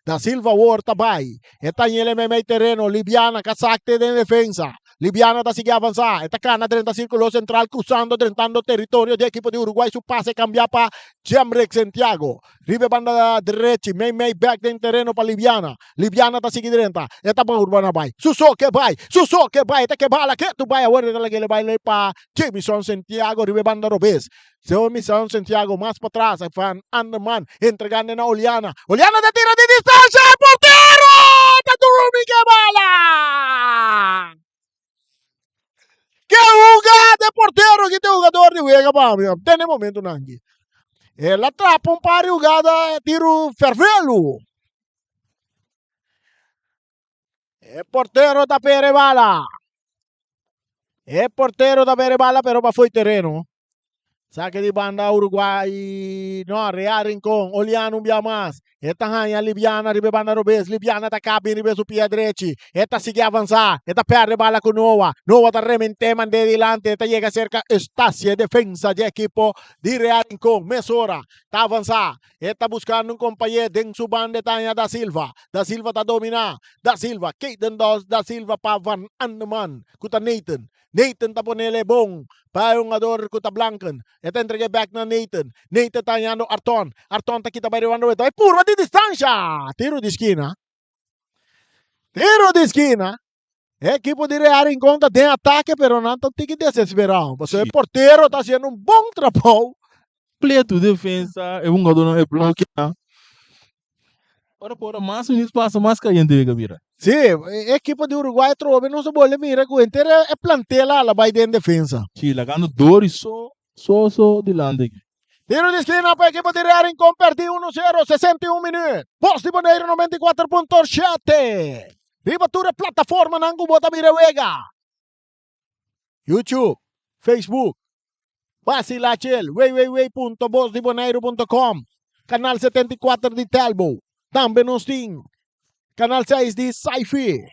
[SPEAKER 1] Da Silva awor ta bai. E ta ñele meimei tereno. Libiana kasakte den defensa. Libiana ta sigui avansá, e ta kana drenta sírkulo sentral krusando drentando teritorio di ekipo di Uruguay. Su pase kambiá pa Jemrick Santiago. Riba e banda drechi, mei mei bèk den tereno pa Libiana. Libiana ta sigui drenta, e ta purba na bai. Su so ke bai, su so ke bai, e ta ke bala ketu bai. Awor e ta laga el bai lei pa Jamison Santiago riba e banda robes. Jamison Santiago mas patras, Van Anderman entregando na Oliana. Oliana ta tira di distancia, e portero ta drumi ke bala! Ke jugada e portero ki ta jugador di wega pa mi. Tene momento nangi. El a trapa un par di jugada tiro fervelo. E portero ta pere bala. E portero ta pere bala pero pa foi tereno. Saque di banda Uruguay. No, Real Rincon. Oliano un bia mas. E ta haña Libiana riba e banda robes. Libiana ta kapi riba su pia drechi. E ta sigui avansa. E ta perde bala ku Noa. Noa ta remente mand'é dilanti. E ta yega serka Eustacia, e defensa di ekipo di Real Rincon. Mesora ta avansa. E ta buskando un kompañé den su banda e ta haña Da Silva. Da Silva ta dominá. Da Silva, Keaton Da Silva pa Van Andeman ku ta Nathan. Nathan ta ponel e bon pa e hungador ku ta Blanken. E ta entreg'é bèk na Nathan. Nathan ta hañando Arton. Arton ta kita bai riba André. Ta bai purba di distansha! Tiro di skina. Tiro di skina. E ekipo di Real Rincon ta den atake pero nan ta un tiki desesperado pasobra e portero ta haciendo un bon trabou.
[SPEAKER 2] Completo defensa, e hungadornan e blokenan. Ora por ora mas minuut pasa mas cayente wega bira.
[SPEAKER 1] Sí, e ekipo di Uruguay atrobe nos a bolbe mira cu henter e plantel a la bay den defensa.
[SPEAKER 2] Sí, lagando Dori so so so dilanti aki.
[SPEAKER 1] Tiro di esquina pa ekipo di Real Rincon perdi uno sero, 61 minuut. Bos di Boneiru 94.7. Riba tur e plataformanan ku bo ta mira e wega. YouTube, Facebook, Basi Lachel, www.bosdiboneiru.com, Kanal 74 di Telbo. Tambe nos tin Kanal 6 di Sci-Fi.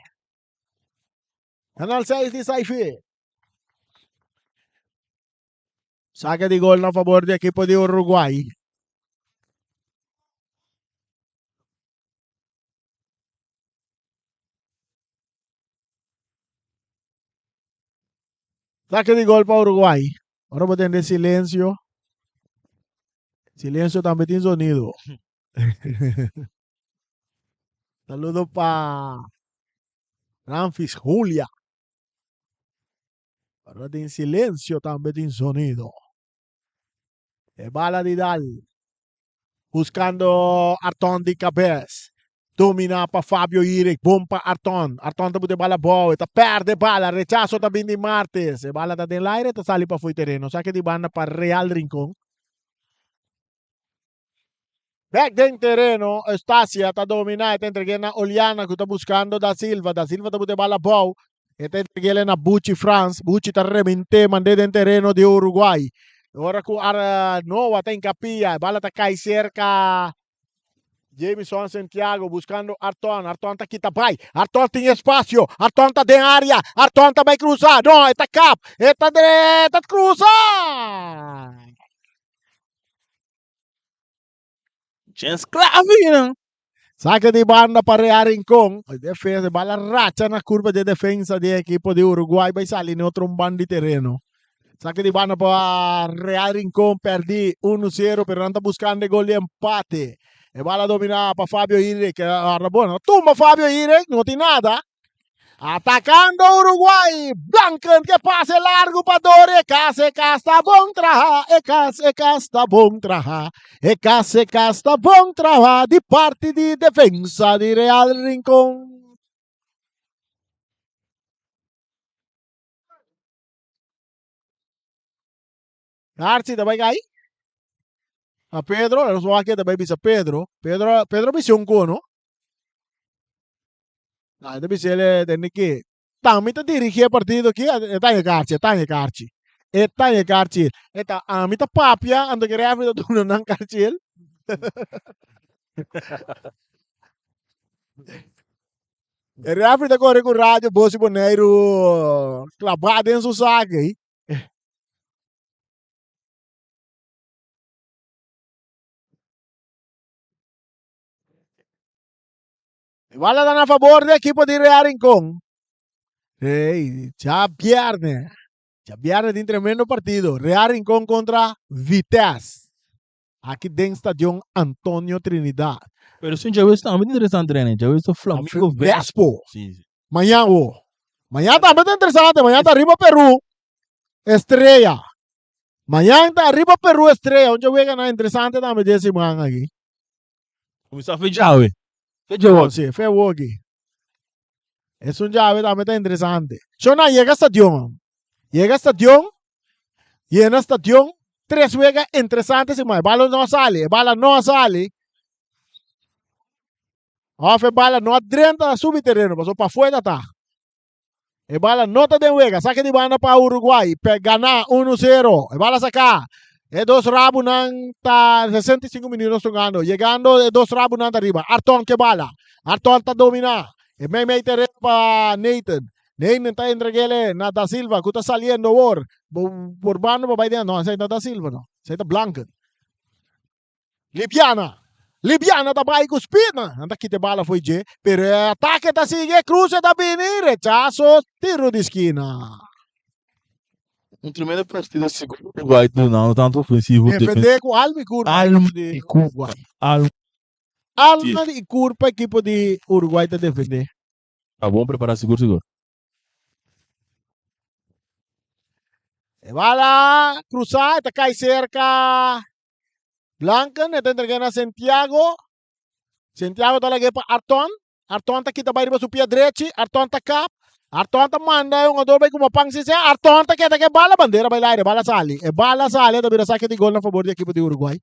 [SPEAKER 1] Kanal 6 di Sci-Fi. Saque di gol na favor di ekipo di Uruguay. Saque di gol pa Uruguay. Ora bo tende silencio. Silencio tambe tin sonido. Saludo pa Ramfis Julia. Ora tin silencio tambe tin sonido. E bala di dal. Buscando Arton di cabes. Domina pa Fabio Irik. Bon pa Arton. Arton ta bute bala bou. E ta perde bala. Rechazo ta bin di Martes. E bala ta den l'aire. Ta sali pa fo'i tereno. Saque di banda pa Real Rincon. Bek den tereno. Eustacia ta domina. E ta entregue na Oliana cu ta buscando Da Silva. Da Silva ta bute bala bou. E ta entreg'é na Buchi Frans. Buchi ta rement'é, mand'é den tereno di Uruguay. Ora ku Noa ta inkapia, e bala ta kai serka Jamison Santiago buskando Arton. Arton ta kita bai. Arton tin espasio. Arton ta den área. Arton ta bai krusa. No, e ta kap. E ta e ta krusa!
[SPEAKER 2] Chens clave nan.
[SPEAKER 1] Saque di banda pa Real Rincon. Defensa, bala racha na curva de defensa di equipo di Uruguay bai sali in otro un ban di terreno. Saque di banda pa Real Rincon perdi 1-0 pero nan ta buscando e gol di empate. E bala domina pa Fabio Irek. Ahora bueno, tumba Fabio Irek, no tin nada. Atacando Uruguay, Blanken ke pase largo pa Dori, e kas, e kas ta bon traha, e kas, e kas ta bon traha, e kas, e kas ta bon traha di parti di defensa di Real Rincon. Garci ta bai kai? A Pedro, nos wak ta bai bisa Pedro. Pedro, Pedro bisa un kono. Ah, ta bisa ele tende ke. Tami ta dirigi e partido aki, e ta e karchi, e ta e karchi. E ta e karchi. E ta ami ta papia, anto ke referee ta duna nan karchi el. E referee ta kore ku radio Bosi Boneiru klabá den su sak ei. E bala ta na fabor di ekipo di Real Rincon. Ey, djabierne. Djabierne tin tremendo partido. Real Rincon kontra Vitesse. Aki den Stadion Antonio Trinidad.
[SPEAKER 2] Pero sin djawees tambe ta interesante Rene. Djawees ta Flamengo
[SPEAKER 1] Vespo.
[SPEAKER 2] Sí, sí.
[SPEAKER 1] Mañan wo. Mañan tambe ta interesante. Mañan ta riba Peru. Estrella. Mañan ta riba Peru Estrella. Un djawe gana interesante tambe dje siman aki.
[SPEAKER 2] Kuminsá fe djawe. Fe djawe.
[SPEAKER 1] Sí, fe woki. Esun djawe tambe ta interesante. Shona yega stadion. Yega stadion. Yena stadion. Tres wega interesante siman. E bala no a sali. E bala no a sali. Of e bala no a drenta a subi tereno. Paso pafuera ta ta. E bala no ta den wega. Sake di banda pa Uruguay. Pe gana 1-0. E bala saka. E dos rabunan ta 65 minuut nos tungando. Yegando e dos rabunan ta riba. Arton ke bala. Arton ta domina. E mei mei terreno pa Nathan. Nathan ta entregele na Da Silva ku ta saliendo awor. Borbando pa bai den. No, esei ta Da Silva no. Esei ta Blanken. Libiana. Libiana ta bai ku speed. Nan ta kita e bala fo'i dje. Pero e atake ta sigui. E cruce ta bini. Rechazo. Tiro di skina.
[SPEAKER 2] Un tremendo partido sigur Uruguay ta dunando tanto ofensivo
[SPEAKER 1] Defende ku alma i kurpa.
[SPEAKER 2] Alma i
[SPEAKER 1] kurpa.
[SPEAKER 2] Alma.
[SPEAKER 1] Alma i kurpa ekipo di Uruguay ta defende.
[SPEAKER 2] Ta bon prepara sigur sigur.
[SPEAKER 1] E bala cruza, e ta cai cerca Blanken, e ta entrega na Santiago. Santiago ta lag'é pa Arton. Arton ta kita bai riba su pia drechi. Arton ta kap. Arton ta manda e hungador bai kuma pan sisé. Arton ta keda ku e bala. Bandera bai laire. E bala sali. E bala sali. E ta bira sake di gol na fabor di ekipo di Uruguay.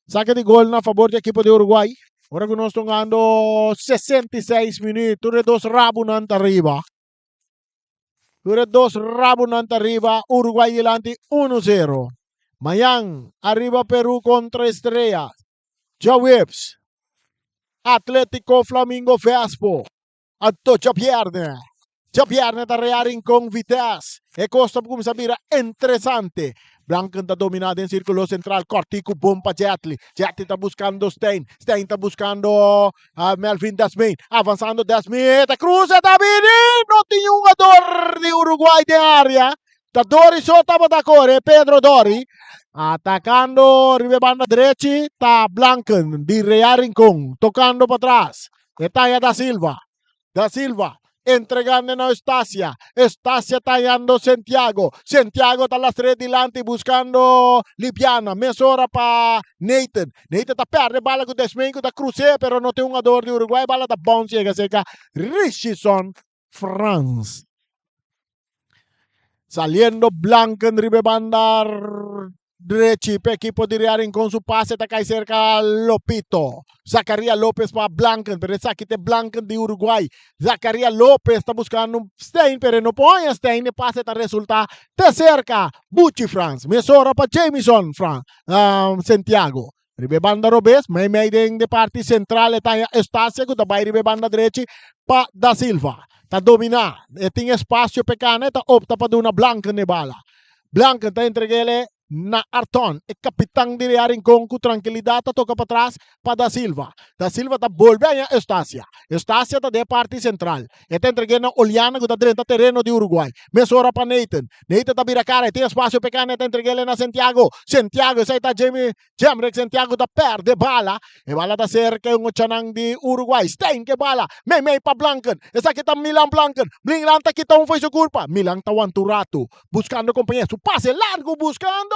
[SPEAKER 1] Sake di gol na fabor di ekipo di Uruguay. Ora ku nos tungando 66 minuut. Tur e dos rabunan ta riba. Tur e dos rabunan ta riba. Uruguay dilanti 1-0. Mañan ariba Peru kontra Estrella. Djaweps. Atletico Flamingo Vespo. Anto djabierne. Djabierne ta Real Rincon Vitesse. E kos ta kuminsá bira interesante. Blanken ta dominá den sírkulo sentral. Kòrtiku bon pa Jetli. Jetli ta buskando Stein. Stein ta buskando Melvin Desmain. Avansando Desmain. Ta krusa ta bini. No tin un hungador di Uruguay den área. Ta Dori so tabata kore, Pedro Dori. Atakando riba e banda drechi ta Blanken di Real Rincon. Tokando patras. E taya Da Silva. Da Silva entregando na Eustacia. Eustacia tayando Santiago. Santiago ta lastre dilanti buscando Libiana. Mesora pa Nathan. Nathan ta perde bala ku Desmain ku ta cruce pero no tin hungador di Uruguay. Bala ta bounce yega cerca Richardson Frans. Saliendo Blanken riba e banda drechi pa ekipo di Real Rincon su pase ta kai serka Lopito. Zacaria Lopez pa Blanken, pero esaki ta e Blanken di Uruguay. Zacaria Lopez ta buscando un Stein, pero e no por haña Stein. E pase ta resulta te serka Buchi Frans. Mesora pa Jamison Fran, um, Santiago. Riba e banda robes, meimei den de parti sentral e ta haña Eustacia ku ta bai riba e banda drechi pa Da Silva. Ta dominá, e tin espasio p'e kana, e ta opta pa duna Blanken e bala. Blanken ta entreg'el na Arton, e kapitan di Real Rincon ku trankilidat ta toka patras pa Da Silva. Da Silva ta bolbe haña Eustacia. Eustacia ta den e parti sentral. E ta entreg'el na Oliana ku ta drenta tereno di Uruguay. Mesora pa Nathan. Nathan ta bira kara, e tin espasio p'e kana, e ta entreg'el na Santiago. Santiago, esei ta Jamie Jemrick Santiago ta perde bala. E bala ta serka e muchanan di Uruguay. Stein ke bala. Meimei pa Blanken. Esaki ta Milan Blanken. Milan ta kita un fo'i su kurpa. Milan ta wanta un ratu. Buscando compañero. Su pase largo buscando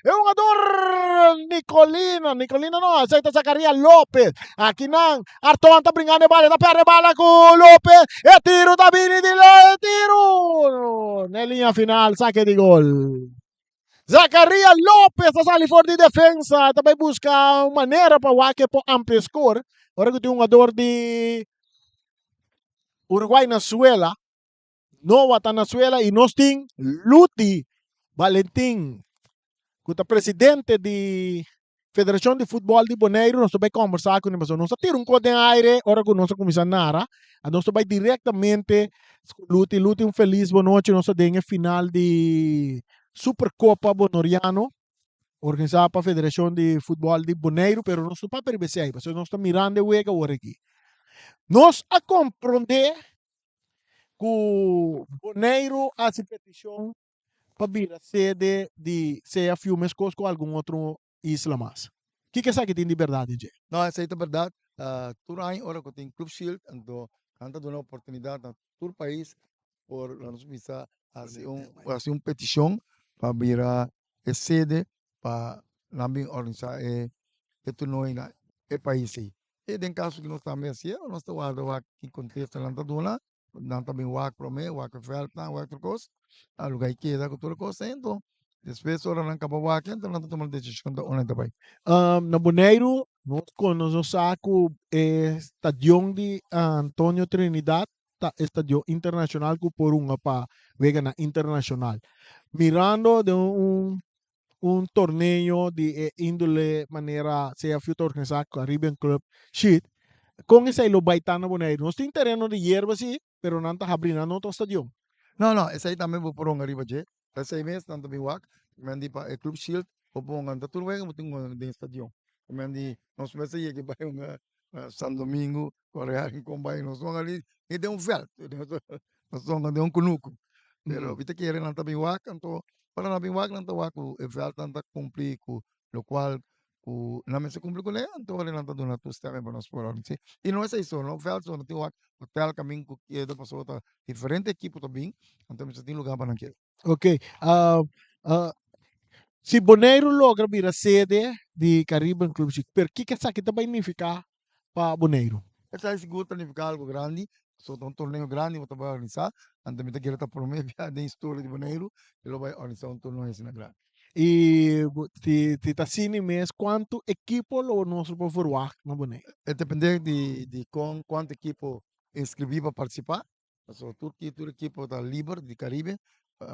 [SPEAKER 1] e jugador Nicolina. Nicolina no, esaki ta Zacaria Lopez. Aki nan Arton ta bringando e bala. Ta perde bala ku Lopez. E tiro ta bini di e tiro. Na e liña final, sake di gol. Zacaria Lopez ta sali for di defensa, ta bai busca un manera pa wak e por amplia score. Ora ku tin un jugador di Uruguay na suela, Noah ta na suela i nos tin Luti Valentin ku ta presidente di Federashon di Futbòl di Boneiru. Nos ta bai kòmbersá ku nan pasobra nos a tira un kos den aire ora ku nos a kuminsá nara. Nos ta bai direktamente ku Luti. Luti un felis bonochi. Nos ta den e final di Superkopa Bonoriano organisá pa Federashon di Futbòl di Boneiru, pero nos no papia riba esei pasobra nos ta mirando e wega awor aki. Nos a komprondé ku Boneiru a hasi petishon pa bira sede di CFU meskos ku algun otro isla mas. Kiko esaki tin di bèrdat den dje?
[SPEAKER 3] No, esei ta bèrdat. Tur aña ora ku tin Club Shield anto nan ta duna oportunidat na tur pais por laga nos bisa hasi un hasi un petishon pa bira e sede pa nan bin organisá e e torneo na e pais ei. E den kaso ku nos tambe hasié nos ta warda wak ki kontesta nan ta duna. Nan ta bin wak promé, wak e vèldnan, wak tur kos, a lugá i keda ku tur kos ei. Enton, despues ora nan kaba wak, enton nan ta tuma desishon ta unda nan ta bai.
[SPEAKER 1] Na Boneiru nos konos nos sa ku e stadion di Antonio Trinidad ta e stadion internashonal ku por hunga pa weganan internashonal. Mirando den un un torneo di e índole manera CFU ta organisá Caribbean Club Sheet, kon esei lo bai ta na Boneiru? Nos tin tereno di yerba sí, pero nan ta habri nan otro stadion.
[SPEAKER 3] No, no, esei tambe bo por hunga riba dje. Esei mes nan ta bin wak. Men di pa e Club Shield bo por hunga. Ta tur wega bo tin hunga den stadion. Men di nos mester yega bai hunga San Domingo, Korea Rincon bai nos hunga li ni den un veld. Nos hunga den un kunuku. Pero mi ta kere nan ta bin wak anto ora nan bin wak nan ta wak ku e veldnan ta kumpli ku lokual ku nan mester kumpli kuné anto ora nan ta duna toestemming pa nos por organisá. I no esei so no veld so no tin wak hotel kaminda ku keda pasobra ta diferente ekipo ta bin anto mester tin luga pa nan keda.
[SPEAKER 1] Ok, si Boneiru logra bira sede di Caribbean Club Shield, pero kiko esaki ta bai nifiká pa Boneiru?
[SPEAKER 3] Esaki sigur ta nifiká algu grandi, pasobra ta un torneo grandi ku ta bai organisá, anto mi ta kere ta promé bia den historia di Boneiru ku lo bai organisá un torneo asina grandi.
[SPEAKER 1] I si ta asina mes, kuantu ekipo lo nos lo por verwagt na Boneiru?
[SPEAKER 3] E depende di kon kuantu ekipo inskribí pa partisipá. Pasobra tur ki tur ekipo ta liber di Caribe,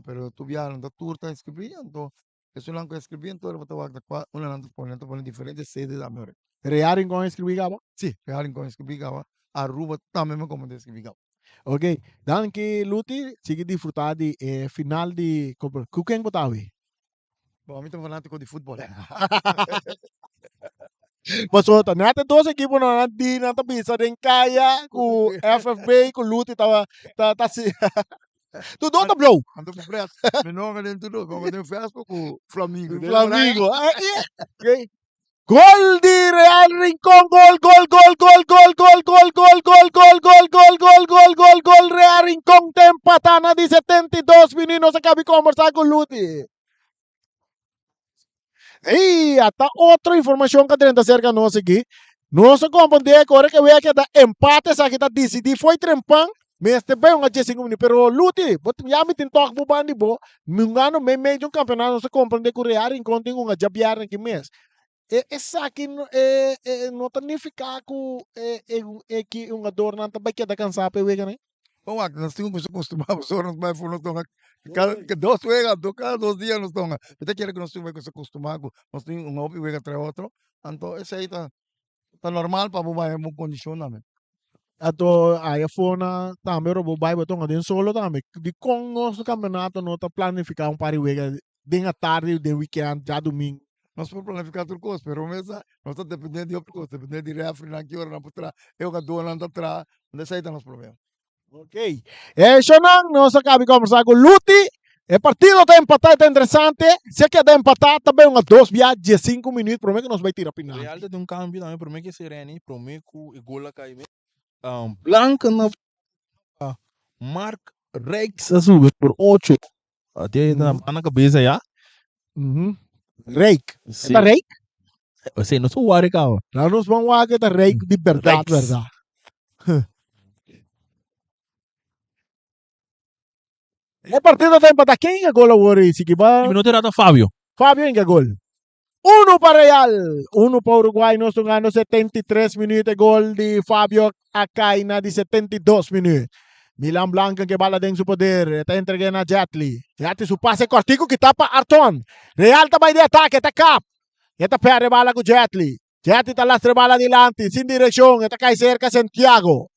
[SPEAKER 3] pero tur biaha nan ta tur ta inscribí, anto esunnan ku a inscribí anto bo ta wak ta kua unda nan ta pone, nan ta pone diferente sede tambe ora.
[SPEAKER 1] Real Rincon a inscribí kaba?
[SPEAKER 3] Sí, Real Rincon a inscribí kaba, Aruba tambe mi komo ta inscribí kaba.
[SPEAKER 1] Ok, danki Luti, sigui disfruta di e final di Copa, ku ken bo ta awe?
[SPEAKER 3] Bo, mi ta un fanátiko di futbol.
[SPEAKER 1] Pasobra ta net e dos ekiponan nan di nan ta bisa den kaya ku FFB ku Luti ta ta ta si. Tur dos ta blou.
[SPEAKER 3] Anto ku pret. Mi no hunga den tur dos. Mi hunga den Vespa ku Flamingo.
[SPEAKER 1] Flamingo. Okay. Gol di Real Rincon. Gol, gol, gol, gol, gol, gol, gol, gol, gol, gol, gol, gol, gol, gol, gol, gol. Real Rincon ta empatá na di 72 minuut. Nos a kabi kombersá ku Luti. Ei, ata otro informacion ka drenta cerca nos aki. Nos a comprende que ora que wea keda empate esaki ta decidi foi trempan mester bay un a 15 minuut. Pero Luti, bo ya mi tin tok bo bandi bo, mi un ano mei mei di un campeonato nos a comprende cu Real Rincon tin un a djabièrnè aki mes. E esaki no e e no ta nifica cu e e e ki hungadornan ta bay keda cansa pa e weganan?
[SPEAKER 3] Bon wak, nos tin ku kostumá pasobra nos bai for nos tonga kada dos wega, kada dos dia nos tonga. Mi ta kere ku nos tin ku kostumá ku nos tin un hopi wega tras otro, anto esei ta ta normal pa bo bai den bon kondishon tambe.
[SPEAKER 1] Anto aya for-na tambe ora bo bai bo tonga den solo tambe. Dikon nos kampeonato no ta planifiká un par di wega den atardi, den weekend, djadumingu?
[SPEAKER 3] Nos por planifiká tur kos, pero mesa nos ta dependé di otro kos, dependé di refrinan, ki ora nan por traha, e hugadónan ta traha, anto esei ta nos problema.
[SPEAKER 1] Ok. Eshonan, nos a kabi kombersá ku Luti. E partido ta empatá, e ta interesante. Si a keda empatá, ta bai un a dos bia diesinku minüt promé ku nos bai tira pinalti.
[SPEAKER 2] Real ta den un kambio tambe promé ku e Sereni, promé ku e gol a kai mes. Blanco na Mark Rijks a subi por ocho. Ati na na cabeza ya.
[SPEAKER 1] Rijk.
[SPEAKER 2] Sí.
[SPEAKER 1] Ta Rijk?
[SPEAKER 2] Sí, no so wari caba.
[SPEAKER 1] Nou nos ban wak ta Rijk di berdad,
[SPEAKER 2] Rijks.
[SPEAKER 1] berdad. E partido ta empata. Ken inga gol awor y siki ba?
[SPEAKER 2] Mi no te rata Fabio.
[SPEAKER 1] Fabio inga gol. Uno pa Real, uno pa Uruguay. Nos tungando 73 minuut. E gol di Fabio a cay na di 72 minuut. Milan Blanken ke bala den su poder. E ta entregue na Jetli. Jetli su pase cortico kita pa Arton. Real ta bay di atake, ta kap. E ta perde bala ku Jetli. Jetli ta lastra bala dilanti, sin direccion. E ta cay cerca Santiago.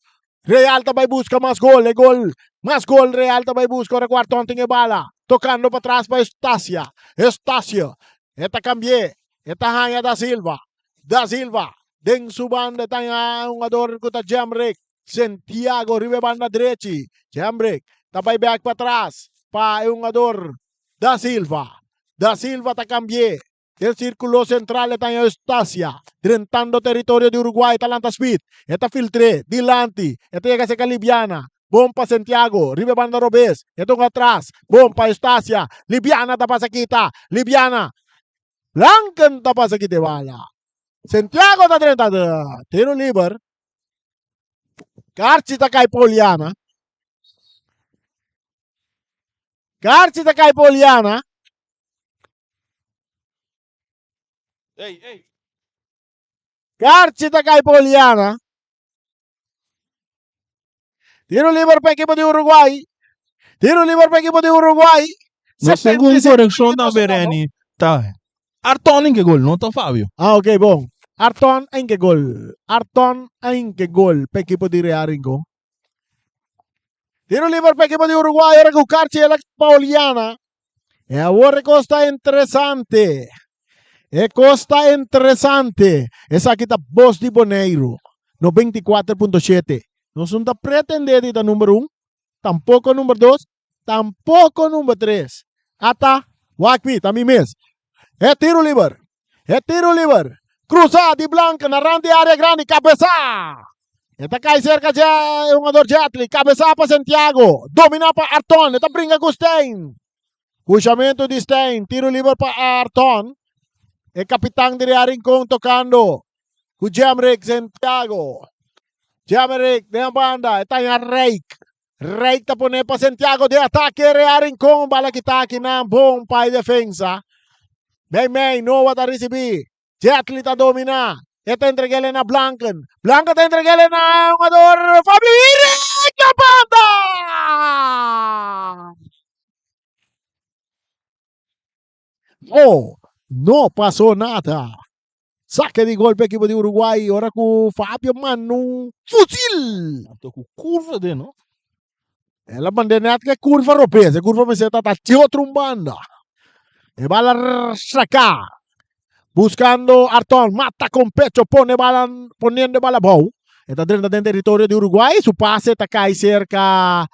[SPEAKER 1] Real ta bay busca mas gol, e gol, mas gol Real ta bay busca ora cu Arton tin e bala. Tocando patras pa Eustacia. Eustacia, e ta cambi'e, e ta haña Da Silva. Da Silva, den su banda e ta haña un hungador cu ta Jemrick. Santiago riba e banda drechi. Jemrick ta bay bek patras pa e hungador Da Silva. Da Silva ta cambi'e. Den sirkulo sentral e ta haña Eustacia, drentando teritorio di Uruguay ta lanta speed, e ta filtr'é dilanti, e ta yega serka Libiana, bon pa Santiago, riba e banda robes, e ta hunga atras, bon pa Eustacia, Libiana ta pasa kita, Libiana, Blanken ta pasa kita e bala, Santiago ta drenta tiro liber, Karchi ta kai pa Oliana, Karchi ta kai pa Oliana.
[SPEAKER 2] Ey, ey.
[SPEAKER 1] Karchi ta kai pa Oliana. Tiro liber pa ekipo di Uruguay. Tiro liber pa ekipo di Uruguay.
[SPEAKER 2] No según corrección tambe Renny. Ta Arton in ke gol, no ta Fabio.
[SPEAKER 1] Ah, ok, bon. Arton in ke gol. Arton in ke gol pa ekipo di Real Rincon. Tiro liber pa ekipo di Uruguay. Ora ku Karchi el a pa Oliana. E awor e kos ta interesante. E kos ta interesante. Esaki ta Bos di Boneiru, 94.7. Nos no ta pretendé di ta number un, tampoko number dos, tampoko number tres. Ata, wak mi, ta mi mes. E tiro liber, e tiro liber. Cruzá di Blanca na rand di área grandi, kabesá! E ta kai serka dje e hungador Jetli, kabesá pa Santiago, dominá pa Arton, e ta bringa ku Stein. Pushamentu di Stein, tiro liber pa Arton. E kapitan di Real Rincon tokando ku Jemrick Santiago. Jemrick den banda, e ta haña Rijk. Rijk ta pone pa Santiago den atake, Real Rincon bala kita akinan, bon pa e defensa. Mei mei, Noah ta risibí. Jetli ta dominá. E ta entreg'é na Blanken. Blanken ta entreg'é na hungador Fabio Irik na banda! No, no pasó nada. Saque di gol pa ekipo di Uruguay ora ku Fabio manda un fusil.
[SPEAKER 2] Anto ku kurva den, no?
[SPEAKER 1] El a mand'é net ku e kurva robes. E kurva mester ta ta otro un banda. E bala saká. Buscando Arton. Mata con pecho. Pone bala, poniendo e bala abou. E ta drenta den territorio di Uruguay. Su pase ta kai cerca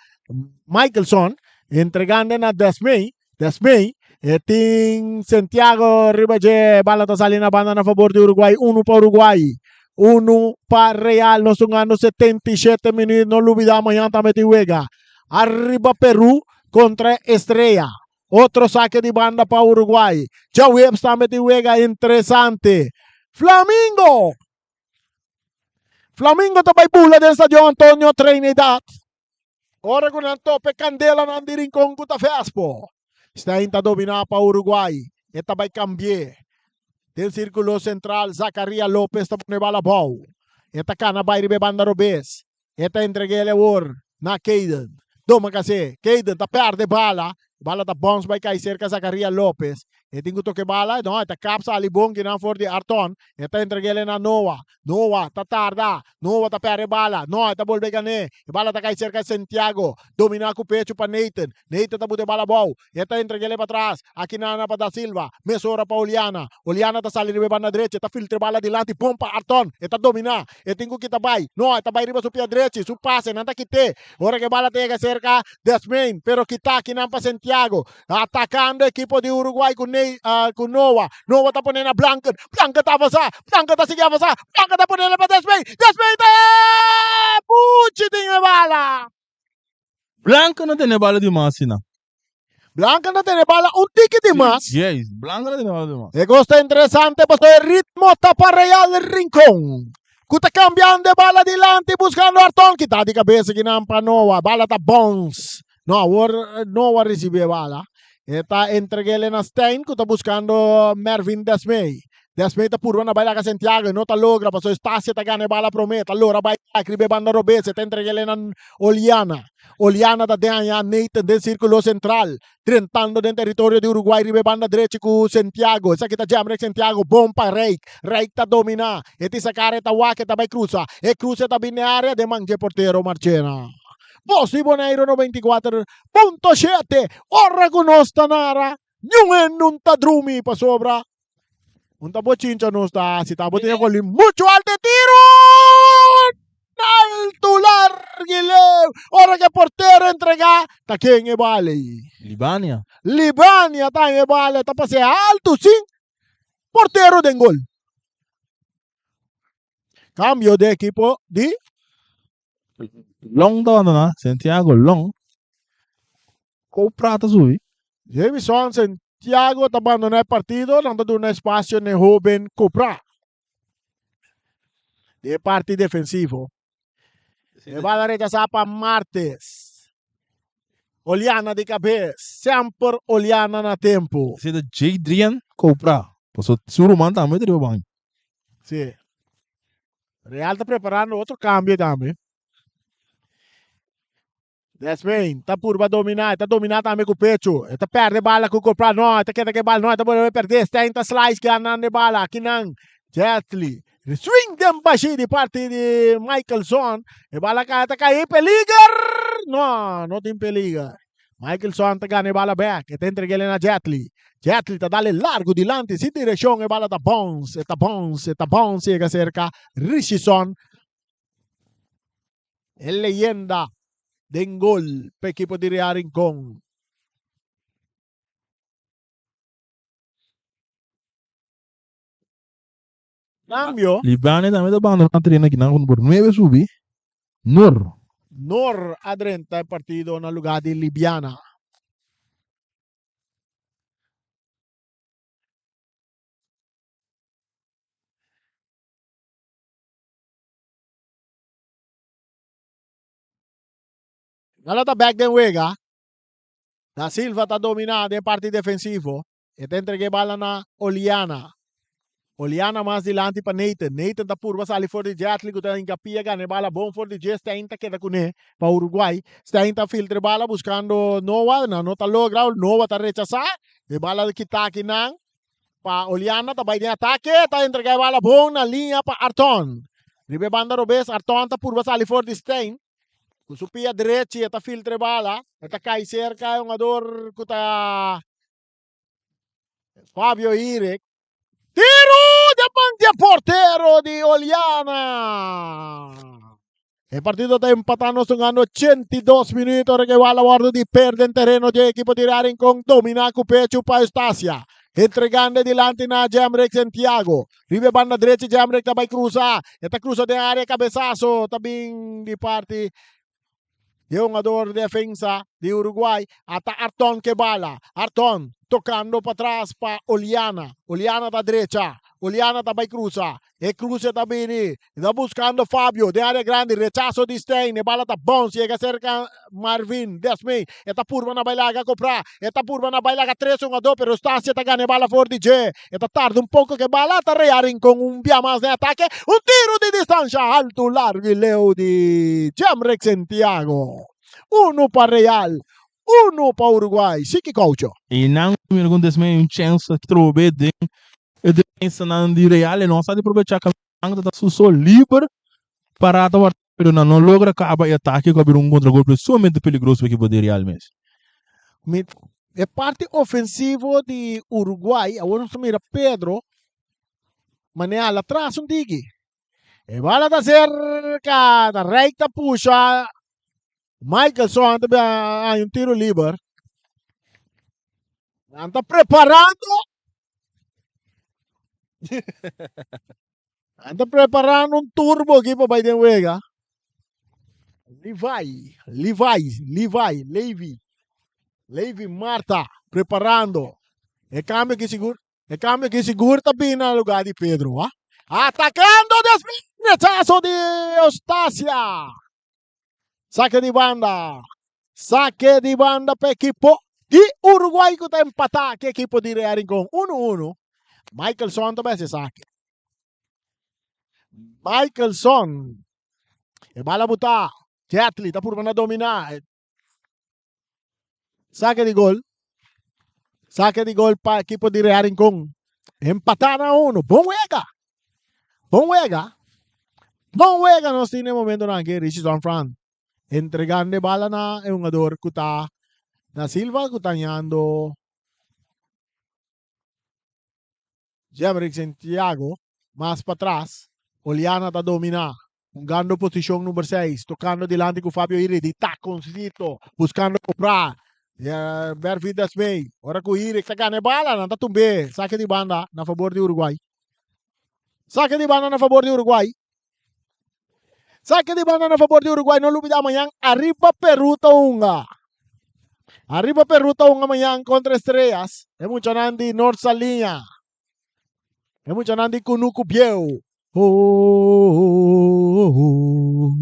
[SPEAKER 1] Michelson. Entregando na Desmey. Desmey. E tin Santiago riba dje. Bala ta sali na banda na favor di Uruguay. Uno pa Uruguay. Uno pa Real. Nos jugando 77 minuut. No lubida mañana tambe tin wega. Arriba Peru contra Estrella. Otro saque di banda pa Uruguay. Djaweps tambe tin wega interesante. Flamingo! Flamingo ta bai bula den stadion Antonio Trinidad. Ora ku nan topa e kandelanan di Rincon ku ta Vespo. Stein ta dominá pa Uruguay. E ta bai kambi'é. Den sirkulo sentral Zacaria Lopez ta pone bala abou. E ta kana bai riba e banda robes. E ta entreg'el awor na Kayden. Doma kas'é. Kayden ta pèrdè bala. Bala ta bòns bai kai serka Zacaria Lopez. E tin ku toka e bala. No, e ta kap sali bon kinan for di Arton. E ta entreg'el na Noah. Noah ta tarda. Noah ta pèrdè bala. No, e ta bolbe gan'é. E bala ta kai serka Santiago. Dominá ku pechu pa Nathan. Nathan ta buta e bala abou. E ta entreg'el patras. Aki nana pa Da Silva. Mesora pa Oliana. Oliana ta sali riba e banda drechi. E ta filtra e bala dilanti. Bon pa Arton. E ta dominá. E tin ku kita bai. No, e ta bai riba su pia drechi. Su pase, nan ta kit'é. Ora ku e bala ta yega serka Desmain. Pero kita akinan pa Santiago. Atakando ekipo di Uruguay ku Ney, ku Noah. Noah ta pone na Blanken. Blanken ta avansá. Blanken ta sigui avansá. Blanken ta pone pa Desmain. Desmain ta Puchi tin e bala.
[SPEAKER 2] Blanken no tene bala di mas asina.
[SPEAKER 1] Blanken ta tene bala un tiki di mas.
[SPEAKER 2] Yes, Blanken ta tene bala di mas.
[SPEAKER 1] E kos ta interesante pasobra e ritmo ta pa Real Rincon. Ku ta kambiando e bala dilanti buskando Arton. Kita di kabesa kinan pa Noah. Bala ta bounce. No, awor Noah risibi e bala. E ta entreg'el na Stein ku ta buskando Mervin Desmey. Desmey ta purba na bai laga Santiago. E no ta logra pasobra Estacia ta gana e bala promé. Ta lora bai riba e banda robes. E ta entreg'el na Oliana. Oliana ta den aña Nathan den sirkulo sentral, drentando den teritorio di Uruguay riba e banda drechi ku Santiago. Esaki ta Jamrek Santiago, bon pa Rijk. Rijk ta dominá. E tin sa kara e ta wak, e ta bai krusa. E kruse ta bini den área den man dje portero Marchena. Bos di Boneiru 94.7, ora ku nos ta nara, niun hende un ta drumi pasobra Un ta bochincha nos ta hasi, ta bo tin e goli mucho alto e tiro! Alto largo y leu. Ora que portero entrega, ta ken e bala ei?
[SPEAKER 2] Libania.
[SPEAKER 1] Libania ta e bala, ta pasea alto sin portero den gol. Cambio de equipo di
[SPEAKER 2] Long ta bandona, Santiago Long. Kou Prat a subi.
[SPEAKER 1] Jamison Santiago ta bandona e partido, nan ta duna espacio n'e hoben Copra. Di e parti defensivo. E bala rechasa pa Martes. Oliana di kabes. Semper Oliana na tempo.
[SPEAKER 2] Esei ta Jadrian Copra. Paso su ruman tambe ta riba banki.
[SPEAKER 1] Si. Real ta preparando otro cambio tambe. Desmain ta purba domina, e ta domina tambe cu pecho. E ta perde bala cu Copra. No, e ta keda cu e bala. No, e ta bolbe perde. Stein ta slice ganando e bala. Akinan Jetli. Swing den bashi di parti di Michelson. E bala ta cai. Peliger! No, no tin peliger. Michelson ta gana e bala bek. E ta entreg'el na Jetli. Jetli ta dale largu dilanti sin direkshon. E bala ta bounce, e ta bounce, e ta bounce yega serka Richison. E leyenda den gol pa ekipo di Real Rincon. Cambio.
[SPEAKER 2] Libani tambe ta bandona trena kinan ku number nuebe subi. Nor.
[SPEAKER 1] Nor a drenta e partido na lugar di Libiana. Bala ta bek den wega. Da Silva ta domina den parti defensivo. E ta entrega e bala na Oliana. Oliana mas dilanti pa Nathan. Nathan ta purba sali for di Jetli ku ta hinka pia gana e bala bon for di dje. Stein ta keda kuné pa Uruguay. Stein ta filtra e bala buskando Noah. Nan no ta logra. Noah ta rechasá. E bala kita akinan pa Oliana ta bai den atake. Ta entrega e bala bon na liña pa Arton. Riba e banda robes Arton ta purba sali for di Stein. Ku su pia drechi e ta filtra e bala. E ta kai serka e hungador ku ta Fabio Irek. Tiro de man di portero di Oliana. E partido ta empatá nos tungando 82 minuut ora ku bala wòrdu di perde den tereno dje ekipo di Real Rincon dominá ku pechu pa Eustacia. Entregando dilanti na Jemrick Santiago. Riba e banda drechi Jemrick ta bai krusa. E ta krusa den área kabesaso ta bin di parti di e hungador defensa di Uruguay. Ata Arton ke bala. Arton tokando patras pa Oliana. Oliana ta drecha. Oliana ta bai krusa. E cruce ta bini, e ta buscando Fabio den area grandi, rechazo di Stein, e bala ta bounce, yega cerca Marvin Desmay, e ta purba na bai laga copra, e ta purba na bai laga tres hungador, pero Eustacia ta gana e bala for di dje, e ta tarda un poco cu e bala ta rea Rincon un bia mas den atake, un tiro di distancia alto, largo y leu di Jemrick Santiago, uno pa Real, uno pa Uruguay, Siki Caucho.
[SPEAKER 2] Y nan mira con Desmay un chance trobe den E defensanan di Real e no sa di probecha Camavinga ta su so liber para ta warda pero nan no logra caba e atake cu a bira un contragolpe sumamente peligroso pa ekipo di Real mes.
[SPEAKER 1] Mi e parti ofensivo di Uruguay awor nos ta mira Pedro manera al atras un tiki. E bala ta cerca ta Rijk ta pusha Michelson ta haña un tiro liber. Nan ta preparando. Nan ta preparando un turbo aki pa bai den wega. Levi, Levi, Levi, Levi, Levi Marta preparando. E cambio aki sigur, e cambio aki sigur ta bini na lugar di Pedro. Ha? Atacando despues rechazo di Eustacia. Sake di banda. Sake di banda pa ekipo di Uruguay ku ta empatá ku ekipo di Real Rincon 1-1. Michelson ta bai hasi sake. Michelson. E bala butá. Jetli ta purba na dominá. Sake di gol. Sake di gol pa ekipo di Real Rincon. Empatá na uno. Bon wega. Bon wega. Bon wega nos tin e momentonan aki Richie Sanfran. Entregando e bala na e hungador ku ta Da Silva ku ta hañando Jemrick Santiago mas patras. Oliana ta dominá, hungando posishon number seis, tokando dilanti ku Fabio Iri di takoncito, buskando kopra. Bervin Desmey, ora ku Iri ta gana e bala, nan ta tumb'é. Sake di banda na fabor di Uruguay. Sake di banda na fabor di Uruguay. Sake di banda na fabor di Uruguay. No lubida mañan Arriba Peru ta hunga. Arriba Peru ta hunga mañan kontra Estrellas. E muchanan di North Saliña. E muchanan di Kunuku Bieu. Oh, oh, oh.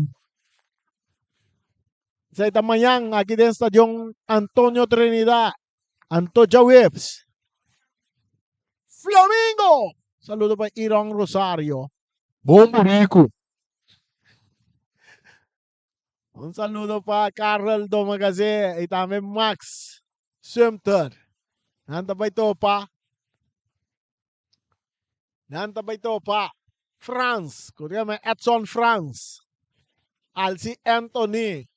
[SPEAKER 1] Esei ta mañan aki den Stadion Antonio Trinidad. Anto djaweps. Flamingo! Saludo pa Iron Rosario.
[SPEAKER 2] Bon buriku.
[SPEAKER 1] Un saludo pa Karel Domagaze y tambe Max Sumter. Nan ta bai topa. Nan ta bai topa Frans, ku ta yama Edson Frans. Alci Anthony.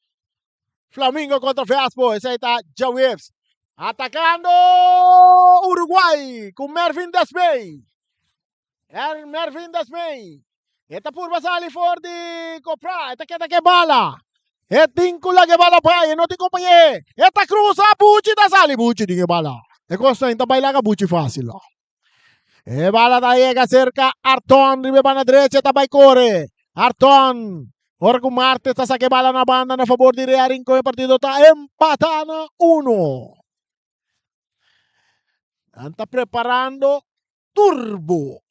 [SPEAKER 1] Flamingo kontra Vespo, esei ta djaweps. Atakando Uruguay ku Mervin Desmey. Er Mervin Desmey. E ta purba sali for di Copra. E ta keda ke bala. E tin ku laga e bala bai. E no tin kompañé. E ta krusa. Buchi ta sali. Buchi tin e bala. E kosnan ta bai laga Buchi fásil lo. E bala ta yega serka Arton riba e banda drecha. E ta bai kore. Arton. Ora ku Martes ta saka e bala na banda na fabor di Real Rincon. E partido ta empatá na uno. Nan ta preparando Turbo.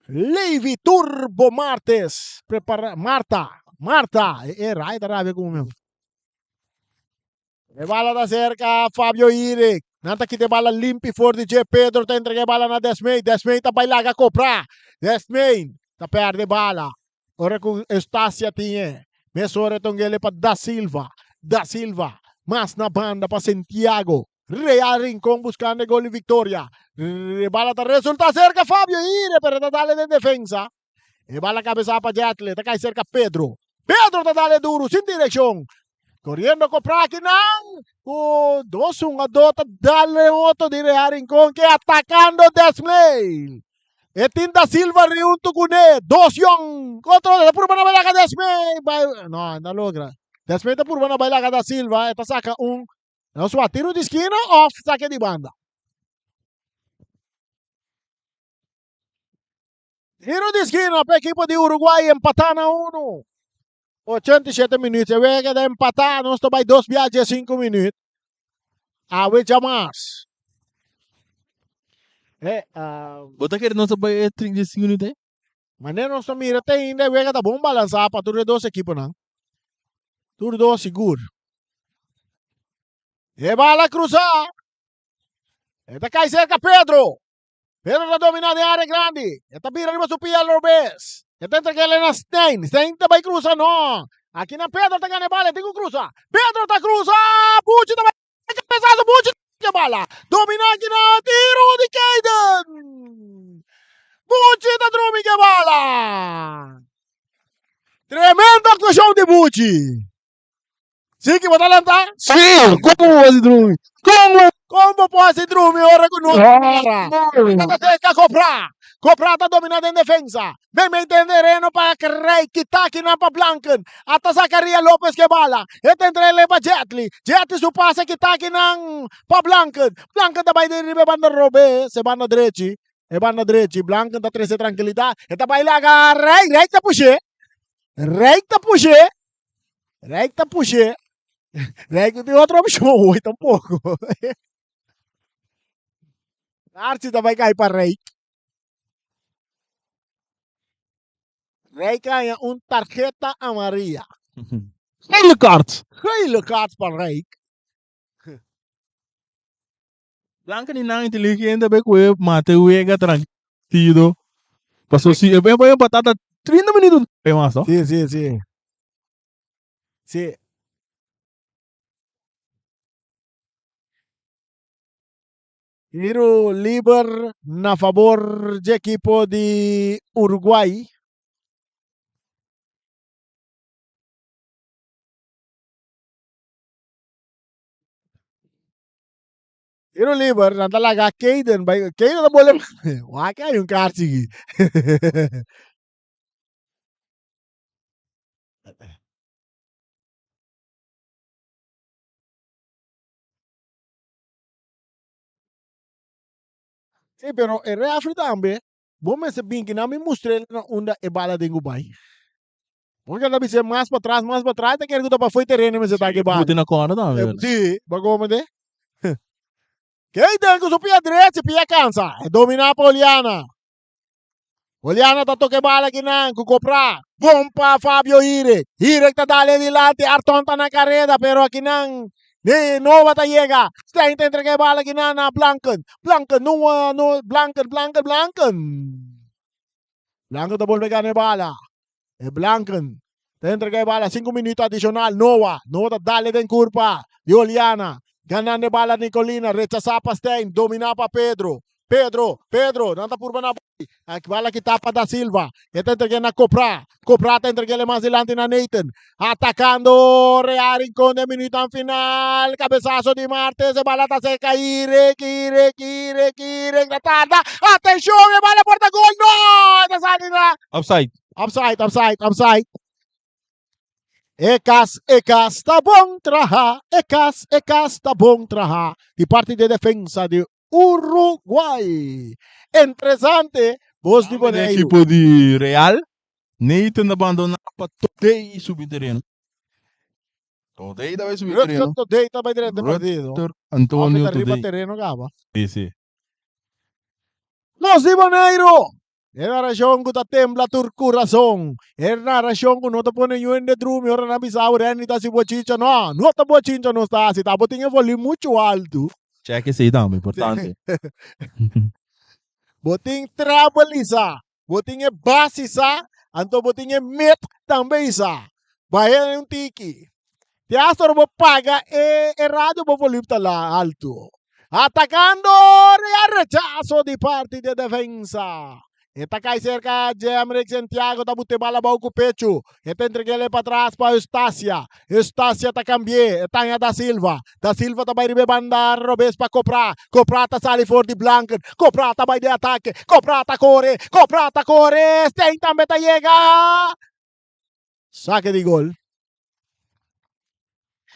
[SPEAKER 1] Levi Turbo Martes. Prepara Marta. Marta. E, e rai ta rabia ku mi. E bala ta cerca Fabio Irik. Nan ta kita e bala limpi for di dje. Pedro ta entrega e bala na Desmay. Desmay ta bai laga kopra. Desmay ta perde bala. Ora ku Eustacia tin e. Mesora e tongele pa Da Silva. Da Silva mas na banda pa Santiago. Real Rincon buscando e gol di victoria. E bala ta resulta cerca Fabio Ire, pero ta dale den defensa. E bala cabeza pa Jetle, ta cai cerca Pedro. Pedro ta dale duro, sin direccion. Corriendo con Praki nan. Cu dos hungador ta dale otro di Real Rincon que atacando Desmail. E tin Da Silva riunto kuné. Dos yòn. Otro ta purba na bai laga Desmey. Bai, no, no logra. Desmey ta purba na bai laga Da Silva. E ta saka un. No swa tiro di skina of sake di banda. Tiro di skina pa ekipo di Uruguay empatá na unu. 87 minuut. E wega keda empatá. Nos ta bai dos bia 15 minuut. Awe djamas. Eh, uh,
[SPEAKER 2] Bo ta kere nos ta bai e 35 minuut ei?
[SPEAKER 1] Manera nos ta mira te ainda e wega ta bon balansá pa tur e dos ekiponan. Tur dos sigur. E bala krusá. E ta kai serka Pedro. Pedro ta dominá den área grandi. E ta bira riba su pia robes. E ta entreg'é na Stein. Stein ta bai krusa. No. Aki na Pedro ta gana e bala. E tin ku krusa. Pedro ta krusa. Buchi ta bai kabesaso. Buchi ta bala. Dominá aki na tiro di Kayden. Buchi ta drumi ke bala. Tremendo aktuashon di Buchi. Siki, bo ta lanta?
[SPEAKER 2] Sí, como bo hasi drumi? Como?
[SPEAKER 1] Kon bo por hasi drumi ora ku nos para? Ta serka Kopra. Kopra ta domina den defensa. Meimei den tereno pa Rey kita kinan pa Blanken. Ata Zacaria Lopez ke bala. E ta entra ele pa Jetli. Jetli su pase kita kinan pa Blanken. Blanken ta bai den riba e banda robes, e banda drechi. E banda drechi. Blanken ta trese trankilidat. E ta bai laga Rey. Rey ta pushe. Rey ta pushe. Rijk ta push'é. Rijk no tin otro opshon hoy tampoko. Archie ta bai kai pa Rijk. Rijk haña un tarjeta amarilla.
[SPEAKER 2] Gele kaart.
[SPEAKER 1] Gele kaart pa Rijk.
[SPEAKER 2] Blanca ni nan inteligente be ku e mate wega tranquilo. Paso si e ben bai batata 30 minutos e mas no.
[SPEAKER 1] Sí, sí, sí. Sí. Tiro liber na favor dje ekipo di Uruguay. Tiro liber, nan ta laga Kaden bai. Kaden ta bole. Wak hay un kaart chiki. Sí, pero e referee tambe, bo mester bin ki nan mi mustr'é na unda e bala den ku bai. Bo ke ta bis'é mas pa tras, mas pa tras, ta kere ku ta pa fo'i tereno mester ta ki bala.
[SPEAKER 2] Buti na kòrda tambe, verdad?
[SPEAKER 1] Sí, bo komo de? Keiten ku su pia drechi, pia kansa. E dominá pa Oliana. Oliana ta toka e bala kinan ku Kopra. Bon pa Fabio Hirek. Hirek ta dale dilanti, Arton ta na kareda, pero akinan ni Nova ta yega. Stein ta entrega e bala kinan na Blanken. Blanken, no, no, Blanken, Blanken, Blanken. Blanken ta bolbe gana e bala. E Blanken ta entrega e bala 5 minuto adishonal. Noa, Noa ta dale den kurpa di Oliana. Ganando e bala Nicolina, rechasá pa Stein, dominá pa Pedro. Pedro, Pedro, nan ta purba na bai. A bala kita pa Da Silva. E ta entreg'é na Copra. Copra ta entreg'é mas dilanti na Nathan. Atacando Real Rincon den minutonan final. Cabezazo di Martes. E bala ta cerca Irek, Irek, Irek, Irek. Ta tarda. Atencion, e bala porta gol. No! E ta sali na.
[SPEAKER 2] Offside.
[SPEAKER 1] Offside, offside, offside. E kas, e kas ta bon traha. E kas, e kas ta bon traha. Di parti di defensa di Uruguay. Interesante, bos di
[SPEAKER 2] Tambe den
[SPEAKER 1] Boneiru.
[SPEAKER 2] ekipo di Real, Nathan ta bandona pa Todey subi tereno. Todey ta bai subi
[SPEAKER 1] Rutger
[SPEAKER 2] tereno.
[SPEAKER 1] Todey ta bai drenta partido.
[SPEAKER 2] Rutger
[SPEAKER 1] Hopi
[SPEAKER 2] Antonio
[SPEAKER 1] ta riba
[SPEAKER 2] Todey.
[SPEAKER 1] tereno kaba.
[SPEAKER 2] Sí, sí.
[SPEAKER 1] Nos di Boneiru! E narashon ku ta tembla tur kurason. E narashon ku no ta pone yu hende drumi ora nan bisa awe Renny ta hasi bochincha. No, no ta bochincha nos ta hasi, ta bo tin e volume muchu altu.
[SPEAKER 2] Check esei tambe, importante.
[SPEAKER 1] Bo tin treble isa, bo tin e bass isa, anto bo tin e mid tambe isa. Bahe un tiki. Te hasta ora bo paga e e radio bo volume ta la alto. Atacando Real rechazo di parti di defensa. E ta kai serka Jemrick Santiago ta bute bala abou ku pechu. E ta entreg'é patras pa Eustacia. Eustacia ta kambi'é, e taña Da Silva. Da Silva ta bai riba e banda robes pa Copra. Copra ta sali for di Blanken. Copra ta bai den atake. Copra ta kore. Copra ta kore. Stein tambe ta yega. Sake di gol.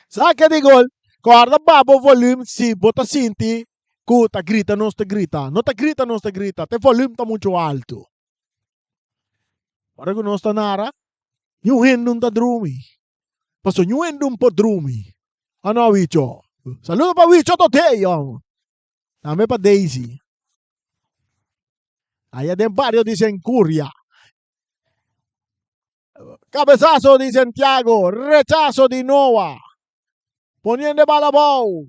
[SPEAKER 1] Sake di gol. Kòrda ba bo volume si bo ta sinti ku ta grita nos ta grita. No ta grita nos ta grita, te volume ta muchu altu. Ora ku nos ta nara, niun hende no ta drumi. Pasobra niun hende no por drumi. Ano Wicho? Saludo pa Wicho Totey, hòmber. Tambe pa Daisy. Aya den bario di Sencuria. Cabezazo di Santiago, rechazo di Noah. Poniendo e bala abou.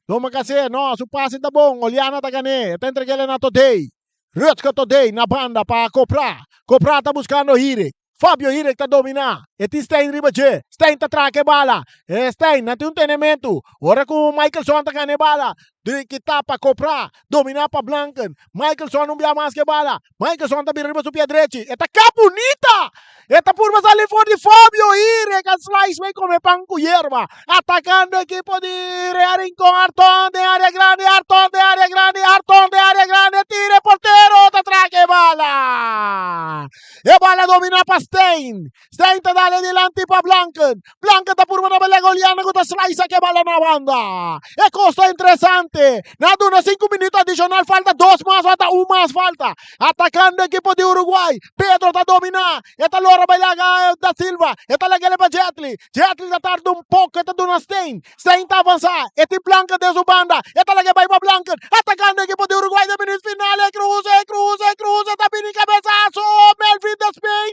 [SPEAKER 1] Toma Case, no, su pase ta bon. Oliana ta gané. E ta entreg'é na Todey. Rutger Todey na banda pa Copra. Copra ta buscando Hirik. Fabio Hirik ta dominá. E tin Stein riba dje. Stein ta traka e bala. E Stein, nan tin un tenementu. Ora ku Michelson ta gana e bala. Di kita pa Copra. Dominá pa Blanken. Michelson un bia mas ku e bala. Michelson ta bira riba su pia drechi. E ta ka bunita! E ta purba sali for di Fabio Hirek a slice bai come pan ku yerba. Atakando ekipo di Real Rincon. Arton den area grandi, Arton den area grandi, Arton den area grandi. Tira e portero ta traka e bala. E bala domina pa Stein. Stein ta dale dilanti pa Blanken. Blanken ta purba na belé Goliana ku ta slice ke bala na banda. E kos ta interesante. Na duna 5 minuto adicional falta dos mas falta un mas falta. Atakando ekipo di Uruguay. Pedro ta domina. E ta lora bai laga Da Silva. E ta lag'ele pa Jetli. Jetli ta tarda un poko e ta duna Stein. Stein ta avansa. E tin Blanken den su banda. E ta lag'e bai pa Blanken. Atakando ekipo di Uruguay den minuut final. E cruza, e cruza, e cruza. Ta bini cabezazo. Melvin Despin.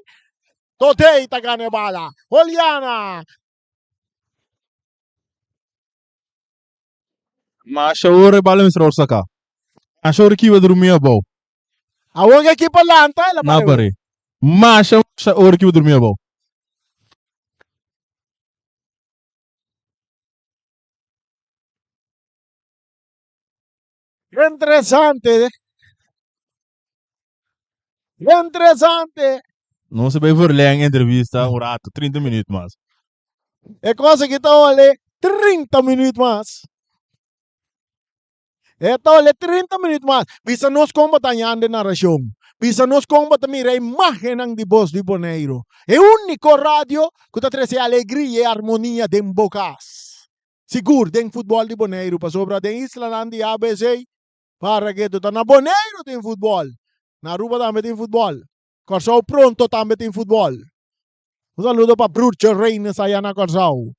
[SPEAKER 1] Todey ta gana e bala. Oliana.
[SPEAKER 2] Masha ora e bala mester a saka. Masha ora kiba drumi abou.
[SPEAKER 1] Awor ke ekipo lanta el a
[SPEAKER 2] Na
[SPEAKER 1] pare.
[SPEAKER 2] pare. Masha masha ora kiba drumi abou.
[SPEAKER 1] Interesante. Interesante.
[SPEAKER 2] Nos a bay verleng entrevista un rato, 30 minuut mas.
[SPEAKER 1] E cosa ki ta ole 30 minuut mas. E ta ole 30 minuut mas. Bisa nos kon bo ta hañando e narashon. Bisa nos kon bo ta mira e imágennan di Bos di Boneiru. E úniko radio ku ta trese alegria i armonia den bo kas. Sigur den futbòl di Boneiru, pasobra den islanan di ABC para ke ta na Boneiru tin futbòl, na Aruba tambe tin futbòl, Kòrsou pronto tambe tin futbòl. Un saludo pa Broertje Reines aya na Kòrsou.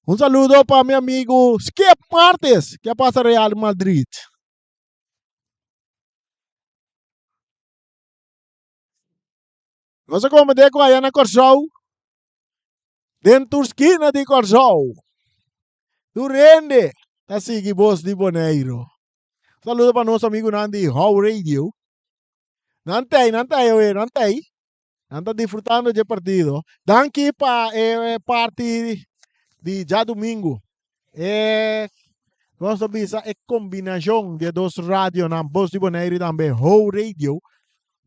[SPEAKER 1] Un saludo pa mi amigu Skip Martes ke a pasa Real Madrid. Nos a komprendé ku aya na Kòrsou Den tur skina di Kòrsou, tur hende ta sigui Bos di Boneiru. Saludo pa nos amigunan di How Radio. Nan tei, nan tei awe, nan tei. Nan ta disfrutando dje partido. Danki pa e parti di djadumingu. E nos ta bisa e kombinashon di e dos radionan, Bos di Boneiru i tambe How Radio.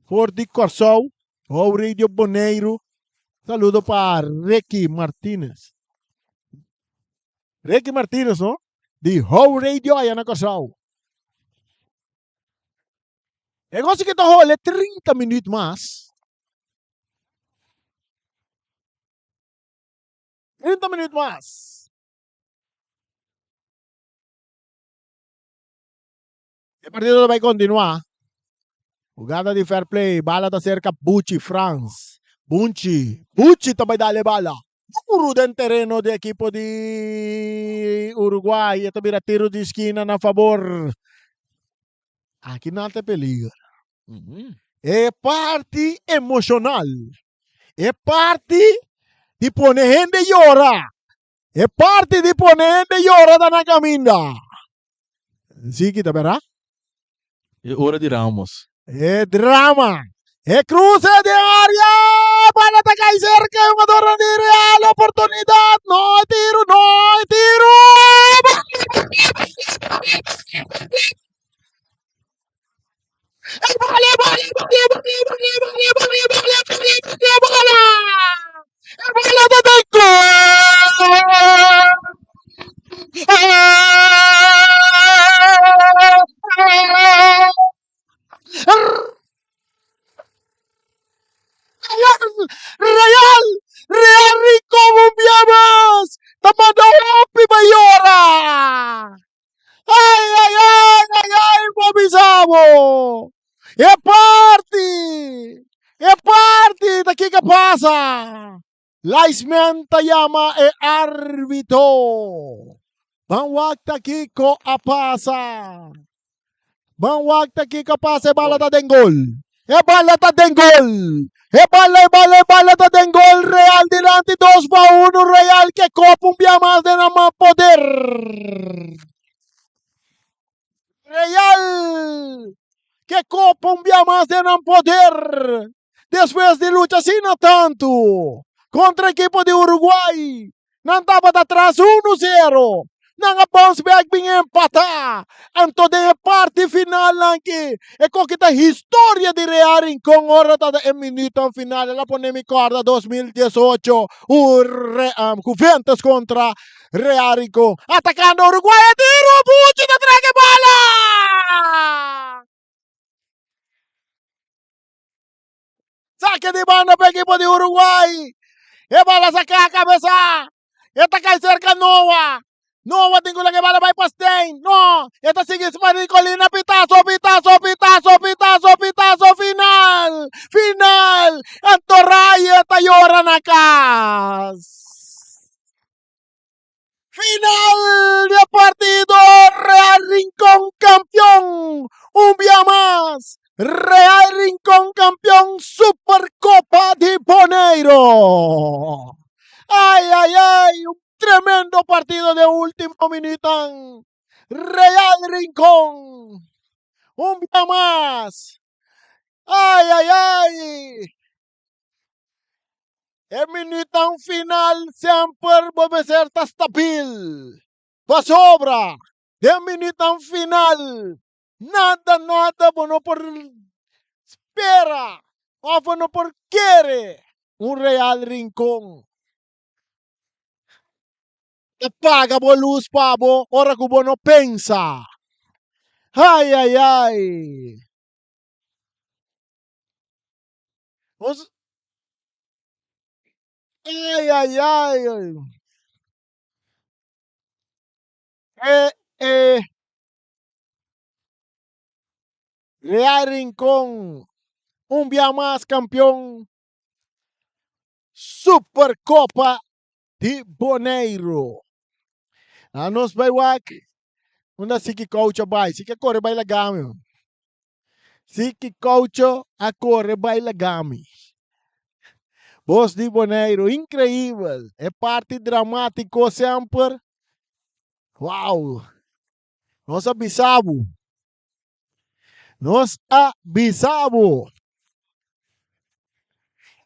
[SPEAKER 1] For di Kòrsou, How Radio Boneiru Saludo pa Ricky Martinez. Ricky Martinez, no? Di How Radio allá na Kòrsou. E gosi ki ta hole 30 minuut mas. 30 minuut mas. E partido ta bai kontinuá. Hugada di fair play, bala ta serka Buchi Frans. Bunchi, Buchi ta bai dal e bala. Duru den tereno di ekipo di Uruguay. E ta bira tiro di skina na fabor. Aki nan ta peliger. E parti emoshonal. E parti di pone hende yora. E parti di pone hende yora ta na kaminda. Ziki ta bera?
[SPEAKER 2] E ora di Ramos.
[SPEAKER 1] E drama. E cruce den area. Bala ta cai cerca. E jugador di Real. Oportunidad. No e tiro. No e tiro. E bala, e bala, e bala, e bala, e bala. Linesman ta yama e arbitro. Ban wak ta kiko a pasa. Ban wak ta kiko a pasa. E bala ta den gol. E bala ta den gol. E bala, e bala, e bala ta den gol. Real dilanti 2-1. Real ke kop un bia mas den nan man poder. Real ke kop un bia mas den nan poder. Despues di lucha asina tantu kontra ekipo di Uruguay, nan tabata tras unu sero. Nan a bounce back bin empatá. Anto den e parti final nan ki e koki ta historia di Real Rincon ora ta e minutonan final. El a pone mi kòrda 2018 Juventus kontra Real Rincon. Atakando Uruguay e tiro, Buchi ta traka e bala! Saque di banda pa equipo di Uruguay. E bala saca cabeza. E ta cai cerca Noah. Noah tin cu laga e bala bai pa Stein. No. E ta sigui Maricolina. Pitazo, pitazo, pitazo, pitazo, pitazo. Final. Final. Anto Raye ta yora na cas. Final di e partido Real Rincon campeon un bia mas Real Rincon campeon Supercopa di Boneiro ay ay ay un tremendo partido den ultimo minutan Real Rincon un bia mas ay ay ay E minuutnan final semper bo mester ta stabil. Pasobra den minuutnan final nada nada bo no por spera of bo no por kere un Real Rincon ta paga bo lus pa bo ora ku bo no pensa. Ai ai ai. Nos Ai ai ai. E e Real Rincon un bia mas campeon Supercopa di Boneiru. A nos bai wak unda Siki Coucho bai. Siki a kore bai laga mi. Siki Coucho a kore bai laga mi. Bos di Boneiru, increibel. E parti dramatico semper. Wow. Nos a bisa bo. Nos a bisa bo.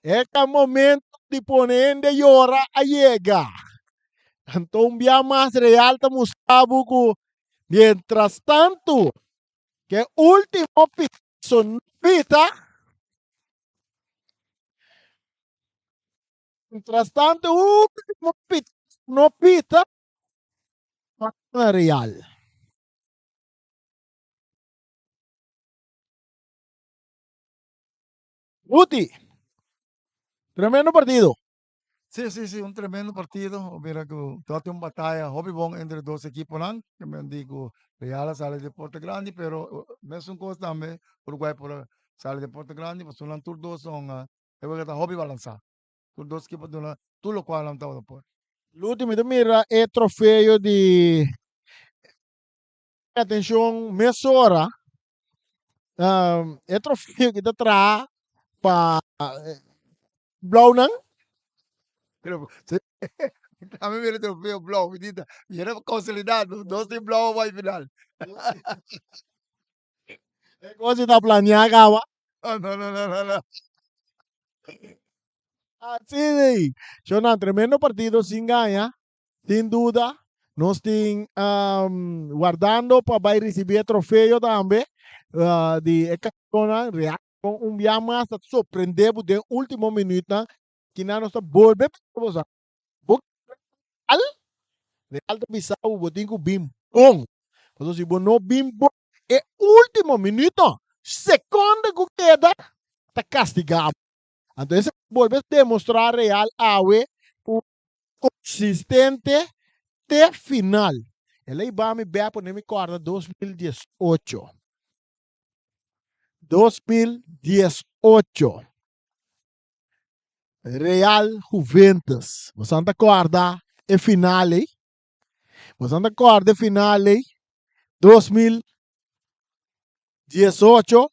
[SPEAKER 1] E ta momento di pone hende yora a yega. Anto un bia mas Real ta mustra bo ku mientras tanto ke ultimo piso no pita, mientras tanto ultimo pita no pita, Real. Guti, tremendo partido.
[SPEAKER 3] Sí, sí, sí, un tremendo partido. Mira ku tabata un bataya hopi bon entre dos ekiponan. Ke men di ku Real a sali di porta grandi, pero mesun kos tambe Uruguay por a sali di porta grandi, pasobra nan tur dos son e wega ta hopi balansá. Tur dos ekipo a duna tur lokual nan tabata por.
[SPEAKER 1] Luti, mi ta mira e trofeo di Atencion mesora e trofeo ki ta traha pa blauwnan.
[SPEAKER 3] Pero tambe mira trofeo blauw mi di ta mira casualidad no dos tin blauw bai final.
[SPEAKER 1] E cos ta planea caba.
[SPEAKER 3] No no no no no.
[SPEAKER 1] Así Shonan tremendo partido sin gaña. Sin duda, nos tin wardando pa bai risibí e trofeo tambe di e campeonnan. Real con un bia mas ta sorprende bo den ultimo minuutnan. Kinan nos ta bolbe bisa bo sa. Bo Real, Real ta bisa bo, bo tin cu bin bon. Pasobra si bo no bin bon e ultimo minuto, seconde cu keda, ta castiga bo. Anto esaki bolbe demostra Real awe cu Konsistente te final. El a hiba mi bek pone mi kòrda 2018. 2018. Real Juventus. Boso ta kòrda e final ei? Boso ta kòrda e final ei? 2018,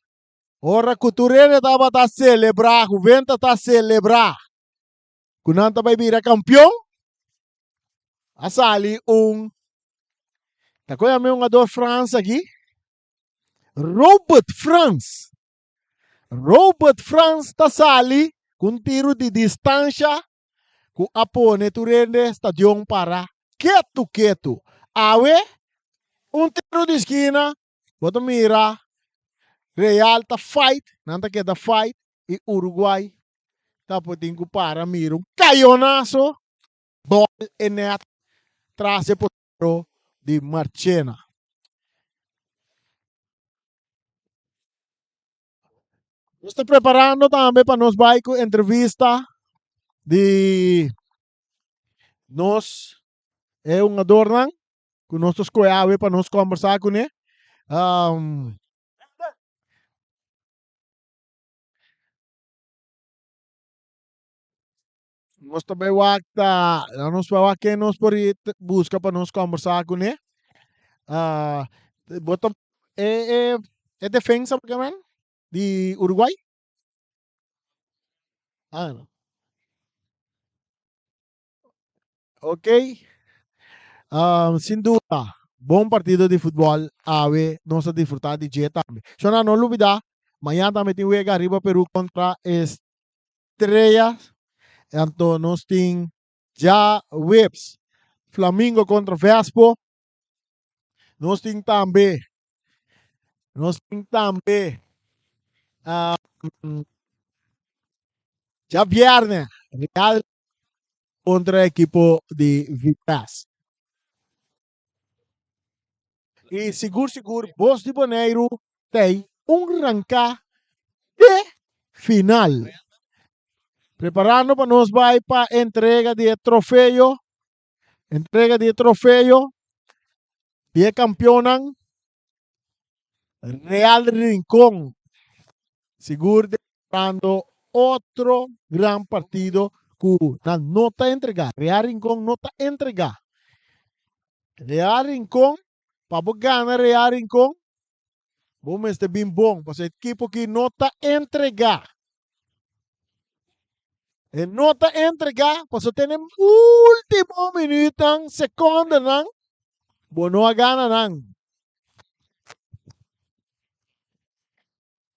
[SPEAKER 1] ora ku tur hende tabata selebrá, Juventus ta selebrá ku nan ta bai bira kampion, a sali un, ta koe ami un hungador Frans aki, Robert Frans. Robert Frans ta sali ku un tiru di distansha ku a pone tur hende stadion para ketu ketu. Awe un tiru di skina bo ta mira Real ta fight, nan ta keda fight i Uruguay ta por tin ku para mira un kayonaso bòl e nèt tras e portero di Marchena. Nos ta preparando tambe pa nos bai ku entrevista di nos e hungadornan ku nos ta skohe awe pa nos kombersá kuné. Um, nos ta bai wak ta, nos bai wak ken nos por buska pa nos kombersá kuné. Ah, bo ta e e e defensa por men di Uruguay? Ah, no. Ok. Um, sin duda, bon partido di futbol awe nos a disfruta di dje tambe. Shona, no lubida, mañana tambe tin wega riba Peru kontra Estrella. Anto nos tin djaweps Flamingo kontra Vespo. Nos tin tambe, nos tin tambe um, djabierne Real kontra ekipo di Vitesse. I sigur sigur Bos di Boneiru tei un ranká te final. Preparando pa nos bai pa entrega di e trofeo, entrega di e trofeo di e kampionnan Real Rincon. Sigur demostrando otro gran partido ku nan no ta entrega. Real Rincon no ta entrega. Real Rincon, pa bo gana Real Rincon, bo mester bin bon, pasobra e ekipo aki no ta entrega. E no ta entrega, pasobra te den ultimo minuutnan, secondenan, bo no a gana nan.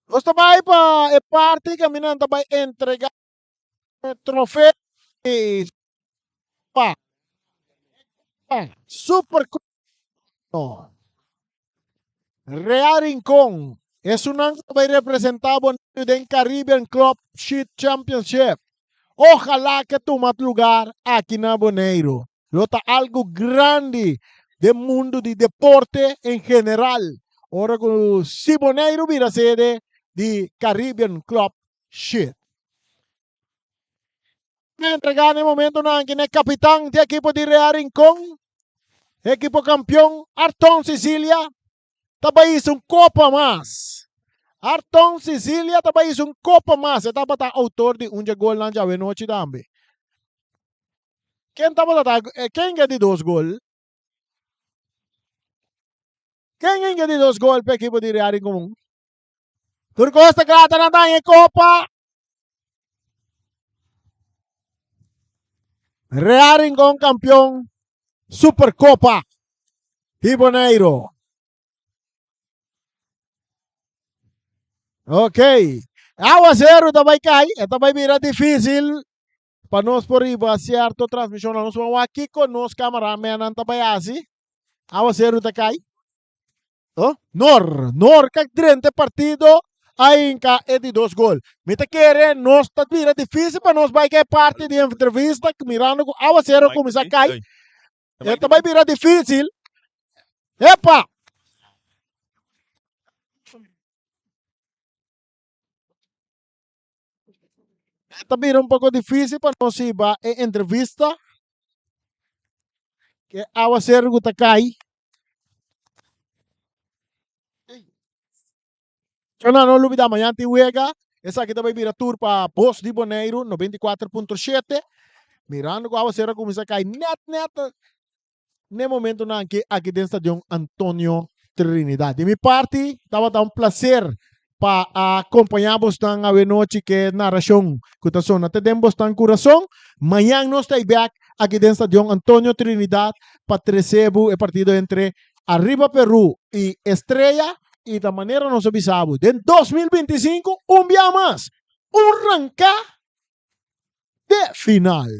[SPEAKER 1] Nos ta bai pa e parti kaminda nan ta bai entrega e trofeo di Copa Super Copa. Real Rincon, esunnan ku ta bai representá Boneiru den Caribbean Club Sheet Championship. Ojalá ke tuma lugar aki na Boneiru. Lo ta algu grandi den mundu di deporte en general ora ku si Boneiru bira sede di Caribbean Club Sheet. Ta entregá na e momentonan aki na e kapitan di ekipo di Real Rincon, ekipo kampion Arton Cecilia ta bai hisa un kopa mas. Arton Cecilia ta bai hisa un kopa mas. E tabata outor di un dje golnan djawe nochi tambe. Ken tabata ta ken ke di dos gol? Ken ke di dos gol pa ekipo di Real Rincon? Tur kos ta kla ta nan ta haña e kopa. Real Rincon kampion Supercopa di Boneiru. Ok. Awaseru ta bai kai, e ta bai bira difícil pa nos por riba cierto transmisión. Nos van wak kiko nos cameramannan ta bai hasi. Awaseru ta kai. Oh, Nor, Nor ka drenta e partido a hinka e di dos gol. Mi ta kere nos ta bira difícil pa nos bai ke parti di entrevista mirando ku awacero kuminsá kai. E ta bai bira difícil. Epa! E ta bira un poko difícil pa nos hiba e entrevista. Ke awacero ku ta kai. Chona no lubida mañana tin wega. Esaki ta bai bira tur pa Bos di Boneiru 94.7. Mirando ku awasero a kuminsá kai nèt nèt n'e momentonan aki aki den Stadion Antonio Trinidad. Di mi parti tabata un placer pa a kompañá bosnan awe nochi ku e narashon ku ta sona te den bosnan kurason. Mañan nos ta ei bèk aki den Stadion Antonio Trinidad pa trese bo e partido entre Arriba Peru i Estrella i ta manera nos a bisa bo den 2025 un bia mas un ranká de final.